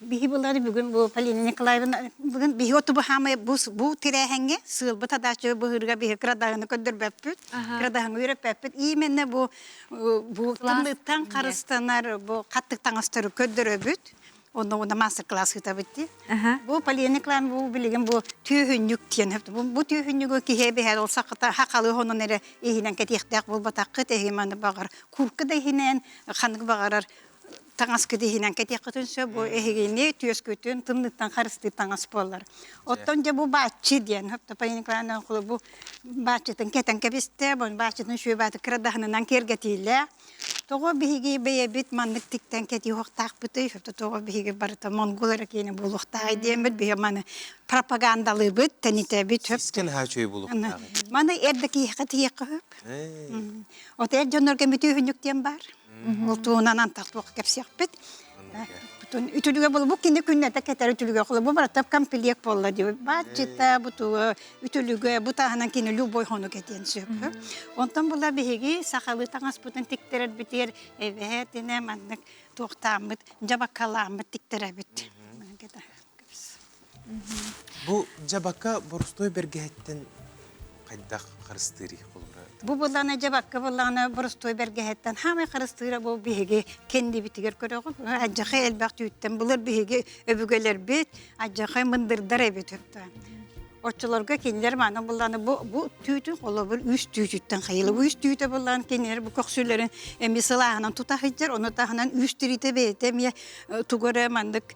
Биһи булары бүгүн бу Полина Николаевна бүгүн биһи отубу хаамай бу бу тирээһэҥҥэ сыалбыт адааччы быһыырга биһи кырадаһыны көрдөрбөппүт, кырадаһыны үөрэппэппит. Именно бу бу тымныттан харыстанар бу хаттык таҥастары көрдөрөбүт. Онно уна мастер-класс ыытабыт дии. Бу Полина Николаевна бу билигин бу түүһүнньүк диэн бу бу түүһүнньүгү киһи эбиһэр ол сахата хахалы хонон эрэ иһинэн кэтиэхтээх буолбатаххыт эһи маны баҕар курка да иһинэн ханнык баҕарар таҥаскыт иһинэн кэтиэххитин сөп бу эһигини түөскүтүн тымныттан харыстыыр таҥас буолар. Оттон дьэ бу бааччы диэн Полина Николаевна бу бааччытын кэтэн кэбистэ, бу бааччытын сүөбааты кырадаһынынан киэргэтиилээх. Тоҕо биһиги бэйэбит маннык тиктэн кэтиэхтаахпытый, тоҕо биһиги барыта монгол эрэ киэнэ буолуохтааҕый диэммит биһиги маны пропагандалыыбыт, тэнитэбит. Сискэн аһаа үчүгэй буолуохтааҕый. Маны эрдэ киһиэхэ тиийиэххэ сөп. От эр дьоннорго мүтүүһүнньүк диэн баар. Ол туһунан антах туох кэпсиэхпит. Үтүлүгэ буолу бу кини күннэтэ кэтэр үтүлүгэ холу бу барыта комплект буолла дии. Бааччыта бу тугу үтүлүгэ бу таһынан кини любой хону кэтиэн сөп. Онтон була биһиги сахалыы таҥаспытын тиктэрэрбитигэр эбэһээтинэ маннык туохтааммыт дьабаккалааммыт тиктэрэбит. Бу дьабакка боростуой бэргэһэттэн хайдах харыстыырый холобура? Бу буллаҕына дьабакка буллаҕына боростуой бэргэһэттэн хаамай харыстыыра бу биһиги кэннибитигэр көрөҕүн. Адьахай элбэх түүттэн былыр биһиги өбүгэлэрбит адьахай мындырдар эбит өттө. Оччолорго кинилэр маны буллаҕына бу бу түүтүн холобур үс түүтүттэн хайылы. Бу үс түүтэ буллаҕын кинилэр бу көхсүлэрин эмиэ сылааһынан тута сылдьар, ону таһынан үс тириитэ бэйэтэ эмиэ тугу эрэ маннык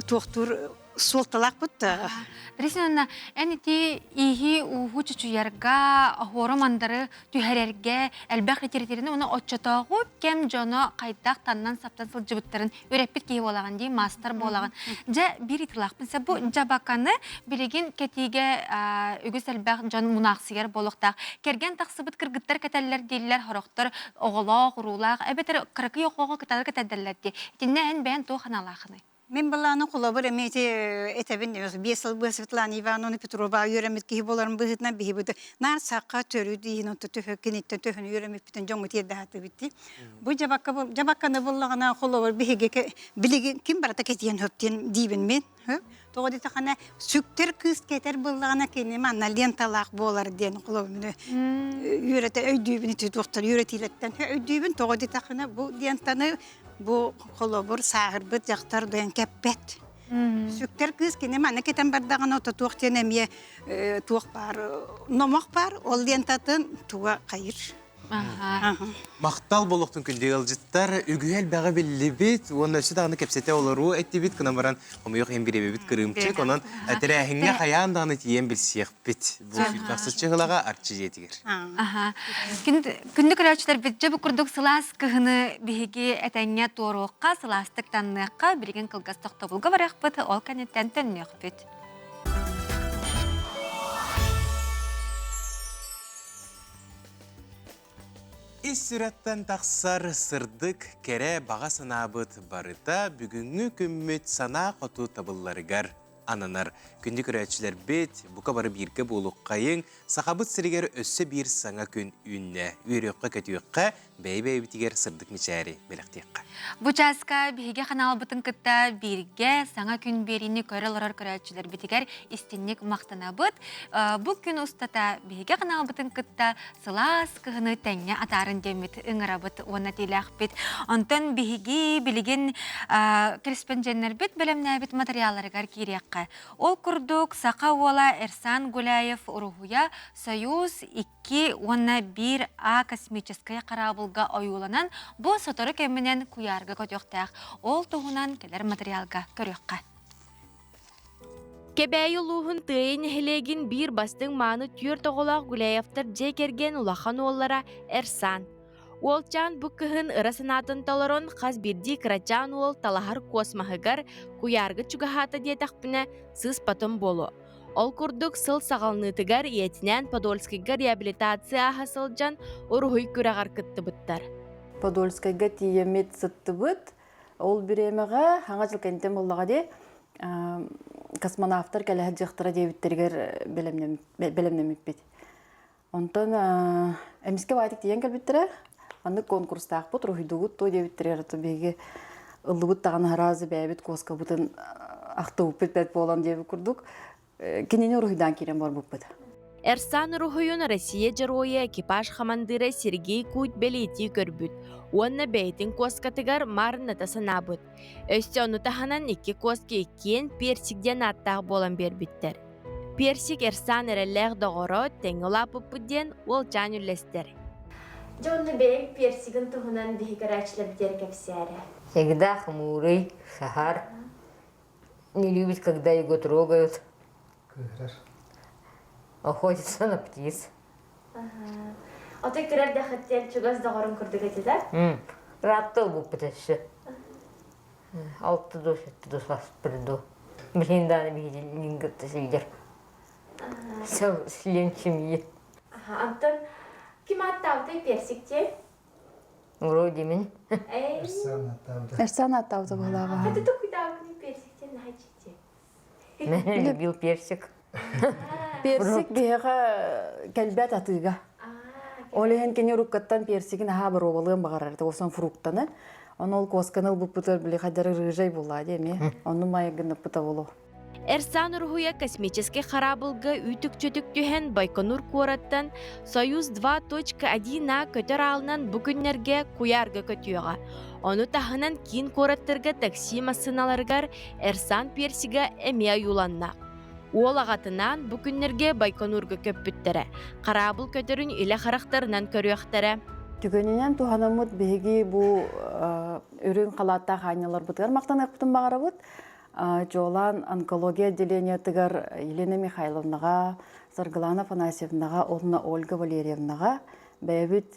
туохтуур суолталаахпыт да. Рисина, эн ити ииһи ууһу чучуйарга, оһуору мандары түһэрэргэ элбэх литератураны уонна оччотооҕу кэм дьоно хайдах таннан-саптан сылдьыбыттарын үөрэппит киһи буолаҕын дии, маастар буолаҕын. Дьэ, биир ытылаахпын сэ бу дьабаканы билигин кэтиигэ үгүс элбэх дьон мунаахсыйар буолуохтаах. Кэргэн тахсыбыт кыргыттар кэтэллэр дииллэр, сорохтор оҕолоох, уруулаах, эбэтэр кыракый оҕоҕо кытары кэтэрдэллэр дии. Итиннэ эн бэйэн туох аналаахыный? Мин былааны холобур эмиэ ити этэбин 5 сыл быа Светлана Ивановна Петрова үөрэммит киһи буоларын быһыытынан биһи наар сахха төрүт иһин онто төһө киниттэн төһөнү үөрэммиппитин дьоҥҥо тиэрдэ сатыыбыт дии. Бу дьабакка дьабакканы буллаҕына холобур биһиги билигин ким барыта кэтиэн сөп диэн диибин мин. Тоҕо диэтэххинэ сүктэр кыыс кэтэр буоллаҕына кини манна ленталаах буолар диэн холобур үөрэтэ өйдүүбүн ити туохтар үөрэтиилэртэн өйдүүбүн тоҕо диэтэххинэ бу лентаны Бу холобур сааһырбыт дьахтар дойон кэппэт. Сүктэр кыыс кини манна кэтэн бардаҕына ото туох диэн эмиэ туох баар номох баар ол лентатын туга хайыр. Махтал болуохтун күндү ыалдьыттар үгүһү элбэҕи биллибит уонна өссө даҕаны кэпсэтэ олоруу эттибит гынан баран хомойуох иһин бириэмэбит кырыымчык онон тэрээһиҥҥэ хайаан даҕаны тиийэн билсиэхпит Бу сүүрбэхсиччи ыһылаҕа Арчы дьиэтигэр. Күндү көрөөччүлэрбит дьэ бу курдук сылаас кыһыны биһиги этэҥҥэ туоруохха, сылаастык танныахха, билигин кылгас тохтобулга барыахпыт, ол кэнниттэн төннүөхпүт. Ис сүрэхтэн тахсар сырдык, кэрэ баҕа санаабыт барыта бүгүҥҥү күммүт санаа хоту табылларыгар. ананар. Күндү көрөөччүлэрбит, бука бары бииргэ буолуоххайыҥ, Сахабыт сиригэр өссө биир саҥа күн үүннэ. Үөрүөххэ-көтүөххэ, бэйэ-бэйэбитигэр сырдык мичээри бэлэхтиэххэ. Бу чааска биһиги ханаалбытын кытта бииргэ саҥа күн биэриини көрө олорор көрөөччүлэрбитигэр истинник махтанабыт. Бу күн устата биһиги ханаалбытын кытта сылаас кыһыны тэҥҥэ атаарын диэммит ыҥырабыт уонна тиилээхпит. Онтон биһиги билигин кэрэспэндьиэннэрбит бэлэмнээбит матырыйаалларыгар киириэххэ. Ол курдук, саха уола Эрсан Гуляев уруһуйа Союз 2 уонна 1 А космическай хараабылга ойууланан, бу сотору кэминэн куйаарга көтүөхтээх. Ол туһунан кэлэр материалга көрүөххэ. Кэбээйи улууһун Тыайа нэһилиэгин биир бастыҥ мааны түөрт оҕолоох Гуляевтар дьиэ кэргэн улахан уоллара Эрсан. Уолчаан бу кыһын ыра санаатын толорон хас биирдии кырачаан уол талаһар космоһыгар куйаарга чугаһаата диэтэхпинэ сыыспатым буолуо. Ол курдук сыл саҕаланыытыгар ийэтинээн Подольскайга реабилитация ааһа сылдьан уруһуй күрэҕэр кыттыбыттар. Подольскайга тиийэммит сыттыбыт. Ол бириэмэҕэ хаҥа дьыл кэнниттэн буоллаҕа дии космонавтар кэлэ сылдьыахтара диэбиттэригэр бэлэмнэммиппит. Онтон эмискэ баайтык тиийэн кэлбиттэрэ. Маннык конкурстаахпыт, уруһуйдугут дуо диэбиттэригэр биһиги ыллыбыт даҕаны аразы бэйэбит куоскабытын ахтыбыппыт бэрт буолан диэбит курдук кинини уруһуйдаан киирэн барбыппыт. Эрсан уруһуйун Россия Дьоруойа экипаж хамандыыра Сергей Куть бэлиэтии көрбүт уонна бэйэтин куоскатыгар маарыната санаабыт. Өссө ону таһынан икки куоска иккиэн Персик диэн ааттаах буолан биэрбиттэр. Персик Эрсан эрэллээх доҕоро тэҥҥэ улааппыппыт диэн уолчаан үллэстэр. Дьэ онно бэйэҥ персигин туһунан биһи көрөөччүлэрбитигэр кэпсээрэ. Всегда хмурый, сахар. Не любит, когда его трогают. Кыыһырар. Охотится на птиц. Отой кырар дахыттен чугас доҕорун курдук этэ да? Ыраатта ылбыппыт өссө. Алты дуу, сэттэ дуу сааспыр дуу. Билигин даҕаны биһигини кытта сылдьар. Член семьи. Антон ким аттаабытай персик диэн? Вроде мин. Эрсан аттаабыта. Эрсан аттаабыта быһылааҕа. Хаты токуйдаабыкын персик диэн наһаа Мен любил персик. Персик биһиэхэ кэлбэт атыыга. Ол иһин кини уруккаттан персигин аһаа боруобалыан баҕарар этэ, осон фруктаны. Ону ол куосканы ылбыппытыгар били хадары рыжай буоллаа дии эмиэ. Онну майгыныппыта болу. Эрсан уруһуйа космическай хараабылга үүтүк-чөтүк түһэн Байконур куораттан Союз 2.1 А көтөр аалынан бу күннэргэ куйаарга көтүөҕэ. Ону таһынан киин куораттарга такси массыыналарыгар Эрсан Персига эмиэ ойууланна. Уол аҕатынаан бу күннэргэ Байконурга көппүттэрэ. Хараабыл көтөрүн илэ харахтарынан көрүөхтэрэ. Түгэнинэн туһанаммыт биһиги бу үрүҥ халааттаах аанньаларбытыгар махтаныахпытын баҕарабыт. Дьуолаан онкология отделениетыгар Елена Михайловнаҕа, Саргылана Афанасьевнаҕа уонна Ольга Валерьевнаҕа бэйэбит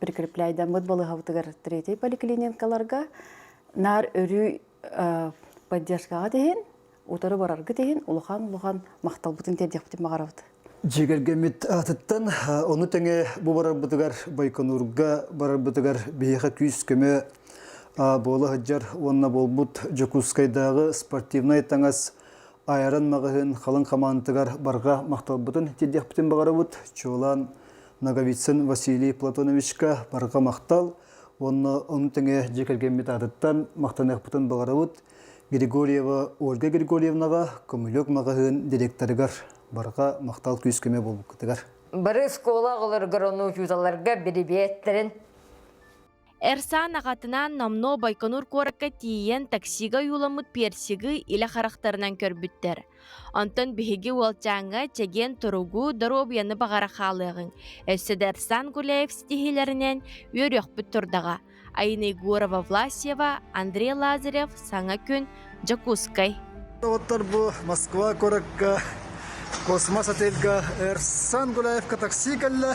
прикрепляйдаммыт балыыһабытыгар третий поликлиникаларга наар өрүү поддержкаҕа иһин, утары бараргыт иһин улахан-улахан махталбытын тиэрдиэхпитин баҕарабыт. Дьиэ аатыттан ону тэҥэ бу барарбытыгар Байконурга барарбытыгар биһиэхэ күүс-көмө буола сылдьар уонна буолбут Дьокуускайдааҕы спортивнай таҥас Айрон маҕаһыын халыҥ хамаандатыгар барҕа махталбытын тиэрдиэхпитин баҕарабыт. Чуолаан Ноговицын Василий Платоновичка барҕа махтал уонна ону тэҥэ дьиэ кэргэммит аатыттан махтаныахпытын баҕарабыт. Григорьева Ольга Григорьевнаҕа Көмүлүөк маҕаһыын директорыгар барҕа махтал күүс-көмө буолбуккутугар. Бары оскуола оҕолоругар уонна учууталларга бирибиэттэрин Эрсан аҕатынаан номнуо Байконур куоракка тиийэн таксига ойууламмыт персигы илэ харахтарынан көрбүттэр. Онтон биһиги уолчааҥҥа чэгиэн туругу, доруобуйаны баҕара хаалыаҕыҥ. Өссө да Эрсан Гуляев ситиһиилэринэн үөрүөхпүт турдаҕа. Айна Егорова-Власьева, Андрей Лазарев, Саҥа күн, Дьокуускай. Оттор бу Москва куоракка Космос отельга Эрсан Гуляевка такси кэллэ.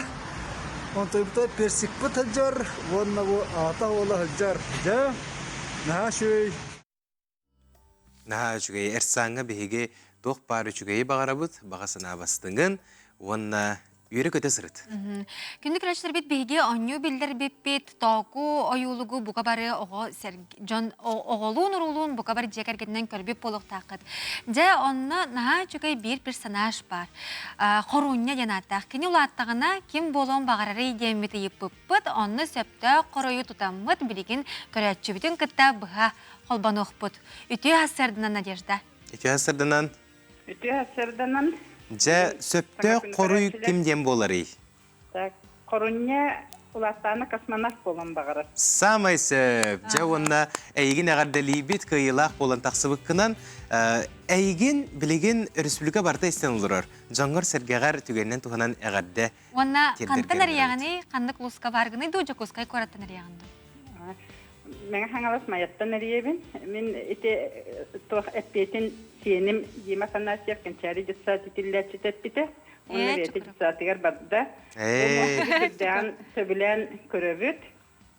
Онтойбута персикпыт сылдьар уонна бу аата уола сылдьар. Дьэ, наһаа үчүгэй. Наһаа үчүгэй. Эрсааҥҥа биһиги туох баар үчүгэйи баҕарабыт, баҕа санаа бастыҥын уонна Үөрэ-көтө сырыт. Күндү көрөөччүлэрбит биһиги оонньуу биллэрбиппит, тооку ойуулугу бука бары оҕо дьон оҕолуун-уруулуун бука бары дьиэ кэргэнинэн көрбүт буолуохтааххыт. Дьэ, онно наһаа үчүгэй биир персонаж баар. Хорунньа диэн ааттаах. Кини улааттаҕына ким буолуон баҕарарый диэммит ыйыппыппыт, онно сөптөөх хоруйу тутаммыт билигин көрөөччүбүтүн кытта быһа холбонуохпут. Үтүө сарсыарданан, Надежда. Үтүө сарсыарданан. Үтүө сарсыарданан. Дьэ, сөптөөх хоруй ким диэн буоларый? Так, Хорунньа улааттаана космонавт буолан баҕарар. Саамай сөп. Дьэ уонна эйигин эҕэрдэлиибит кыайыылаах буолан тахсыбыккынан эйигин билигин өрөспүүбүлүкэ барыта истэн олорор. Дьоҥҥор-сэргэҕэр түгэнинэн туһанан эҕэрдэ Уонна хантан эрийэҕиний? Ханнык улууска бааргыный дуу, Дьокуускай куораттан эрийэҕин дуу? Мэҥэ Хаҥалас Майаттан эрийэбин. Мин ити туох эппиэтин сиэним Дима Афанасьев Кэнчээри детсад итиллээччитэ эппитэ. Уонна бэйэтэ детсадыгар барда. Сүрдээҕин сөбүлээн көрөбүт.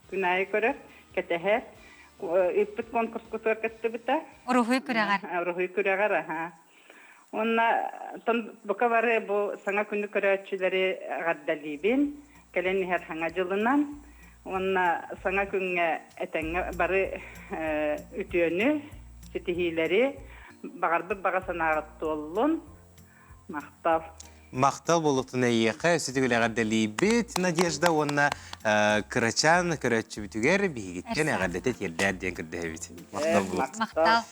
Күн аайы көрөр, кэтэһэр. Ыыппыт конкурскутугар кыттыбыта. Уруһуй күрэҕэр. Уруһуй күрэҕэр, аха. Уонна бука бары бу саҥа күнү көрөөччүлэри эҕэрдэлиибин. Кэлэн иһэр саҥа дьылынан уонна саҥа күҥҥэ этэҥҥэ бары үтүөнү, ситиһиилэри, баҕарбыт баҕа санааҕыт туоллун. Махтал. Махтал буолуохтун эйиэхэ, өссө төгүл эҕэрдэлиибит Надежда уонна кырачаан көрөөччүбүтүгэр биһигиттэн эҕэрдэтэ тиэрдээр диэн көрдөһөбүт. Махтал буолуохтун. Махтал.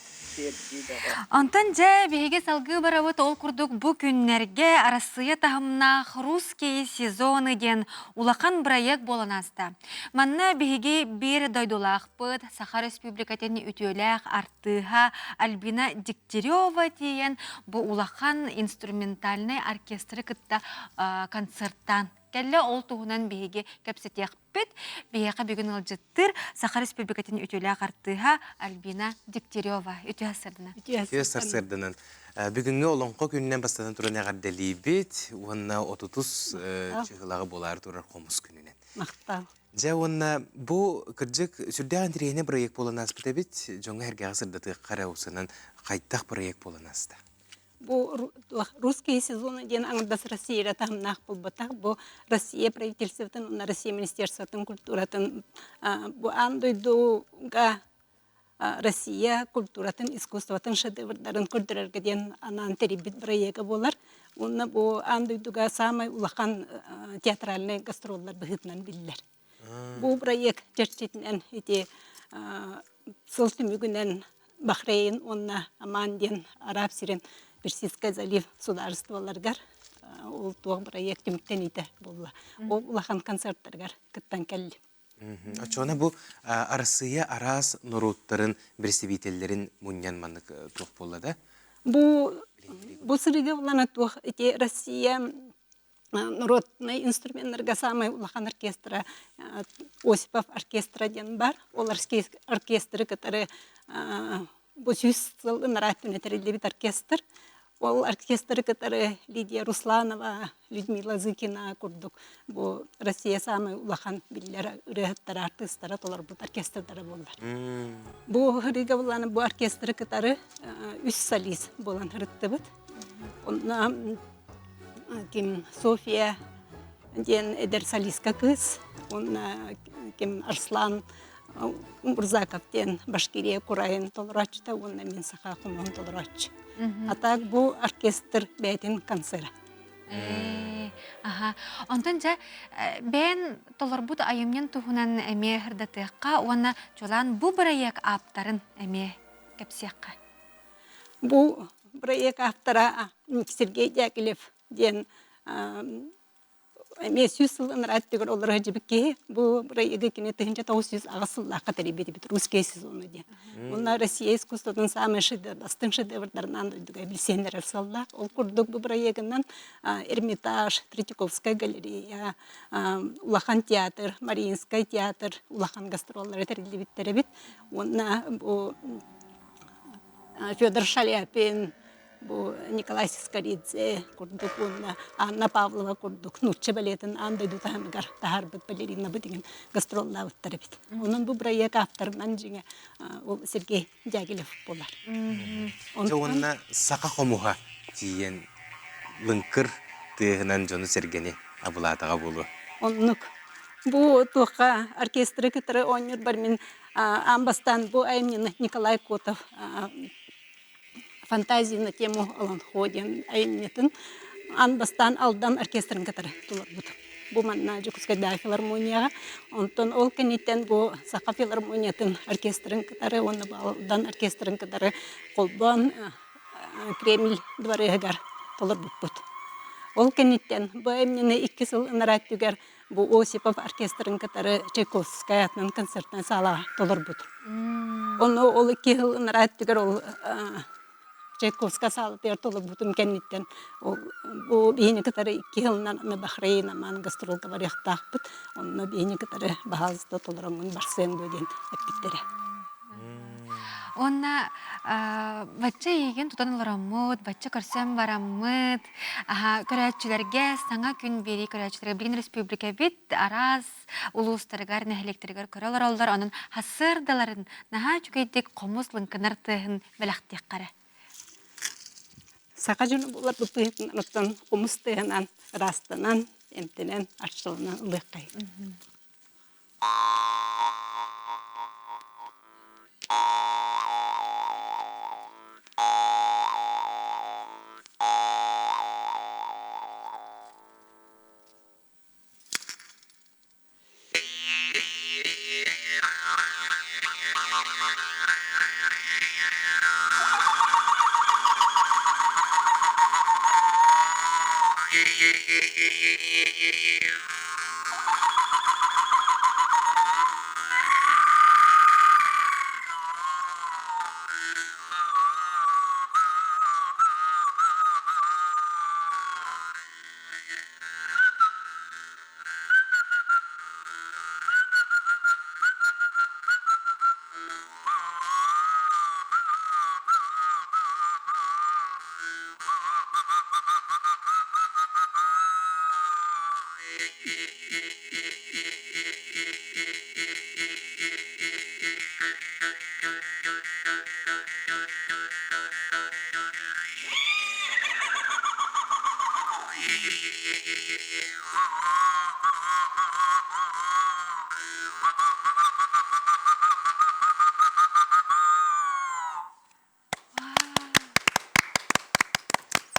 Онтон дьэ биһиги салгыы барабыт ол курдук бу күннэргэ Арассыыйа таһымнаах «Русские сезоны» диэн улахан бырайыак буолан ааста. Манна биһиги биир дойдулаахпыт Саха Республикатын үтүөлээх артыыһа Альбина Дегтярева тиийэн бу улахан инструментальнай оркестры кытта концерттаан кэллэ. Ол туһунан биһиги кэпсэтиэхпит. Биһиэхэ бүгүн ыалдьыттыыр Саха Республикатын үтүөлээх артыыһа Альбина Дегтярева. Үтүө сарсыарданан. Үтүө сарсыарданан. Бүгүҥҥү Олоҥхо күнүнэн бастатан туран эҕэрдэлиибит уонна отутус чыһылаҕы буолаары турар хомус күнүнэн. Махтал. Дьэ уонна бу кырдьык сүрдээх интэриэһинэй бырайыак буолан ааспыт эбит. Дьоҥҥо эргэҕэ сырдатыахха эрэ усунан хайдах бырайыак буолан ааста? Бу русские сезоны диэн аҥардас Россия эрэ таһымнаах буолбатах. Бу Россия правительствотын уонна Россия министерствотын культуратын бу аан дойдуга Россия культуратын, искусствотын шедеврдарын көрдөрөргө диэн анаан тэрийбит бырайыага буолар. Уонна бу аан дойдуга саамай улахан театральнай гастроллар быһыытынан биллэр. Бу бырайыак чэрчитинэн ити сыл түмүгүнэн Бахрейн уонна Аман диэн Араб сирин Персидскай залив судаарыстыбаларыгар ол туох бырайыак түмүктэниитэ буолла. Ол улахан концерттарыгар кыттан кэллим. Оччоҕуна бу Арассыыйа араас норуоттарын бэрэстэбиитэллэрин мунньан маннык туох буолла да? Бу бу сырыыга булана туох ити Россия народнай инструменнарга самай улахан оркестра Осипов оркестра диэн бар. Ол оркестры кытары бу сүүс сыл ынараа өттүнэ тэриллибит оркестр. Ол оркестры кытары Лидия Русланова, Людмила Зыкина курдук бу Россия саамай улахан биллэр ырыаһыттара, артыыстара толорбут оркестрдара буоллар. Бу ырыга булан бу оркестры кытары үс солист буолан ырыттыбыт. Онно ким София диэн эдэр солистка кыыс, уонна ким Арслан Мурзаков диэн Башкирия курайын толорооччута уонна мин саха хомуһун толорооччу. А так бу оркестр бэйэтин концера. Аха. Онтон дьэ бэйэн толорбут айымньын туһунан эмиэ ырдатыахха уонна чулаан бу бырайыак ааптарын эмиэ кэпсиэххэ. Бу бырайыак ааптара Сергей Дягилев диэн эмиэ сүүс сыл ынараа өттүгэр олоро сылдьыбыт киһи бу бырайыагы кини 1908 сыллаахха тэрийбит эбит русские сезоны диэн. Уонна Россия искусствотын саамай бастыҥ шедеврдарынан дойдуга билсиһиннэрэр сыаллаах. Ол курдук бу бырайыагынан Эрмитаж, Третьяковская галерея, Улахан театр, Мариинскай театр улахан гастроллара тэриллибиттэр эбит. Уонна бу Федор Шаляпин, бу Николай Сискоридзе курдук уонна Анна Павлова курдук нуучча балетын аан дойду таһымыгар таһаарбыт балеринабыт деген гастроллаабыттар эбит. Онон бу бырайыак авторынан дьиҥэ ол Сергей Дягилев буолар. Дьэ уонна саха хомуһа тиийэн лыҥкыр тыаһынан дьону-сэргэни. Абылаатаҕа буолуо. Оннук. Бу туохха оркестры кытары оонньуурбар мин аан бастаан бу айымньыны Николай Котов «Фантазии на тему Олонхо» диэн айымньытын аан бастаан Алдан оркестрын кытары толорбутум. Бу манна Дьокуускайдааҕы филармонияҕа. Онтон ол кэнниттэн бу Саха филармониятын оркестрын кытары уонна бу Алдан оркестрын кытары холбоон Кремль дворыһыгар толорбуппут. Ол кэнниттэн бу айымньыны икки сыл ынараа өттүгэр бу Осипов оркестрын кытары Чайковскай аатынан концертнай саалаҕа толорбут. Ону ол икки сыл ынараа өттүгэр ол Чайковскай саалатыгар толорбутум кэнниттэн ол бу биһини кытары икки сылынан аны Бахрейн Аман гастролга барыахтаахпыт. Онно биһини кытары баһаалыста толороҥҥун барсыаҥ дуо диэн эппиттэрэ. Уонна бачча эйигин тутан олороммут, бачча көрсөн бараммыт, көрөөччүлэргэ саҥа күн биэрии көрөөччүлэргэ билигин республикабит араас улуустарыгар, нэһилиэктэригэр көрө олороллор. Онон сарсыардаларын наһаа үчүгэйдик хомус лыҥкынар тыаһын бэлэхтиэххэ эрэ. Саха дьоно буоларбыт быһыытынан оттон хомус тыаһынан ыраастанан, эмтэнэн, арчыланан ылыаххай.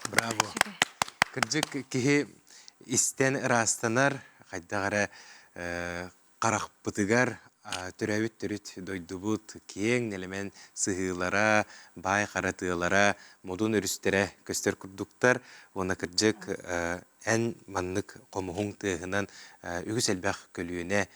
Браво. Кырдьык киһи истэн ыраастанар, хайдах эрэ харахпытыгар төрөөбүт төрүт дойдубут киэҥ нэлэмэн сыһыылара, баай хара тыалара, модун өрүстэрэ көстөр курдуктар. Уонна кырдьык эн маннык хомуһуҥ тыаһынан үгүс элбэх көлүөнэ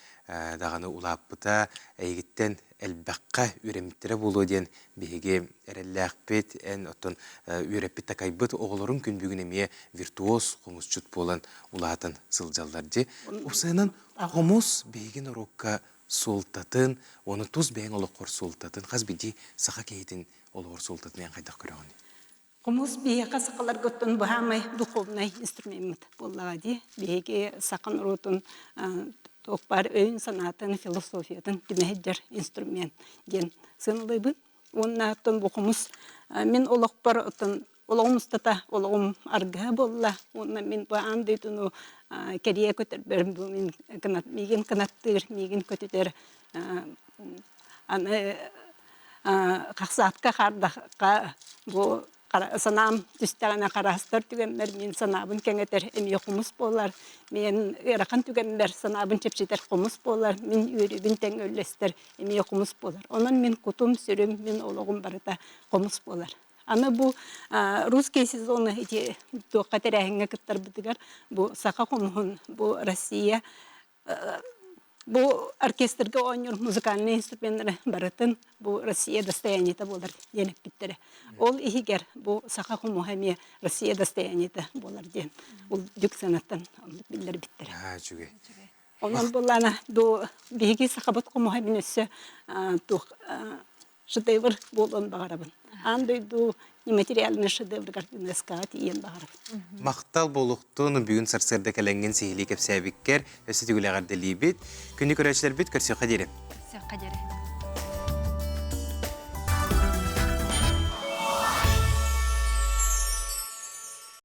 даҕаны улааппыта, эйигиттэн элбэххэ үөрэммиттэрэ буолуо диэн биһиги эрэллээхпит, эн оттон үөрэппит-такайбыт оҕолоруҥ күн бүгүн эмиэ виртуоз хомусчут буолан улаатан сылдьаллар дии. Уопсайынан хомус биһиги норуокка суолтатын, уонна тус бэйэҥ олоххор суолтатын, хас биирдии саха киһитин олоҕор суолтатын эн хайдах көрөҕүнүй? Хомус биһиэхэ сахаларга оттон баһаамай духовнай инструмеммыт буоллаҕа дии. Биһиги саха норуотун туох баар өйүн-санаатын, философиятын түмэ сылдьар инструмент диэн сыаналыыбын. Уонна оттон бу хомус мин олохпор оттон олоҕум устата олоҕум аргыһа буолла. Уонна мин бу аан дойдуну кэрийэ көтөрбөр бу мин миигин кынаттыыр, миигин көтүтэр аны хахсаатка хаардахха бу санаам түстэҕинэ хараастар түгэммэр мин санаабын кэҥэтэр эмиэ хомус буолар мин ыарахан түгэммэр санаабын чэпчэтэр хомус буолар мин үөрүүбүн тэҥ үллэстэр эмиэ хомус буолар онон мин кутум сүрүм мин олоҕум барыта хомус буолар аны бу русские сезоны ити туохха тэрээһиҥҥэ кыттарбытыгар бу саха хомуһун бу Россия Бу оркестрга оонньуур музыкальнай инструменнары барытын бу Россия достояниета буолар диэн эппиттэрэ. Ол иһигэр бу саха хомуһа эмиэ Россия достояниета буолар диэн ол дьүк санаттан оннук биллэрбиттэрэ. Аа, үчүгэй. Онон буоллаана бу биһиги сахабыт хомуһа мин өссө туох шедевр буолуон баҕарабын. Аан дойду нематериальный шедевргар ЮНЕСКО-ҕа тиийэн баҕарабын. Махтал буолуохтун бүгүн сарсыарда кэлэҥҥин сиһилии кэпсээбиккэр өссө төгүл эҕэрдэлиибит. Күнү көрөөччүлэрбит көрсүөххэ диэри. Көрсүөххэ диэри.